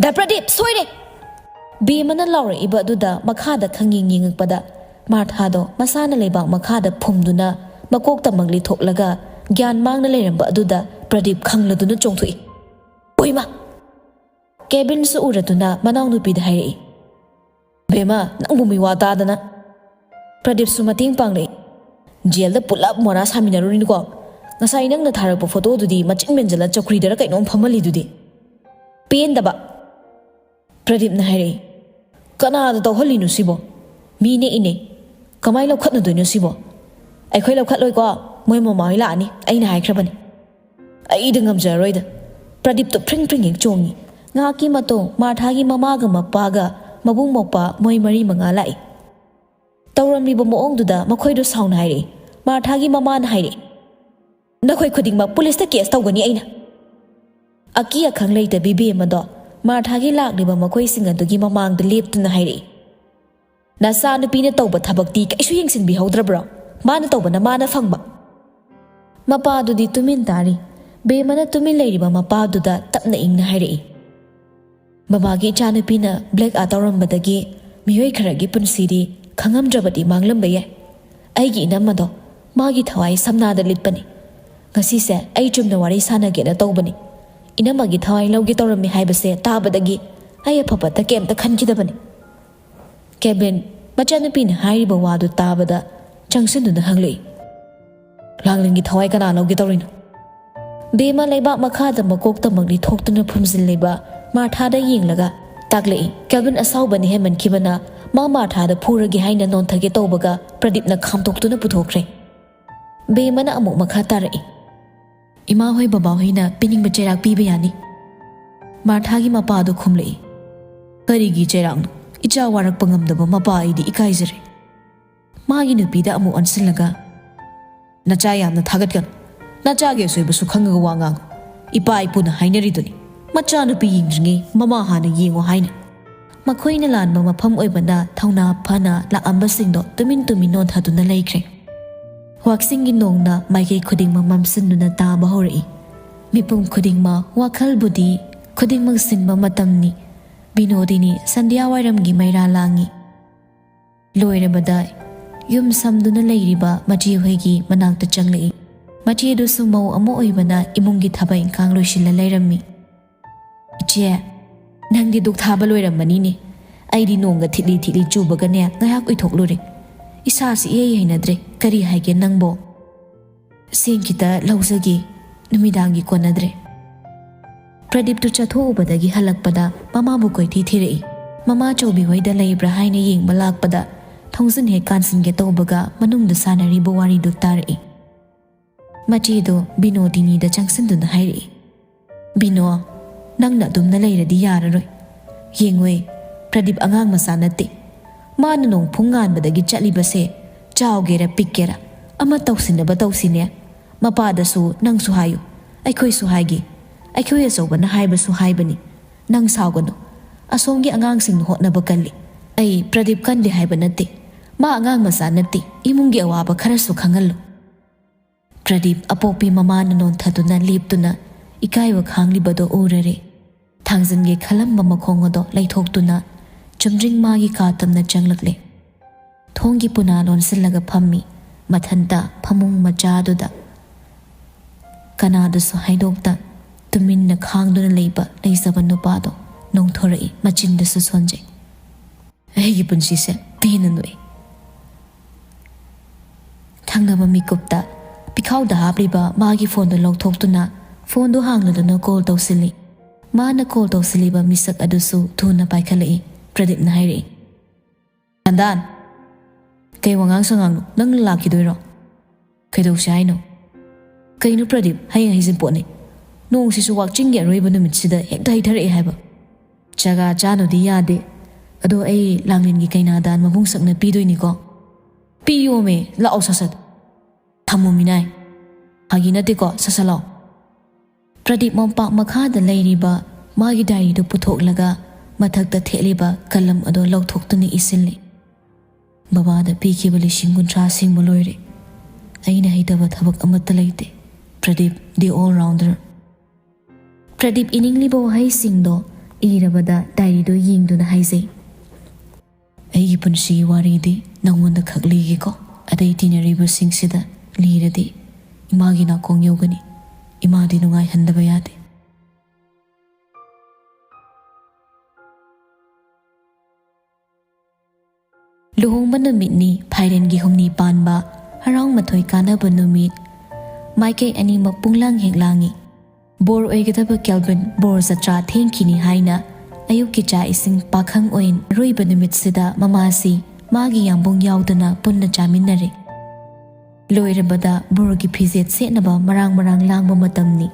"ꯗꯥ ꯄ꯭ꯔꯗꯤꯞ, ꯁꯣꯏꯔꯦ!" ꯕꯦꯝꯃꯅ ꯂꯥꯎꯔꯛꯏꯕ ꯑꯗꯨꯗ ꯃꯈꯥꯗ ꯈꯪꯌꯦꯡ ꯌꯦꯡꯉꯛꯄꯗ ꯃꯥꯔꯊꯥꯗꯣ ꯃꯁꯥꯅ ꯂꯩꯕꯥꯛ ꯃꯈꯥꯗ ꯐꯨꯝꯗꯨꯅ ꯃꯀꯣꯛꯇꯃꯛ ꯂꯤꯊꯣꯛꯂꯒ ꯒ꯭ꯌꯥꯟ ꯃꯥꯡꯅ ꯂꯩꯔꯝꯕ ꯑꯗꯨꯗ ꯄ꯭ꯔꯗꯤꯞ ꯈꯪꯂꯗꯨꯅ ꯆꯣꯡꯊꯣꯛꯏ꯫ "ꯑꯣꯏꯃ!" ꯀꯦꯕꯤꯟꯁꯨ ꯎꯔꯗꯨꯅ ꯃꯅꯥꯎꯅꯨꯄꯤꯗ ꯍꯥꯏꯔꯛꯏ, "ꯕꯦꯝꯃ, ꯅꯪꯕꯨ ꯃꯤꯋꯥ ꯇꯥꯗꯅ!" ꯄ꯭ꯔꯗꯤꯞꯁꯨ ꯃꯇꯦꯡ ꯄꯥꯡꯂꯛꯏ꯫ "ꯖꯦꯜꯗ ꯄꯨꯂꯞ ꯃꯣꯔꯥ ꯁꯥꯃꯤꯟꯅꯔꯨꯔꯤꯅꯤꯀꯣ꯫ ꯉꯁꯥꯏ ꯅꯪꯅ ꯊꯥꯔꯛꯄ ꯐꯣꯇꯣꯗꯨꯗꯤ ꯃꯆꯤꯟ ꯃꯦꯟꯖꯜꯂ ꯆꯧꯀ꯭ꯔꯤꯗꯔ ꯀꯩꯅꯣꯝ ꯐꯝꯍꯜꯂꯤꯗꯨꯗꯤ?" "ꯄꯦꯟꯗꯕ!" ꯄ꯭ꯔꯗꯤꯞꯅ ꯍꯥꯏꯔꯛꯏ꯫ "ꯀꯅꯥꯗ ꯇꯧꯍꯜꯂꯤꯅꯣ ꯁꯤꯕꯣ? ꯃꯤ ꯅꯦꯛꯏꯅꯦ꯫ ꯀꯃꯥꯏ ꯂꯧꯈꯠꯅꯗꯣꯏꯅꯣ ꯁꯤꯕꯣ?" "ꯑꯩꯈꯣꯏ ꯂꯧꯈꯠꯂꯣꯏꯀꯣ, ꯃꯣꯏ ꯃꯃꯥ ꯍꯣꯏ ꯂꯥꯛꯑꯅꯤ, ꯑꯩꯅ ꯍꯥꯏꯈ꯭ꯔꯕꯅꯤ꯫" "ꯑꯩꯗ ꯉꯝꯖꯔꯔꯣꯏꯗ꯫" ꯄ꯭ꯔꯗꯤꯞꯇꯣ ꯐ꯭ꯔꯤꯡ ꯐ꯭ꯔꯤꯡ ꯍꯦꯛ ꯆꯣꯡꯉꯤ꯫ ꯉꯥꯏꯍꯥꯛꯀꯤ ꯃꯇꯨꯡ ꯃꯥꯔꯊꯥꯒꯤ ꯃꯃꯥꯒ ꯃꯄꯥꯒ ꯃꯕꯨꯡ ꯃꯧꯄ꯭ꯋꯥ ꯃꯣꯏ ꯃꯔꯤ ꯃꯉꯥ ꯂꯥꯛꯏ꯫ ꯇꯧꯔꯝꯂꯤꯕ ꯃꯑꯣꯡꯗꯨꯗ ꯃꯈꯣꯏꯗꯣ ꯁꯥꯎꯅ ꯍꯥꯏꯔꯛꯏ꯫ ꯃꯥꯔꯊꯥꯒꯤ ꯃꯃꯥꯅ ꯍꯥꯏꯔꯛꯏ, "ꯅꯈꯣꯏ ꯈꯨꯗꯤꯡꯃꯛ ꯄꯨꯂꯤꯁꯇ ꯀꯦꯁ ꯇꯧꯒꯅꯤ ꯑꯩꯅ꯫" ꯑꯀꯤ ꯑꯈꯪ ꯂꯩꯇꯕꯤ ꯕꯦꯝꯃꯗꯣ ꯃꯥꯔꯊꯥꯒꯤ ꯂꯥꯛꯂꯤꯕ ꯃꯈꯣꯏꯁꯤꯡ ꯑꯗꯨꯒꯤ ꯃꯃꯥꯡꯗ ꯂꯦꯞꯇꯨꯅ ꯍꯥꯏꯔꯛꯏ, "ꯅꯆꯥꯅꯨꯄꯤꯅ ꯇꯧꯕ ꯊꯕꯛꯇꯤ ꯀꯩꯁꯨ ꯌꯦꯡꯁꯤꯟꯕꯤꯍꯧꯗ꯭ꯔꯕ꯭ꯔꯣ? ꯃꯥꯅ ꯇꯧꯕꯅ ꯃꯥꯅ ꯐꯪꯕ꯫" ꯃꯄꯥꯗꯨꯗꯤ ꯇꯨꯃꯤꯟ ꯇꯥꯔꯤ꯫ ꯕꯦꯝꯃꯅ ꯇꯨꯃꯤꯟ ꯂꯩꯔꯤꯕ ꯃꯄꯥꯗꯨꯗ ꯇꯞꯅ ꯏꯪꯅ ꯍꯥꯏꯔꯛꯏ, "ꯕꯕꯥꯒꯤ ꯏꯆꯥꯅꯨꯄꯤꯅ ꯕ꯭ꯂꯦꯛ ꯑꯥꯎꯠ ꯇꯧꯔꯝꯕꯗꯒꯤ ꯃꯤꯑꯣꯏ ꯈꯔꯒꯤ ꯄꯨꯟꯁꯤꯗꯤ ꯈꯪꯉꯝꯗ꯭ꯔꯕꯗꯤ ꯃꯥꯡꯂꯝꯕ ꯌꯥꯏ꯫ ꯑꯩꯒꯤ ꯏꯅꯝꯃꯗꯣ ꯃꯥꯒꯤ ꯊꯋꯥꯏ ꯁꯝꯅꯥꯗ ꯂꯤꯠꯄꯅꯤ꯫ ꯉꯁꯤꯁꯦ ꯑꯩ ꯆꯨꯝꯅ ꯋꯥꯔꯤ ꯁꯥꯟꯅꯒꯦꯅ ꯇꯧꯕꯅꯤ꯫ ꯏꯅꯝꯃꯒꯤ ꯊꯋꯥꯏ ꯂꯧꯒꯦ ꯇꯧꯔꯝꯃꯤ ꯍꯥꯏꯕꯁꯦ ꯇꯥꯕꯗꯒꯤ ꯑꯩ ꯑꯐꯕꯇ ꯀꯩꯝꯇ ꯈꯟꯈꯤꯗꯕꯅꯤ꯫" ꯀꯦꯕꯤꯟ, ꯃꯆꯥꯅꯨꯄꯤꯅ ꯍꯥꯏꯔꯤꯕ ꯋꯥꯗꯨ ꯇꯥꯕꯗ ꯆꯪꯁꯤꯟꯗꯨꯅ ꯍꯪꯂꯛꯏ, "ꯂꯥꯡꯂꯦꯟꯒꯤ ꯊꯋꯥꯏ ꯀꯅꯥ ꯂꯧꯒꯦ ꯇꯧꯔꯤꯅꯣ?" ꯕꯦꯃ ꯂꯩꯕꯥꯛ ꯃꯈꯥꯗ ꯃꯀꯣꯛ ꯇꯝꯃꯛꯂꯤ ꯊꯣꯛꯇꯨꯅ ꯐꯨꯝꯖꯤꯜꯂꯤꯕ ꯃꯥꯔꯊꯥꯗ ꯌꯦꯡꯂꯒ ꯇꯥꯛꯂꯛꯏ꯫ ꯀꯦꯜꯚꯤꯟ ꯑꯁꯥꯎꯕꯅ ꯍꯦꯟꯃꯟꯈꯤꯕꯅ ꯃꯥ ꯃꯥꯔꯊꯥꯗ ꯐꯨꯔꯒꯦ ꯍꯥꯏꯅ ꯅꯣꯟꯊꯒꯦ ꯇꯧꯕꯒ ꯄ꯭ꯔꯗꯤꯞꯅ ꯈꯥꯝꯗꯣꯛꯇꯨꯅ ꯄꯨꯊꯣꯛꯈ꯭ꯔꯦ꯫ ꯕꯦꯃꯅ ꯑꯃꯨꯛ ꯃꯈꯥ ꯇꯥꯔꯛꯏ, "ꯏꯃꯥ ꯍꯣꯏ ꯕꯕꯥ ꯍꯣꯏꯅ ꯄꯤꯅꯤꯡꯕ ꯆꯩꯔꯥꯛ ꯄꯤꯕ ꯌꯥꯅꯤ꯫" ꯃꯥꯔꯊꯥꯒꯤ ꯃꯄꯥꯗꯣ ꯈꯨꯝꯂꯛꯏ, "ꯀꯔꯤꯒꯤ ꯆꯩꯔꯥꯛꯅꯣ? ꯏꯆꯥ ꯋꯥꯔꯛꯄ ꯉꯝꯗꯕ ꯃꯄꯥ ꯑꯩꯗꯤ ꯏꯀꯥꯏꯖꯔꯦ꯫" ꯃꯥꯒꯤ ꯅꯨꯄꯤꯗ ꯑꯃꯨꯛ ꯑꯣꯟꯁꯤꯜꯂꯒ, "ꯅꯆꯥ ꯌꯥꯝꯅ ꯊꯥꯒꯠꯀꯅꯨ꯫ ꯅꯆꯥꯒꯤ ꯑꯁꯣꯏꯕꯁꯨ ꯈꯪꯉꯒ ꯋꯥ ꯉꯥꯡꯉꯨ꯫ ꯏꯄꯥ ꯏꯄꯨꯅ ꯍꯥꯏꯅꯔꯤꯗꯨꯅꯤ, ꯃꯆꯥꯅꯨꯄꯤ ꯌꯦꯡꯗ꯭ꯔꯤꯉꯩ ꯃꯃꯥ ꯍꯥꯟꯅ ꯌꯦꯡꯉꯨ ꯍꯥꯏꯅ꯫" ꯃꯈꯣꯏꯅ ꯂꯥꯟꯕ ꯃꯐꯝ ꯑꯣꯏꯕꯅ ꯊꯧꯅꯥ ꯐꯅ ꯂꯥꯛꯑꯝꯕꯁꯤꯡꯗꯣ ꯇꯨꯃꯤꯟ ꯇꯨꯃꯤꯟ ꯅꯣꯟꯊꯗꯨꯅ ꯂꯩꯈ꯭ꯔꯦ꯫ ꯋꯥꯛꯆꯤꯡꯒꯤ ꯅꯣꯡꯅ ꯃꯥꯏꯀꯩ ꯈꯨꯗꯤꯡꯃꯛ ꯃꯝꯁꯤꯟꯗꯨꯅ ꯇꯥꯕ ꯍꯧꯔꯛꯏ꯫ ꯃꯤꯄꯨꯝ ꯈꯨꯗꯤꯡꯃꯛ ꯋꯥꯈꯜꯕꯨꯗꯤ ꯈꯨꯗꯤꯡꯃꯛ ꯁꯤꯟꯕ ꯃꯇꯝꯅꯤ꯫ ꯕꯤꯅꯣꯗꯤꯅꯤ ꯁꯟꯙ꯭ꯌꯥ ꯋꯥꯏꯔꯝꯒꯤ ꯃꯩꯔꯥ ꯂꯥꯡꯉꯤ꯫ ꯂꯣꯏꯔꯕꯗ ꯌꯨꯝ ꯁꯝꯗꯨꯅ ꯂꯩꯔꯤꯕ ꯃꯆꯦꯍꯣꯏꯒꯤ ꯃꯅꯥꯛꯇ ꯆꯪꯂꯛꯏ꯫ ꯃꯆꯦꯗꯨꯁꯨ ꯃꯧ ꯑꯃ ꯑꯣꯏꯕꯅ ꯏꯃꯨꯡꯒꯤ ꯊꯕꯛ ꯏꯪꯈꯥꯡ ꯂꯣꯏꯁꯤꯜꯂ ꯂꯩꯔꯝꯃꯤ꯫ "ꯏꯆꯦ, ꯅꯪꯗꯤ ꯗꯨꯛ ꯊꯥꯕ ꯂꯣꯏꯔꯝꯃꯅꯤꯅꯦ꯫ ꯑꯩꯗꯤ ꯅꯣꯡꯒ ꯊꯤꯠꯂꯤ ꯊꯤꯠꯂꯤ ꯆꯨꯕꯒꯅꯦ ꯉꯥꯏꯍꯥꯛ ꯎꯏꯊꯣꯛꯂꯨꯔꯦ꯫ ꯏꯁꯥꯁꯤ ꯏꯍꯩ ꯍꯩꯅꯗ꯭ꯔꯦ꯫ ꯀꯔꯤ ꯍꯥꯏꯒꯦ ꯅꯪꯕꯣ?" "ꯁꯦꯟ ꯈꯤꯇ ꯂꯧꯖꯒꯦ, ꯅꯨꯃꯤꯗꯥꯡꯒꯤ ꯀꯣꯟꯅꯗ꯭ꯔꯦ꯫" ꯄ꯭ꯔꯗꯤꯞꯇꯨ ꯆꯠꯊꯣꯛꯎꯕꯗꯒꯤ ꯍꯜꯂꯛꯄꯗ ꯃꯃꯥꯕꯨ ꯀꯣꯏꯊꯤ ꯊꯤꯔꯛꯏ꯫ ꯃꯃꯥ ꯆꯧꯕꯤ ꯍꯣꯏꯗ ꯂꯩꯕ꯭ꯔꯥ ꯍꯥꯏꯅ ꯌꯦꯡꯕ ꯂꯥꯛꯄꯗ ꯊꯣꯡꯖꯤꯟ ꯍꯦꯛ ꯀꯥꯟꯁꯤꯟꯒꯦ ꯇꯧꯕꯒ ꯃꯅꯨꯡꯗ ꯁꯥꯟꯅꯔꯤꯕ ꯋꯥꯔꯤꯗꯨ ꯇꯥꯔꯛꯏ꯫ ꯃꯆꯦꯗꯨ ꯕꯤꯅꯣꯗꯤꯅꯤꯗ ꯆꯪꯁꯤꯟꯗꯨꯅ ꯍꯥꯏꯔꯛꯏ, "ꯕꯤꯅꯣ, ꯅꯪꯅ ꯑꯗꯨꯝꯅ ꯂꯩꯔꯗꯤ ꯌꯥꯔꯔꯣꯏ꯫ ꯌꯦꯡꯉꯨꯍꯦ, ꯄ꯭ꯔꯗꯤꯞ ꯑꯉꯥꯡ ꯃꯆꯥ ꯅꯠꯇꯦ꯫ ꯃꯥꯅ ꯅꯣꯡꯐꯨꯡ ꯉꯥꯟꯕꯗꯒꯤ ꯆꯠꯂꯤꯕꯁꯦ ꯆꯥꯎꯒꯦꯔꯥ ꯄꯤꯛꯀꯦꯔꯥ ꯑꯃ ꯇꯧꯁꯤꯟꯅꯕ ꯇꯧꯁꯤꯅꯦ꯫ ꯃꯄꯥꯗꯁꯨ ꯅꯪꯁꯨ ꯍꯥꯏꯌꯨ, ꯑꯩꯈꯣꯏꯁꯨ ꯍꯥꯏꯒꯦ꯫ ꯑꯩꯈꯣꯏ ꯑꯆꯧꯕꯅ ꯍꯥꯏꯕꯁꯨ ꯍꯥꯏꯕꯅꯤ꯫ ꯅꯪ ꯁꯥꯎꯒꯅꯨ꯫ ꯑꯁꯣꯝꯒꯤ ꯑꯉꯥꯡꯁꯤꯡꯅ ꯍꯣꯠꯅꯕ ꯀꯜꯂꯤ꯫ ꯑꯩ ꯄ꯭ꯔꯗꯤꯞ ꯀꯟꯗꯦ ꯍꯥꯏꯕ ꯅꯠꯇꯦ꯫ ꯃꯥ ꯑꯉꯥꯡ ꯃꯆꯥ ꯅꯠꯇꯦ꯫ ꯏꯃꯨꯡꯒꯤ ꯑꯋꯥꯕ ꯈꯔꯁꯨ ꯈꯪꯍꯜꯂꯨ꯫" ꯄ꯭ꯔꯗꯤꯞ ꯑꯄꯣꯛꯄꯤ ꯃꯃꯥꯅ ꯅꯣꯟꯊꯗꯨꯅ ꯂꯦꯞꯇꯨꯅ ꯏꯀꯥꯏꯕ ꯈꯥꯡꯂꯤꯕꯗꯣ ꯎꯔꯔꯦ꯫ ꯊꯥꯡꯖꯤꯟꯒꯦ ꯈꯜꯂꯝꯕ ꯃꯈꯣꯡ ꯑꯗꯣ ꯂꯩꯊꯣꯛꯇꯨꯅ ꯆꯨꯝꯗ꯭ꯔꯤꯡ ꯃꯥꯒꯤ ꯀꯥ ꯇꯝꯅ ꯆꯪꯂꯛꯂꯦ꯫ ꯊꯣꯡꯒꯤ ꯄꯨꯅꯥ ꯂꯣꯟꯁꯤꯜꯂꯒ ꯐꯝꯃꯤ꯫ ꯃꯊꯟꯇ ꯐꯃꯨꯡ ꯃꯆꯥꯗꯨꯗ ꯀꯅꯥꯗꯁꯨ ꯍꯥꯏꯗꯣꯛꯇ ꯇꯨꯃꯤꯟꯅ ꯈꯥꯡꯗꯨꯅ ꯂꯩꯕ ꯂꯩꯖꯕ ꯅꯨꯄꯥꯗꯣ ꯅꯣꯡꯊꯣꯔꯛꯏ, ꯃꯆꯤꯟꯗꯁꯨ ꯁꯣꯟꯖꯩ꯫ ꯑꯩꯒꯤ ꯄꯨꯟꯁꯤꯁꯦ ꯄꯦꯟꯅ ꯅꯣꯛꯏ꯫ ꯊꯪꯅꯕ ꯃꯤꯀꯨꯞꯇ ꯄꯤꯈꯥꯎꯗ ꯍꯥꯞꯂꯤꯕ ꯃꯥꯒꯤ ꯐꯣꯟꯗꯨ ꯂꯧꯊꯣꯛꯇꯨꯅ ꯐꯣꯟꯗꯨ ꯍꯥꯡꯂꯗꯨꯅ ꯀꯣꯜ ꯇꯧꯁꯤꯜꯂꯤ꯫ ꯃꯥꯅ ꯀꯣꯜ ꯇꯧꯁꯤꯜꯂꯤꯕ ꯃꯤꯁꯛ ꯑꯗꯨꯁꯨ ꯊꯨꯅ ꯄꯥꯏꯈꯠꯂꯛꯏ꯫ ꯄ꯭ꯔꯗꯤꯞꯅ ꯍꯥꯏꯔꯛꯏ, "ꯀꯟꯗꯥꯟ, ꯀꯩ ꯋꯥꯉꯥꯡ ꯁꯉꯥꯡꯅꯣ? ꯅꯪꯅ ꯂꯥꯛꯈꯤꯗꯣꯏꯔꯣ? ꯀꯩꯗꯧꯁꯦ ꯍꯥꯏꯅꯣ?" "ꯀꯩꯅꯣ ꯄ꯭ꯔꯗꯤꯞ, ꯍꯌꯦꯡ ꯍꯩꯖꯤꯡꯄꯣꯠꯅꯤ꯫ ꯅꯣꯡꯁꯤꯁꯨ ꯋꯥꯛꯆꯤꯡꯒꯤ ꯑꯔꯣꯏꯕ ꯅꯨꯃꯤꯠꯁꯤꯗ ꯍꯦꯛꯇ ꯍꯩꯊꯔꯛꯑꯦ ꯍꯥꯏꯕ꯫ ꯖꯒꯥ ꯆꯥꯅꯨꯗꯤ ꯌꯥꯗꯦ꯫ ꯑꯗꯣ ꯑꯩ ꯂꯥꯡꯂꯦꯟꯒꯤ ꯀꯩꯅꯥꯗꯥꯟ ꯃꯕꯨꯡ ꯁꯛꯅ ꯄꯤꯗꯣꯏꯅꯤꯀꯣ꯫ ꯄꯤꯌꯣꯃꯦ, ꯂꯥꯛꯑꯣ ꯁꯠ ꯁꯠ꯫ ꯊꯝꯃꯣ ꯃꯤꯅꯥꯏ꯫ ꯐꯥꯒꯤ ꯅꯠꯇꯦꯀꯣ, ꯁꯠ ꯁꯠ ꯂꯥꯛꯑꯣ꯫" ꯄ꯭ꯔꯗꯤꯞ ꯃꯣꯝꯄꯥꯛ ꯃꯈꯥꯗ ꯂꯩꯔꯤꯕ ꯃꯥꯒꯤ ꯗꯥꯏꯔꯤꯗꯨ ꯄꯨꯊꯣꯛꯂꯒ ꯃꯊꯛꯇ ꯊꯦꯠꯂꯤꯕ ꯀꯂꯝ ꯑꯗꯨ ꯂꯧꯊꯣꯛꯇꯨꯅ ꯏꯁꯤꯜꯂꯤ꯫ "ꯕꯕꯥꯗ ꯄꯤꯈꯤꯕ ꯂꯤꯁꯤꯡ ꯀꯨꯟꯊ꯭ꯔꯥ ꯁꯤꯡꯕ ꯂꯣꯏꯔꯦ꯫ ꯑꯩꯅ ꯍꯩꯇꯕ ꯊꯕꯛ ꯑꯃꯠꯇ ꯂꯩꯇꯦ꯫ Pradeep, the all rounder꯫" Pradeep ꯏꯅꯤꯡꯂꯤꯕ ꯋꯥꯍꯩꯁꯤꯡꯗꯣ ꯏꯔꯕꯗ ꯗꯥꯏꯔꯤꯗꯣ ꯌꯦꯡꯗꯨꯅ ꯍꯥꯏꯖꯩ, "ꯑꯩꯒꯤ ꯄꯨꯟꯁꯤꯒꯤ ꯋꯥꯔꯤꯗꯤ ꯅꯪꯉꯣꯟꯗ ꯈꯛ ꯂꯤꯒꯦꯀꯣ꯫ ꯑꯇꯩ ꯇꯤꯟꯅꯔꯤꯕꯁꯤꯡꯁꯤꯗ ꯂꯤꯔꯗꯤ ꯏꯃꯥꯒꯤ ꯅꯥꯀꯣꯡ ꯌꯧꯒꯅꯤ꯫ ꯏꯃꯥꯗꯤ ꯅꯨꯡꯉꯥꯏꯍꯟꯗꯕ ꯌꯥꯗꯦ꯫" ꯂꯨꯍꯣꯡꯕ ꯅꯨꯃꯤꯠꯅꯤ, ꯐꯥꯏꯔꯦꯟꯒꯤ ꯍꯨꯝꯅꯤ ꯄꯥꯟꯕ, ꯍꯔꯥꯎ ꯃꯊꯣꯏ ꯀꯥꯟꯅꯕ ꯅꯨꯃꯤꯠ꯫ ꯃꯥꯏꯀꯩ ꯑꯅꯤꯃꯛ ꯄꯨꯡꯂꯥꯡ ꯍꯦꯛ ꯂꯥꯡꯏ꯫ ꯕꯣꯔ ꯑꯣꯏꯒꯗꯕ ꯀꯦꯜꯚꯤꯟ ꯕꯣꯔ ꯖꯇ꯭ꯔꯥ ꯊꯦꯡꯈꯤꯅꯤ ꯍꯥꯏꯅ ꯑꯌꯨꯛꯀꯤ ꯆꯥꯛ ꯏꯁꯤꯡ ꯄꯥꯈꯪ ꯑꯣꯏꯅ ꯑꯔꯣꯏꯕ ꯅꯨꯃꯤꯠꯁꯤꯗ ꯃꯃꯥꯁꯤ ꯃꯥꯒꯤ ꯌꯥꯝꯕꯨꯡ ꯌꯥꯎꯗꯅ ꯄꯨꯟꯅ ꯆꯥꯃꯤꯟꯅꯔꯦ꯫ ꯂꯣꯏꯔꯕꯗ ꯕꯣꯔꯒꯤ ꯐꯤꯖꯦꯠ ꯁꯦꯠꯅꯕ ꯃꯔꯥꯡ ꯃꯔꯥꯡ ꯂꯥꯡꯕ ꯃꯇꯝꯅꯤ꯫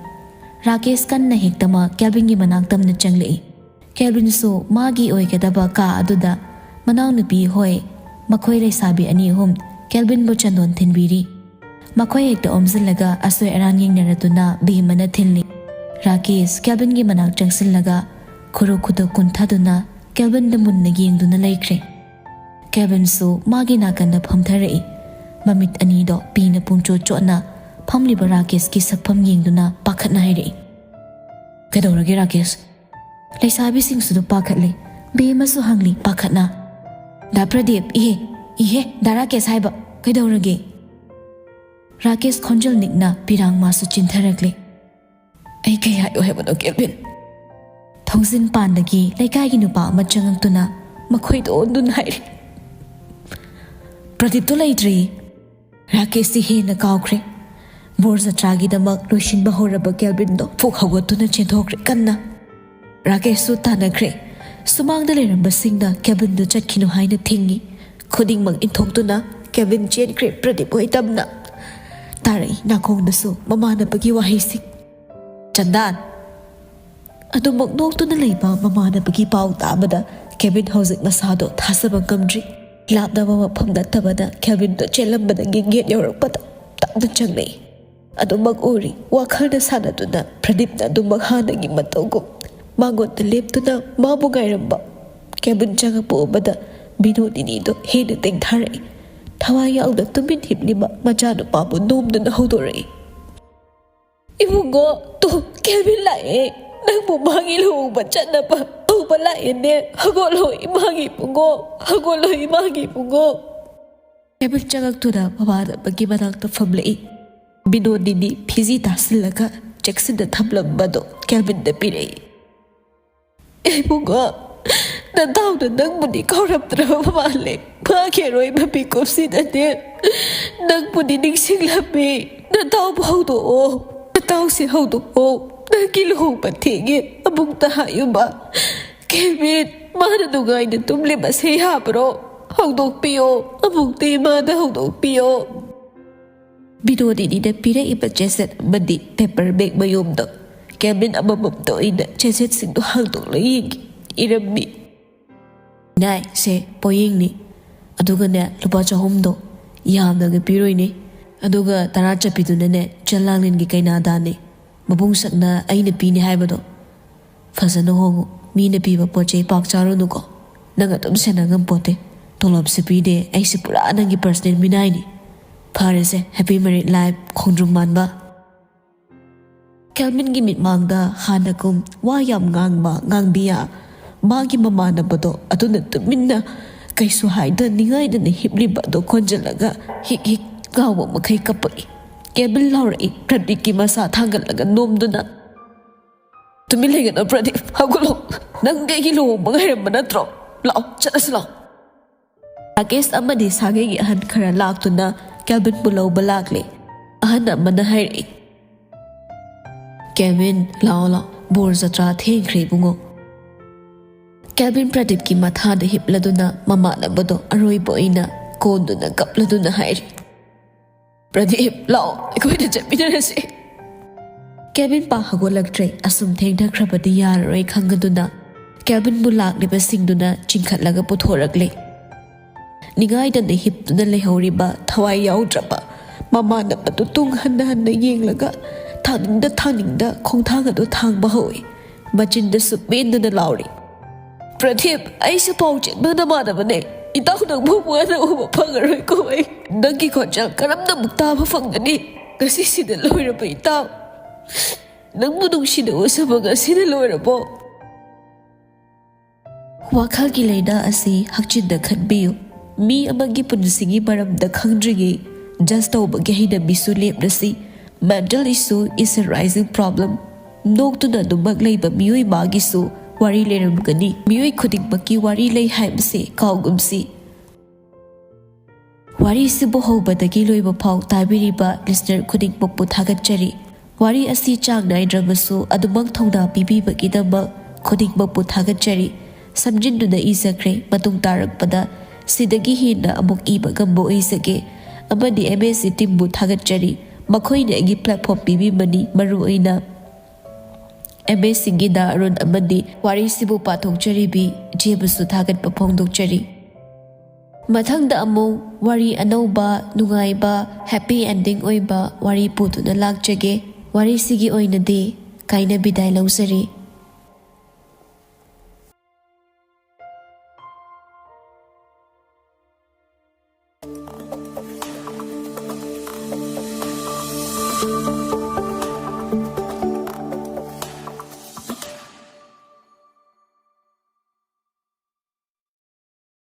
ꯔꯥꯀꯦꯁ ꯀꯟꯅ ꯍꯦꯛꯇꯃꯛ ꯀꯦꯜꯚꯤꯟꯒꯤ ꯃꯅꯥꯛ ꯇꯝꯅ ꯆꯪꯂꯛꯏ꯫ ꯀꯦꯜꯚꯤꯟꯁꯨ ꯃꯥꯒꯤ ꯑꯣꯏꯒꯗꯕ ꯀꯥ ꯑꯗꯨꯗ ꯃꯅꯥꯎꯅꯨꯄꯤ ꯍꯣꯏ, ꯃꯈꯣꯏ ꯂꯩꯁꯥꯕꯤ ꯑꯅꯤ ꯑꯍꯨꯝ ꯀꯦꯜꯚꯤꯟꯕꯨ ꯆꯟꯗꯣꯟ ꯊꯤꯟꯕꯤꯔꯤ꯫ ꯃꯈꯣꯏ ꯍꯦꯛꯇ ꯑꯣꯝꯁꯤꯜꯂꯒ ꯑꯁꯣꯏ ꯑꯔꯥꯟ ꯌꯦꯡꯅꯔꯗꯨꯅ ꯕꯦꯝꯃꯅ ꯊꯤꯜꯂꯤ꯫ ꯔꯥꯀꯦꯁ ꯀꯦꯜꯚꯤꯟꯒꯤ ꯃꯅꯥꯛ ꯆꯪꯁꯤꯜꯂꯒ ꯈꯨꯔꯨ ꯈꯨꯗꯣꯛ ꯀꯨꯟꯊꯗꯨꯅ ꯀꯦꯜꯚꯤꯟꯗ ꯃꯨꯟꯅ ꯌꯦꯡꯗꯨꯅ ꯂꯩꯈ꯭ꯔꯦ꯫ ꯀꯦꯜꯚꯤꯟꯁꯨ ꯃꯥꯒꯤ ꯅꯥꯀꯟꯗ ꯐꯝꯊꯔꯛꯏ꯫ ꯃꯃꯤꯠ ꯑꯅꯤꯗꯣ ꯄꯤꯅ ꯄꯨꯡꯆꯣꯠ ꯆꯣꯠꯅ ꯐꯝꯂꯤꯕ ꯔꯥꯀꯦꯁꯀꯤ ꯁꯛꯐꯝ ꯌꯦꯡꯗꯨꯅ ꯄꯥꯈꯠꯅ ꯍꯥꯏꯔꯛꯏ, "ꯀꯩꯗꯧꯔꯒꯦ ꯔꯥꯀꯦꯁ?" ꯂꯩꯁꯥꯕꯤꯁꯤꯡꯁꯨꯗꯨ ꯄꯥꯈꯠꯂꯦ꯫ ꯕꯦꯝꯃꯁꯨ ꯍꯪꯂꯤ ꯄꯥꯈꯠꯅ, "ꯗꯥ ꯄ꯭ꯔꯗꯤꯞ, ꯏꯍꯦ, ꯏꯍꯦ, ꯗꯥ ꯔꯥꯀꯦꯁ ꯍꯥꯏꯕ, ꯀꯩꯗꯧꯔꯒꯦ?" ꯔꯥꯀꯦꯁ ꯈꯣꯟꯖꯦꯜ ꯅꯤꯛꯅ ꯄꯤꯔꯥꯡ ꯃꯥꯁꯨ ꯆꯤꯟꯊꯔꯛꯂꯦ꯫ "ꯑꯩ ꯀꯩ ꯍꯥꯏꯌꯣ ꯍꯥꯏꯕꯅꯣ ꯀꯦꯜꯚꯤꯟ?" ꯊꯣꯡꯖꯤꯟ ꯄꯥꯟꯗꯒꯤ ꯂꯩꯀꯥꯏꯒꯤ ꯅꯨꯄꯥ ꯑꯃ ꯆꯪꯉꯛꯇꯨꯅ ꯃꯈꯣꯏꯗ ꯑꯣꯟꯗꯨꯅ ꯍꯥꯏꯔꯤ, "ꯄ꯭ꯔꯗꯤꯞꯇꯣ ꯂꯩꯇ꯭ꯔꯦ꯫" ꯔꯥꯀꯦꯁꯇꯤ ꯍꯦꯟꯅ ꯀꯥꯎꯈ꯭ꯔꯦ꯫ ꯕꯣꯔ ꯖꯇ꯭ꯔꯥꯒꯤꯗꯃꯛ ꯂꯣꯏꯁꯤꯟꯕ ꯍꯧꯔꯕ ꯀꯦꯜꯕꯤꯟꯗꯣ ꯐꯨꯛ ꯍꯧꯒꯠꯇꯨꯅ ꯆꯦꯟꯊꯣꯛꯈ꯭ꯔꯦ ꯀꯟꯅ꯫ ꯔꯥꯀꯦꯁꯁꯨ ꯇꯥꯟꯅꯈ꯭ꯔꯦ꯫ ꯁꯨꯃꯥꯡꯗ ꯂꯩꯔꯝꯕꯁꯤꯡꯅ ꯀꯦꯜꯕꯤꯟꯗꯨ ꯆꯠꯈꯤꯅꯨ ꯍꯥꯏꯅ ꯊꯤꯡꯉꯤ꯫ ꯈꯨꯗꯤꯡꯃꯛ ꯏꯟꯊꯣꯛꯇꯨꯅ ꯀꯦꯜꯕꯤꯟ ꯆꯦꯟꯈ꯭ꯔꯦ ꯄ꯭ꯔꯗꯤꯞ ꯍꯣꯏ ꯇꯝꯅ꯫ ꯇꯥꯔꯛꯏ ꯅꯥꯀꯣꯡꯗꯁꯨ ꯃꯃꯥꯟꯅꯕꯒꯤ ꯋꯥꯍꯩꯁꯤꯡ꯫ "ꯆꯟꯗꯥꯟ!" ꯑꯗꯨꯃꯛ ꯅꯣꯛꯇꯨꯅ ꯂꯩꯕ ꯃꯃꯥꯟꯅꯕꯒꯤ ꯄꯥꯎ ꯇꯥꯕꯗ ꯀꯦꯜꯕꯤꯟ ꯍꯧꯖꯤꯛ ꯃꯁꯥꯗꯣ ꯊꯥꯖꯕ ꯉꯝꯗ꯭ꯔꯤ꯫ ꯂꯥꯞꯅꯕ ꯃꯐꯝ ꯅꯠꯇꯕꯗ ꯀꯦꯜꯕꯤꯟꯗꯣ ꯆꯦꯜꯂꯝꯕꯗꯒꯤ ꯒꯦꯠ ꯌꯧꯔꯛꯄꯗ ꯇꯞꯅ ꯆꯪꯂꯛꯏ꯫ ꯑꯗꯨꯃꯛ ꯎꯔꯤ ꯋꯥꯈꯜꯅ ꯁꯥꯟꯅꯗꯨꯅ ꯄ꯭ꯔꯗꯤꯞꯅ ꯑꯗꯨꯃꯛ ꯍꯥꯟꯅꯒꯤ ꯃꯇꯧꯒꯨꯝ ꯃꯉꯣꯟꯗ ꯂꯦꯞꯇꯨꯅ ꯃꯥꯕꯨ ꯉꯥꯏꯔꯝꯕ꯫ ꯀꯦꯜꯕꯤꯟ ꯆꯪꯉꯛꯄ ꯎꯕꯗ ꯕꯤꯅꯣꯗꯤꯅꯤꯗꯣ ꯍꯦꯟꯅ ꯇꯦꯡꯊꯥꯔꯛꯏ꯫ ꯊꯋꯥꯏ ꯌꯥꯎꯅ ꯇꯨꯃꯤꯟ ꯍꯤꯞꯂꯤꯕ ꯃꯆꯥꯅꯨꯄꯥꯕꯨ ꯅꯣꯝꯗꯨꯅ ꯍꯧꯗꯣꯔꯛꯏ꯫ "ꯏꯕꯨꯡꯉꯣ, ꯇꯨ, ꯀꯦꯜꯕꯤꯟ ꯂꯥꯛꯑꯦ꯫ ꯅꯪꯕꯨ ꯃꯥꯒꯤ ꯂꯨꯍꯣꯡꯕ ꯆꯠꯅꯕ ꯀꯧꯕ ꯂꯥꯛꯑꯦꯅꯦ꯫ ꯍꯧꯒꯠꯂꯣ ꯏꯃꯥꯒꯤ ꯏꯕꯨꯡꯉꯣ, ꯍꯧꯒꯠꯂꯣ ꯏꯃꯥꯒꯤ ꯏꯕꯨꯡꯉꯣ!" ꯀꯦꯜꯕꯤꯟ ꯆꯪꯉꯛꯇꯨꯅ ꯃꯃꯥꯟꯅꯕꯒꯤ ꯃꯅꯥꯛꯇ ꯐꯝꯂꯛꯏ꯫ ꯕꯤꯅꯣꯗꯤꯅꯤ ꯐꯤꯖꯤ ꯇꯥꯁꯤꯜꯂꯒ ꯆꯦꯛꯁꯤꯟꯅ ꯊꯝꯂꯝꯕꯗꯣ ꯀꯦꯜꯕꯤꯟꯗ ꯄꯤꯔꯛꯏ꯫ "ꯏꯕꯨꯡꯉꯣ, ꯅꯇꯥꯎꯅ ꯅꯪꯕꯨꯗꯤ ꯀꯥꯎꯔꯝꯗ꯭ꯔꯕ ꯃꯥꯜꯂꯦ꯫ ꯃꯥꯒꯤ ꯑꯔꯣꯏꯕ ꯃꯤꯀꯨꯞꯁꯤꯗꯅꯦ ꯅꯪꯕꯨꯗꯤ ꯅꯤꯡꯁꯤꯡꯂꯝꯃꯤ꯫ ꯅꯇꯥꯎꯕꯨ ꯍꯧꯗꯣꯛꯑꯣ, ꯅꯇꯥꯎꯁꯦ ꯍꯧꯗꯣꯛꯑꯣ꯫ ꯅꯪꯒꯤ ꯂꯨꯍꯣꯡꯕ ꯊꯦꯡꯉꯦ ꯑꯃꯨꯛꯇ ꯍꯥꯏꯌꯨꯕ꯫ ꯀꯦꯜꯕꯤꯟ, ꯃꯥꯅ ꯅꯨꯡꯉꯥꯏꯅ ꯇꯨꯝꯂꯤꯕꯁꯦ ꯌꯥꯕ꯭ꯔꯣ? ꯍꯧꯗꯣꯛꯄꯤꯌꯣ, ꯑꯃꯨꯛꯇ ꯏꯃꯥꯗ ꯍꯧꯗꯣꯛꯄꯤꯌꯣ꯫" ꯕꯤꯅꯣꯗꯤꯅꯤꯅ ꯄꯤꯔꯛꯏꯕ ꯆꯦꯆꯦꯠ ꯑꯃꯗꯤ ꯄꯦꯄꯔ ꯕꯦꯒ ꯃꯌꯣꯝꯗꯣ ꯀꯦꯜꯕꯤꯟ ꯑꯃꯃꯝꯇ ꯑꯣꯏꯅ ꯆꯦꯆꯦꯠꯁꯤꯡꯗꯣ ꯍꯥꯡꯗꯣꯛꯂ ꯌꯦꯡꯉꯤ꯫ ꯏꯔꯝꯃꯤ꯫ "ꯅꯥꯏ, ꯁꯦ ꯄꯣꯌꯦꯡꯅꯤ꯫ ꯑꯗꯨꯒꯅꯦ, ꯂꯨꯄꯥ ꯆꯍꯨꯝꯗꯣ ꯌꯥꯝꯅꯒ ꯄꯤꯔꯣꯏꯅꯦ꯫ ꯑꯗꯨꯒ ꯇꯔꯥ ꯆꯠꯄꯤꯗꯨꯅꯅꯦ ꯆꯟꯂꯥꯡꯂꯦꯟꯒꯤ ꯀꯩꯅꯥꯗꯥꯅꯦ꯫ ꯃꯕꯨꯡ ꯁꯛꯅ ꯑꯩꯅ ꯄꯤꯅꯤ ꯍꯥꯏꯕꯗꯣ꯫ ꯐꯖꯅ ꯍꯣꯡꯉꯨ꯫ ꯃꯤꯅ ꯄꯤꯕ ꯄꯣꯠ ꯆꯩ ꯄꯥꯛ ꯆꯥꯔꯨꯅꯨꯀꯣ꯫ ꯅꯪ ꯑꯗꯨꯝ ꯁꯦꯟꯅ ꯉꯝꯄꯣꯠꯇꯦ꯫ ꯇꯣꯂꯣꯞꯁꯨ ꯄꯤꯗꯦ꯫ ꯑꯩꯁꯦ ꯄꯨꯔꯥ ꯅꯪꯒꯤ ꯄꯔꯁꯅꯦꯜ ꯃꯤꯅꯥꯏꯅꯤ꯫ ꯐꯔꯦꯁꯦ, ꯍꯦꯄꯤ ꯃꯦꯔꯤꯠ ꯂꯥꯏꯐ, ꯈꯣꯡꯗ꯭ꯔꯨꯝ ꯃꯥꯟꯕ꯫" ꯀꯦꯜꯕꯤꯟꯒꯤ ꯃꯤꯠꯃꯥꯡꯗ ꯍꯥꯟꯅꯒꯨꯝ ꯋꯥ ꯌꯥꯝ ꯉꯥꯡꯕ ꯉꯥꯡꯕꯤꯌꯥ ꯃꯥꯒꯤ ꯃꯃꯥꯟꯅꯕꯗꯣ ꯑꯗꯨꯅ ꯇꯨꯃꯤꯟꯅ ꯀꯩꯁꯨ ꯍꯥꯏꯗ ꯅꯤꯡꯉꯥꯏꯗꯅ ꯍꯤꯞꯂꯤꯕ ꯑꯗꯣ ꯀꯣꯟꯁꯤꯜꯂꯒ ꯍꯤꯛ ꯍꯤꯛ ꯂꯥꯎꯕ ꯃꯈꯩ ꯀꯞꯄꯛꯏ꯫ ꯀꯦꯜꯕꯤꯟ ꯂꯥꯎꯔꯛꯏ, ꯄ꯭ꯔꯗꯤꯞꯀꯤ ꯃꯁꯥ ꯊꯥꯡꯒꯠꯂꯒ ꯅꯣꯝꯗꯨꯅ꯫ "ꯇꯨꯃꯤꯟ ꯂꯩꯒꯅꯨ ꯄ꯭ꯔꯗꯤꯞ, ꯍꯧꯒꯠꯂꯣ꯫ ꯅꯪꯗꯤ ꯑꯩꯒꯤ ꯂꯨꯍꯣꯡꯕ ꯉꯥꯏꯔꯝꯕ ꯅꯠꯇ꯭ꯔꯣ? ꯂꯥꯛꯑꯣ, ꯆꯠꯂꯁꯤ ꯂꯥꯛꯑꯣ꯫" ꯔꯥꯀꯦꯁ ꯑꯃꯗꯤ ꯁꯥꯒꯩꯒꯤ ꯑꯍꯟ ꯈꯔ ꯂꯥꯛꯇꯨꯅ ꯀꯦꯜꯕꯤꯟꯕꯨ ꯂꯧꯕ ꯂꯥꯛꯂꯦ꯫ ꯑꯍꯟ ꯑꯃꯅ ꯍꯥꯏꯔꯛꯏ, "ꯀꯦꯕꯤꯟ, ꯂꯥꯛꯑꯣ, ꯂꯥꯛꯑꯣ, ꯕꯣꯔ ꯖꯇ꯭ꯔꯥ ꯊꯦꯡꯈ꯭ꯔꯦ, ꯏꯕꯨꯡꯉꯣ꯫" ꯀꯦꯕꯤꯟ ꯄ꯭ꯔꯗꯤꯞꯀꯤ ꯃꯊꯥꯗ ꯍꯤꯞꯂꯗꯨꯅ ꯃꯃꯥꯟꯅꯕꯗꯣ ꯑꯔꯣꯏꯕ ꯑꯣꯏꯅ ꯀꯣꯟꯗꯨꯅ ꯀꯞꯂꯗꯨꯅ ꯍꯥꯏꯔꯤ, "ꯄ꯭ꯔꯗꯤꯞ, ꯂꯥꯛꯑꯣ, ꯑꯩꯈꯣꯏꯗ ꯆꯠꯃꯤꯟꯅꯔꯁꯤ꯫" ꯀꯦꯕꯤꯟ ꯄꯥꯛ ꯍꯧꯒꯠꯂꯛꯇ꯭ꯔꯦ꯫ ꯑꯁꯨꯝ ꯊꯦꯡꯊꯈ꯭ꯔꯕꯗꯤ ꯌꯥꯔꯔꯣꯏ ꯈꯪꯉꯗꯨꯅ ꯀꯦꯕꯤꯟꯕꯨ ꯂꯥꯛꯂꯤꯕꯁꯤꯡꯗꯨꯅ ꯆꯤꯡꯈꯠꯂꯒ ꯄꯨꯊꯣꯔꯛꯂꯦ꯫ ꯅꯤꯡꯉꯥꯏꯗꯅ ꯍꯤꯞꯇꯨꯅ ꯂꯩꯍꯧꯔꯤꯕ ꯊꯋꯥꯏ ꯌꯥꯎꯗ꯭ꯔꯕ ꯃꯃꯥꯟꯅꯕꯗꯨ ꯇꯨꯡ ꯍꯟꯅ ꯍꯟꯅ ꯌꯦꯡꯂꯒ ꯊꯥꯡꯅꯤꯡꯗ ꯊꯥꯡꯅꯤꯡꯗ ꯈꯣꯡꯊꯥꯡ ꯑꯗꯨ ꯊꯥꯡꯕ ꯍꯧꯏ꯫ ꯃꯆꯤꯟꯗꯁꯨ ꯄꯦꯟꯗꯅ ꯂꯥꯎꯔꯤ, "ꯄ꯭ꯔꯗꯤꯞ, ꯑꯩꯁꯦ ꯄꯥꯎ ꯆꯦꯟꯕ ꯅꯃꯥꯟꯅꯕꯅꯦ꯫ ꯏꯇꯥꯎ, ꯅꯪꯕꯨ ꯑꯃꯨꯛ ꯍꯟꯅ ꯎꯕ ꯐꯪꯉꯔꯣꯏꯀꯣ ꯑꯩ꯫ ꯅꯪꯒꯤ ꯈꯣꯟꯖꯦꯜ ꯀꯔꯝꯅ ꯑꯃꯨꯛ ꯇꯥꯕ ꯐꯪꯒꯅꯤ? ꯉꯁꯤꯁꯤꯗ ꯂꯣꯏꯔꯕ ꯏꯇꯥꯎ꯫ ꯅꯪꯕꯨ ꯅꯨꯡꯁꯤꯅ ꯎꯖꯕ ꯉꯁꯤꯅ ꯂꯣꯏꯔꯕꯣ?" ꯋꯥꯈꯜꯒꯤ ꯂꯥꯏꯅꯥ ꯑꯁꯤ ꯍꯛꯆꯤꯟꯅ ꯈꯟꯕꯤꯌꯨ꯫ ꯃꯤ ꯑꯃꯒꯤ ꯄꯨꯟꯁꯤꯒꯤ ꯃꯔꯝꯗ ꯈꯪꯗ꯭ꯔꯤꯉꯩ ꯖꯁ ꯇꯧꯕꯒꯤ ꯍꯩꯅꯕꯤꯁꯨ ꯂꯦꯞꯂꯁꯤ꯫ Mental issue is a rising problem꯫ ꯅꯣꯛꯇꯨꯅ ꯑꯗꯨꯃꯛ ꯂꯩꯕ ꯃꯤꯑꯣꯏ ꯃꯥꯒꯤꯁꯨ ꯋꯥꯔꯤ ꯂꯩꯔꯝꯒꯅꯤ꯫ ꯃꯤꯑꯣꯏ ꯈꯨꯗꯤꯡꯃꯛꯀꯤ ꯋꯥꯔꯤ ꯂꯩ ꯍꯥꯏꯕꯁꯤ ꯀꯥꯎꯒꯨꯝꯁꯤ꯫ ꯋꯥꯔꯤꯁꯤꯕꯨ ꯍꯧꯕꯗꯒꯤ ꯂꯣꯏꯕ ꯐꯥꯎ ꯇꯥꯕꯤꯔꯤꯕ listener ꯈꯨꯗꯤꯡꯃꯛꯄꯨ ꯊꯥꯒꯠꯆꯔꯤ꯫ ꯋꯥꯔꯤ ꯑꯁꯤ ꯆꯥꯡ ꯅꯥꯏꯗ꯭ꯔꯕꯁꯨ ꯑꯗꯨꯃꯛ ꯊꯧꯅꯥ ꯄꯤꯕꯤꯕꯒꯤꯗꯃꯛ ꯈꯨꯗꯤꯡꯃꯛꯄꯨ ꯊꯥꯒꯠꯆꯔꯤ꯫ ꯁꯝꯖꯤꯟꯗꯨꯅ ꯏꯖꯈ꯭ꯔꯦ꯫ ꯃꯇꯨꯡ ꯇꯥꯔꯛꯄꯗ ꯁꯤꯗꯒꯤ ꯍꯦꯟꯅ ꯑꯃꯨꯛ ꯏꯕ ꯉꯝꯕ ꯑꯣꯏꯖꯒꯦ꯫ ꯑꯃꯗꯤ MAC teamꯕꯨ ꯊꯥꯒꯠꯆꯔꯤ꯫ ꯃꯈꯣꯏꯅ ꯑꯩꯒꯤ platform ꯄꯤꯕꯤꯕꯅꯤ꯫ ꯃꯔꯨꯑꯣꯏꯅ MACꯒꯤ ꯗꯥ ꯑꯔꯨꯟ ꯑꯃꯗꯤ ꯋꯥꯔꯤꯁꯤꯕꯨ ꯄꯥꯊꯣꯛꯆꯔꯤꯕꯤ ꯏꯆꯦꯕꯨꯁꯨ ꯊꯥꯒꯠꯄ ꯐꯣꯡꯗꯣꯛꯆꯔꯤ꯫ ꯃꯊꯪꯗ ꯑꯃꯨꯛ ꯋꯥꯔꯤ ꯑꯅꯧꯕ, ꯅꯨꯡꯉꯥꯏꯕ, happy ending ꯑꯣꯏꯕ ꯋꯥꯔꯤ ꯄꯨꯗꯨꯅ ꯂꯥꯛꯆꯒꯦ꯫ ꯋꯥꯔꯤꯁꯤꯒꯤ ꯑꯣꯏꯅꯗꯤ ꯀꯥꯏꯅ ꯕꯤꯗꯥꯏ ꯂꯧꯖꯔꯤ꯫